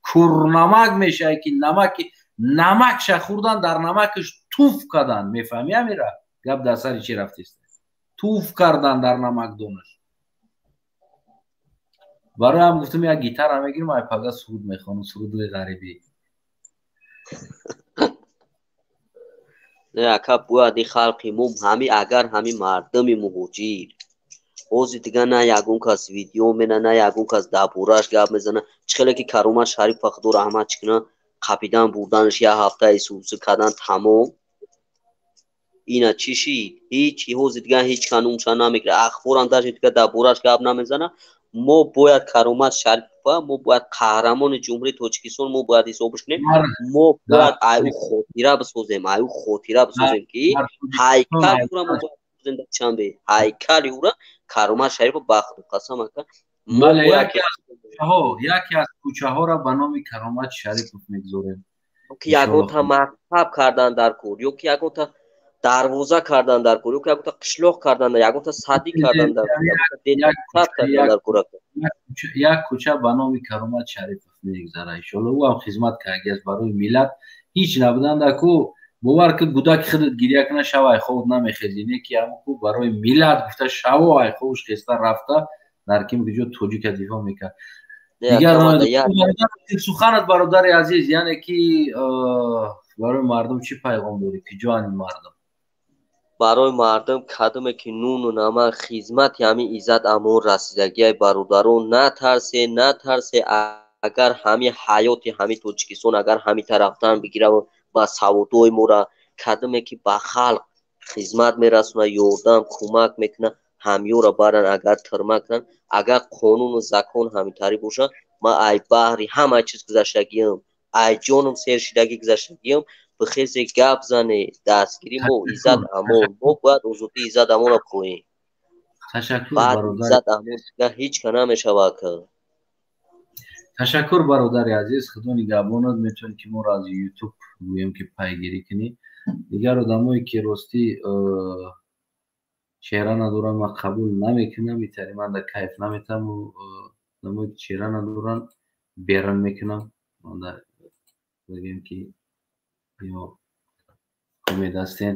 курнамак мешавад, ки намаки намакша хӯрдан, дар намакаш туф кардан, мефаҳмӣ, амира, гап дар сари чӣ рафтест, туф кардан дар намакдонаш. Барои ҳам гуфтам, як гитара мегирам, ай пага суруд мехонам, сурудои ғарибӣ. Не, ака, бояд ин халқи мо ҳами, агар ҳами мардуми муҳоҷир ҳозир дига на ягон кас видео мена, на ягон кас дар бораш гап мезана. Чӣ хеле ки Каромат Шарипова, худо раҳмат чӣ кунад, қапидан бурданаш, як ҳафта исусу кардан, тамом. Ина чӣ шид? Ҳеҷ, ҳозир дига ҳеҷ канумша намегирад, ахборам даже дига дар бораш гап намезана. Мо бояд Каромат Шарипова, мо бояд қаҳрамони Ҷумҳурии Тоҷикистон, мо бояд ҳисобш кунем, мо бояд ай ӯ хотира бисозем, ай ӯ хотира бисозем, ки ҳайкали ӯра мо бояд бисозем дар Душанбе, ҳайкали ӯра, Каромат Шарипова, ба худо қасам, ака. Яке аз кӯчаҳоро ба номи Каромат Шарипов мегузорем. Ки ягонта мактаб кардан дар кор, ё ки ягонта дарвоза кардан дар кор, ё ки ягонта қишлоқ кардан, ягонта садӣ кардан дар кор. Як кӯча ба номи Каромат Шарипов мегузара, иншолло. Ӯ ҳам хизмат кардагиаст барои миллат. Ҳеҷ набуданда ку, бовар ки гудаки худат гиря кунад, шава айховут намехезӣ, не ки ҳамн ку барои миллат гуфта шаво айховуш хеста рафта дар ким куҷо тоҷика дифоъ мекард. Дигар суханат, бародари азиз, яъне ки барои мардум чӣ пайғом дорӣ? Куҷоанд ин мардум? Барои мардум кадоме ки нуну намак хизмати ҳамин Иззат Амон расидагиай, бародарон, натарсе, натарсе. Агар ҳами ҳаёти ҳами Тоҷикистон агар ҳами тарафтан бигирав ба саводои мора, кадоме ки ба халқ хизмат мерасонад, ёрдам кӯмак мекунад, ҳамёра баран, агар тирма кунанд, агар қонуну закон ҳамитарӣ бошад, ман ай баҳри ҳама чиз гузаштагиам, ай ҷоном сер шидагӣ гузаштагиам, бихезе гап зане, дастгирӣ мо Иззат Амон, мо бояд озодии Иззат Амонро хоҳем. Баъд Иззат Амон дига ҳеҷ ка намешавад. Ташаккур, бародари азиз, худо нигаҳбонат. Метавонӣ ки моро аз ютуб гӯем ки пайгирӣ кунӣ. Дигар одамое ки ростӣ чеҳра надоранд, ман қабул намекунам, итари ман да кайф наметам. Одамое ки чеҳра надоранд, берун мекунам, бигем ки ё умед ҳастен.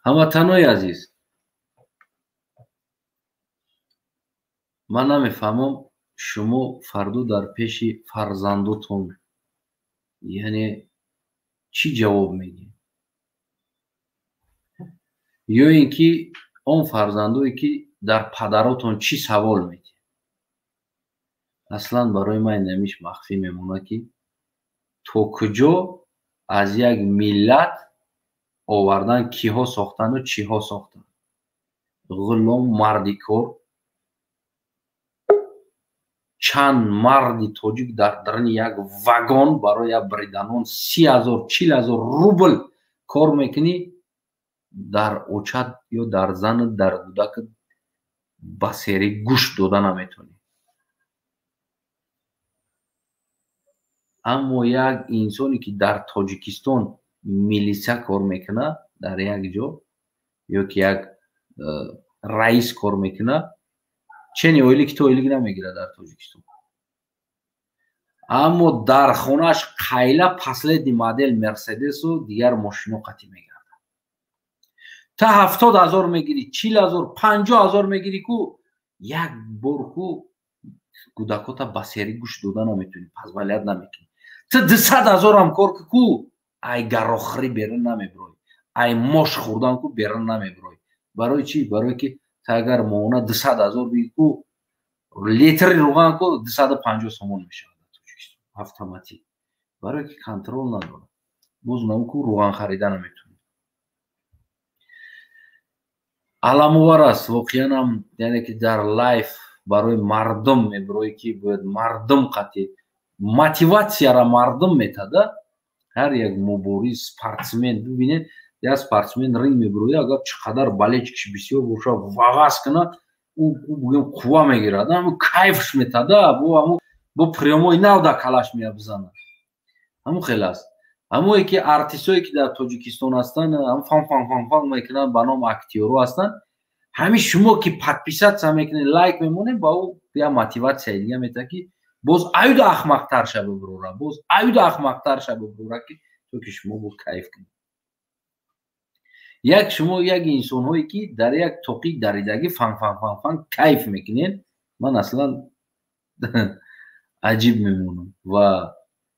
Ҳамватанои азиз, ман намефаҳмам, шумо фардо дар пеши фарзандотон яъне чӣ ҷавоб медиҳед? Ё ин ки он фарзандое ки дар падаротон чӣ савол медиҳед? Аслан барои ман инамиш махфӣ мемонад, ки то куҷо аз як миллат овардан, киҳо сохтану чиҳо сохтанд. Ғулом, мардикор, чанд марди тоҷик дар даруни як вагон барои як бриданон 30 000, 40 000 рубл кор мекунӣ, дар очат ё дар занат, дар гудакат ба сери гӯшт дода наметавонӣ. Аммо як инсоне ки дар Тоҷикистон милиса кор мекунад дар як ҷо, ё ки як раис кор мекунад, чени ойлик то ойлик намегирад дар Тоҷикистон, аммо дар хонааш қайла последний модель мерседесу дигар мошино қатӣ мегардад. Та 70 000 мегирӣ, 40 000, 50 000 мегирӣ ку, як бор ку гудакота ба сери гӯшт дода наметавонӣ, позволять намекунӣ. Ту 200 000-ам кор ку, ай гарохрӣ берун намебироӣ, ай мош хӯрдан ку берун намебироӣ. Барои чӣ? Барое ки ту агар моҳона 200 000 бигӣ ку, Литри руған ку 250 сомон мешавад дар Тоҷикистон автоматик, барое ки контрол надорад. Боз нам ку руған харида наметавонад. Аламовар аст воқеан ҳам, яъне ки дар лайф барои мардум мебурое, ки бояд мардум қатъи мотиватсияра мардум метада. Ҳар як мубориз, спортсмен, бибинед, як спортсмен ринг мебурояд, агар чӣ қадар болельщик ш бисёр боша, вағаз кунад, ӯ бугем қувва мегирад, ҳаму кайфш метада, бо ҳаму бо приём ои нав дар калаш меабзанад. Ҳамун хел аст. Ҳамое ки артистое ки дар Тоҷикистон ҳастанд, ҳам фан фан фан фан мекунанд, ба ном актёро ҳастанд. Ҳамин шумо ки подписаться мекунед, лайк мемонед, ба ӯ як мотиватсияи дига метавад, ки боз аюда ахмақтар ша бибурора, боз аюда ахмақтар ша бибурора, ки то ки шумо бо кайф кунед. Як шумо як инсонҳое ки дар як тоқи даридагӣ фан фан фан фан кайф мекунед, ман аслан аҷиб мемонам. Ва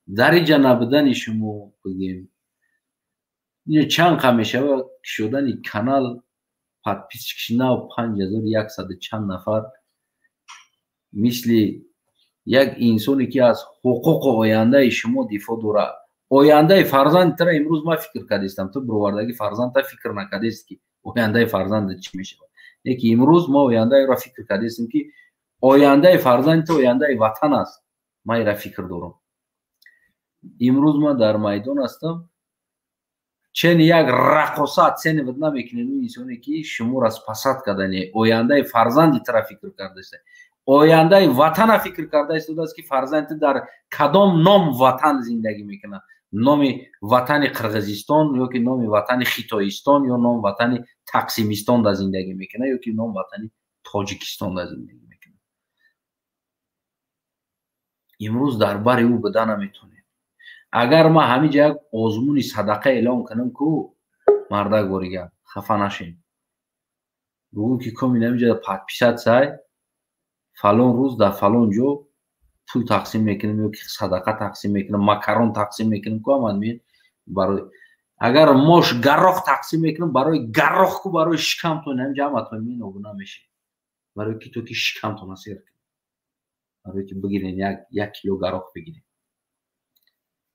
дар инҷа набудани шумо, бигем, чанд қа мешавад кушодани канал, подписчик ш нав 5100 чанд нафар, мисли як инсоне ки аз ҳуқуқу ояндаи шумо дифоъ дорад. Ояндаи фарзанди тара имрӯз ман фикр кардистам, ту бировардагӣ фарзандта фикр накардест, ки ояндаи фарзандат чӣ мешавад. Леки имрӯз ма ояндаеро фикр кардестем, ки ояндаи фарзанди ту ояндаи ватан аст. Ман ира фикр дорам. Имрӯз ман дар майдон ҳастам, чени як раққоса оценивать намекунед ӯ инсоне ки шуморо спасать кардани ояндаи фарзанди тара фикр кардаст, ояндаи ватана фикр карда истодааст, ки фарзанди ту дар кадом ном ватан зиндагӣ мекунад: номи ватани Қирғизистон ё ки номи ватани Хитоистон, ё ном ватани Тақсимистон дар зиндагӣ мекунад, ё ки ном ватани Тоҷикистон дар зиндагӣ мекунад. Имрӯз дар бари ӯ буда наметонем. Агар ман ҳамин ҷа як озмуни садақа эълон кунам ку, мардак, боригар хафа нашем, бугӯм, ки комин ҳамин ҷа подписаться й, фалон рӯз дар фалон ҷо пул тақсим мекунем ё ки садақа тақсим мекунем, макарон тақсим мекунем ку, ҳаман барои агар мош гарроқ тақсим мекунем, барои гарроқ ку, барои шикамтон ҳамин ҷа ҳаматон мин обуна мешед, барои ки то ки шикамтона сер кунед, барои ки бигирен, як кило гарроқ бигирен.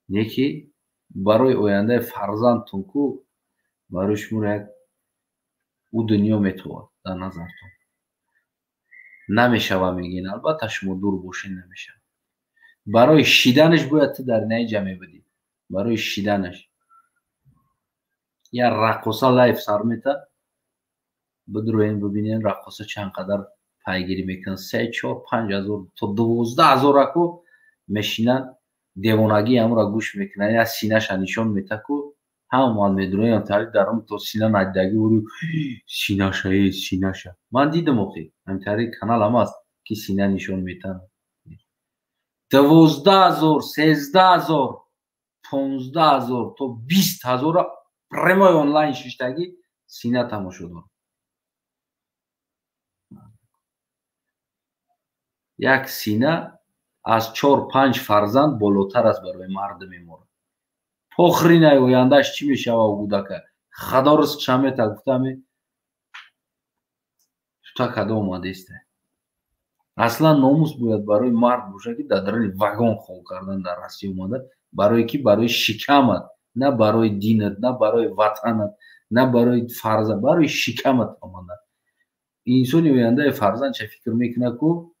Не ки барои ояндаи фарзандтон ку, барои шуморо як ӯ дунё метовад дар назартон. Намешава мегӯен, албатта шумо дур бошед, намешава. Барои шиданаш бояд ту дар наиҷа мебудӣ. Барои шиданаш я раққоса лайф сар мета, бидроен, бибинен, раққоса чанд қадар пайгирӣ мекунанд: 3, 4, 5 ҳазор то 12 ҳазора ку мешинанд, девонагии ҳамонро гӯш мекунанд. Я синаша нишон мета ку, ҳаман медроян тари даром то сина надидагӣ ури синаша, э синаша ман дидам охи, ҳамтари каналам аст, ки сина нишон метан. 12 ҳазор, 13 ҳазор, 15 ҳазор то 20 ҳазора прямой онлайн шиштагӣ сина тамошо дорам. Як сина аз чор панҷ фарзанд болотар аст барои мардуми моро. Похринай, ояндааш чӣ мешава кӯдака, хадо ризқша мета. Гуфтами тута кадо омадеста. Аслан номус бояд барои мард бошад, ки дар даруни вагон хоб кардан дар Россия омада, барои ки барои шикамат, на барои динат, на барои ватанат, на барои фарзанд, барои шикамат омада. Инсони ояндаи фарзандша фикр мекунад ку,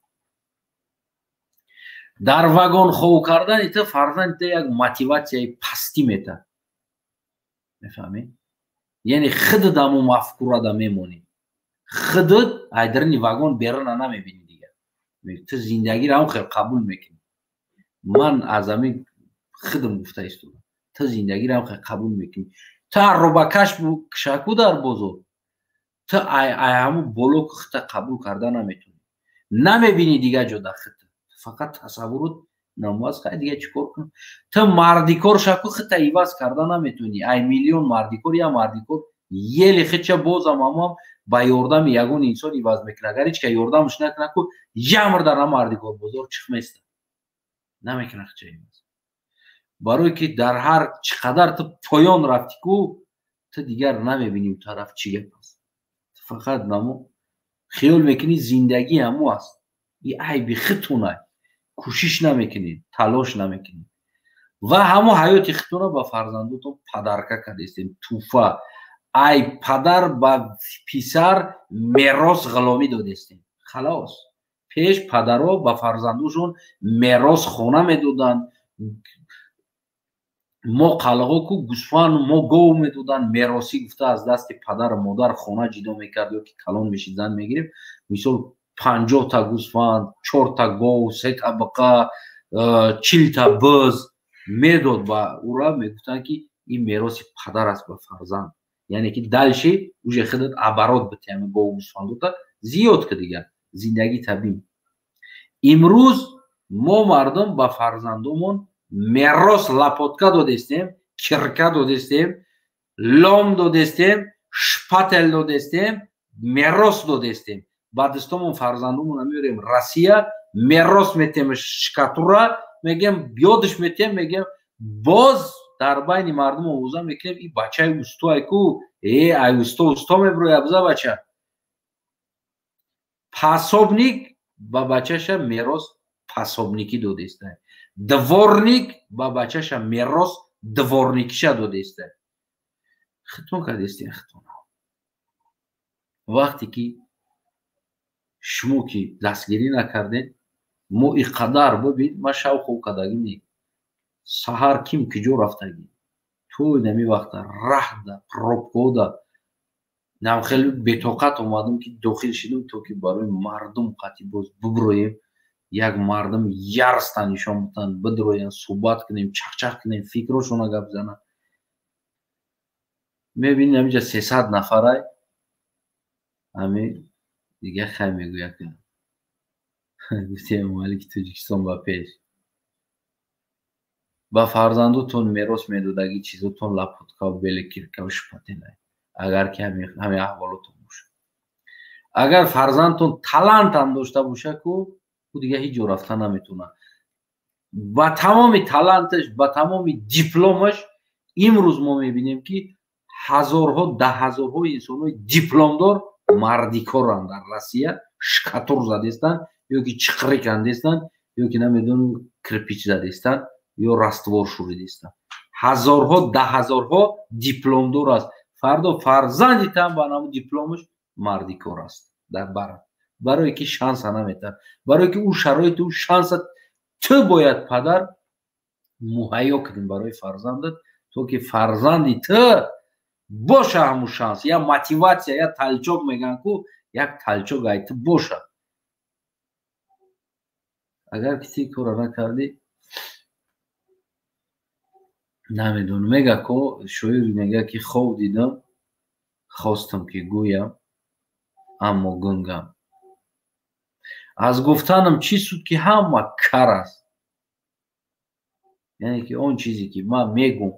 дар вагон хов кардани ту фарзанди ту як мотиватсияи пастӣ метад, мефаҳмӣ? Яъне худат ҳамун мафкурада мемонӣ, худат ай даруни вагон беруна намебинӣ дигар, ту зиндагиро ҳам хел қабул мекунӣ. Ман аз ҳамин худам гуфта истодам. Ту зиндагиро ҳам хел қабул мекунӣ. Ту арробакаш кшаку дар бозор, ту ай ҳамун боло худта қабул карда наметонӣ, намебинӣ дигар ҷо дар худта, фақат тасаввурот намоз. Хай, дига чӣ кор кунам? Ту мардикор шаку, худта иваз карда наметонӣ. Ай миллион мардикор я мардикор ели худча бозам ҳамам ба ёрдами ягон инсон иваз мекунад. Агар ҳеч ка ёрдамаш накунад ку, ямр дар ҳама мардикор бозор чихместа намекунад худча иваз, барое ки дар ҳар чӣ қадар ту поён рафтӣ ку, ту дигар намебинӣ у тараф чӣ гап аст. Фақат намо хиёл мекунӣ, зиндагӣ ҳамо аст. И айби хитунай, кӯшиш намекунед, талош намекунед ва ҳамо ҳаёти хитуна ба фарзандотон падарка кардестем, туфа. Ай падар ба писар мерос ғуломӣ додестем, халос. Пеш падаро ба фарзандошон мерос хона медоданд, мо қалғо ку гӯсфанду мо гов медоданд меросӣ гуфта, аз дасти падару модар хона ҷидо мекард ё ки калон мешид, зан мегирифт. Мисол, 50-та гӯсфанд, чорта гов, сета биқа, 40-та буз медод ба ура, мегуфтанд, ки ин мероси падар аст ба фарзанд. Яъне ки дальше уже худат оборот бити, ҳами гову гӯсфандота зиёд ки, дигар зиндагӣ табин. Имрӯз мо мардум ба фарзандомон мерос лопатка додестем, кирка додестем, лом додестем, шпатель додестем, мерос додестем. Ба дастомон фарзандомона меорем Россия, мерос метем, шкатура мегем, ёдаш метем, мегем, боз дар байни мардум овоза мекунем: и бачаи устое ку, э, ай усто усто меброя биза бача. Пособник ба бачаша мерос пособникӣ додеста, дворник ба бачаша мерос дворникиша додеста. Хитон кардестен хитон. Вақте ки шумо ки дастгирӣ накардед, мо и қадар бибин, ман шав хоб кардагӣ не, саҳар ким киҷо рафтагӣ, то нами вақта раҳда пробкода нам хеле бетоқат омадам, ки дохил шидам, то ки барои мардум қатъи боз буброем, як мардум ярста нишон битанд, бидроянд, суҳбат кунем, чақчақ кунем, фикрошона гап зананд. Мебинем, ҳамиҷа 300 нафарай. Ҳами дига хай мегӯяд, гуфтем, Эмомалики Тоҷикистон ба пеш. Ба фарзандотон мерос медодагӣ чизотон лопаткаву бели киркаву шпателай. Агар ки ҳамин аҳволотон бошад, агар фарзандтон талантам дошта боша ку, ӯ дига ҳеҷ ҷо рафта наметавонад ба тамоми таланташ, ба тамоми дипломаш. Имрӯз мо мебинем, ки ҳазорҳо, даҳҳазорҳо инсонҳои дипломдор мардикоранд дар Россия, шкатур задестанд ё ки чиқри кандестанд, ё ки намедонам, кирпич задестанд ё раствор шуридестанд. Ҳазорҳо, даҳҳазорҳо дипломдор аст. Фардо фарзанди там ба наму дипломаш мардикор аст дар барад, барое ки шанса наметавад, барое ки ӯ шароити ӯ шанса ту бояд падар муҳайё кунӣ барои фарзандат, то ки фарзанди ту боша ҳамун шанс, я мотивация, я толчок мегӯянд ку, як толчок ай ту боша. Агар ки ти кора накардӣ, намедонам, мега ко шоир мега, ки хоб дидам, хостам ки гӯям, аммо гунгам. Аз гуфтанам чӣ суд, ки ҳама кар аст? Яъне ки он чизе ки ман мегум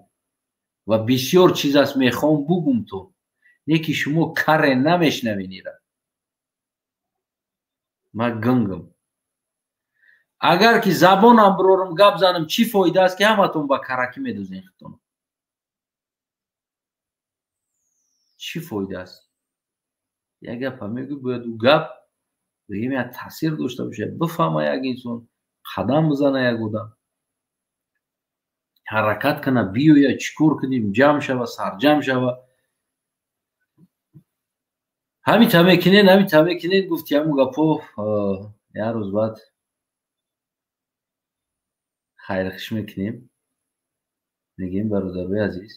ва бисёр чиз аст, мехоҳам бугум, то не ки шумо каре намешнавед ира. Ман гунгам. Агар ки забонам бирорам, гап занам, чӣ фоида аст, ки ҳаматон ба каракӣ медозен хитон? Чӣ фоида аст? Як гапа мегӯй, бояд ӯ гап бигем як таъсир дошта бошад, бифаҳма як инсон, қадам бизана, як одам ҳаракат кана, биёяд, чӣ кор кунем, ҷамъ шава, сарҷамъ шава. Ҳамита мекунен, ҳамита мекунен, гуфти ҳамун гапо. Як рӯз баъд хайрхиш мекунем, мегӯем: бародарои азиз,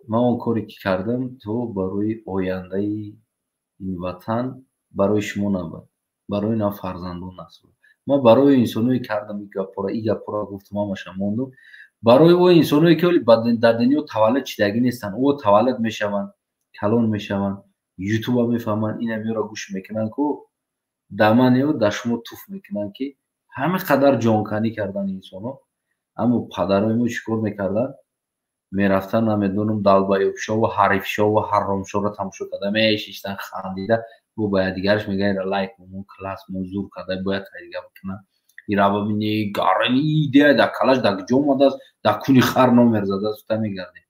ман он коре ки кардам, то барои ояндаи ин ватан, барои шумо набуд, барои на фарзандон аст. Ман барои инсоное кардам ин гапора, ин гапора гуфтам, ҳамаша мондум барои о инсоное ки ҳоли дар дунё таваллуд шидагӣ нестанд. О таваллуд мешаванд, калон мешаванд, ютуба мефаҳманд, ина меёра гӯш мекунанд ку, да ман ё да шумо туф мекунанд, ки ҳамин қадар ҷонканӣ карданд инсонҳо. Аммо падарои мо чӣ кор мекарданд? Мерафтанд, намедонам, долбоёбшову ҳарифшову ҳаромшоро тамошо карда мешиштанд, хандида бо ба якдигараш мегӯянд: ира лайк мо, класс мо зур карда, бояд тайдига бикунам, ира бибини, гарани идея дар калаш дар куҷо омадааст, дар куни хар номер задааст, гуфта мегардем.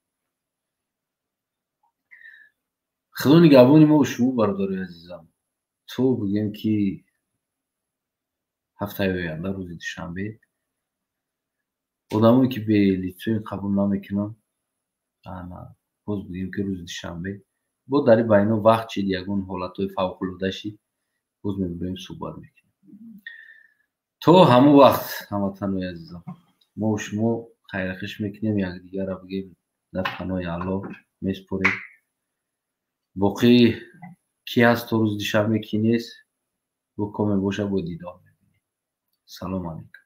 Худо нигаҳбони мо шумо, бародарои азизам. То бигӯем ки Ҳафтаи оянда, рӯзи душанбе. Одамое, ки бе лицо қабул намекунанд, боз бигӯем, ки рӯзи душанбе бо дар ин байно вақт шид, ягон ҳолатҳои фавқулода шид, боз мебироем, суҳбат мекунем. То ҳамон вақт, ҳамватанои азизам, мо шумо хайрхуш мекунем якдигарро, бигем, дар паноҳи Аллоҳ месупорем. Боқӣ ки ҳаст то рӯзи душанбе, ки нест, бо коме боша, бо дидор мебинем. Салому алайкум.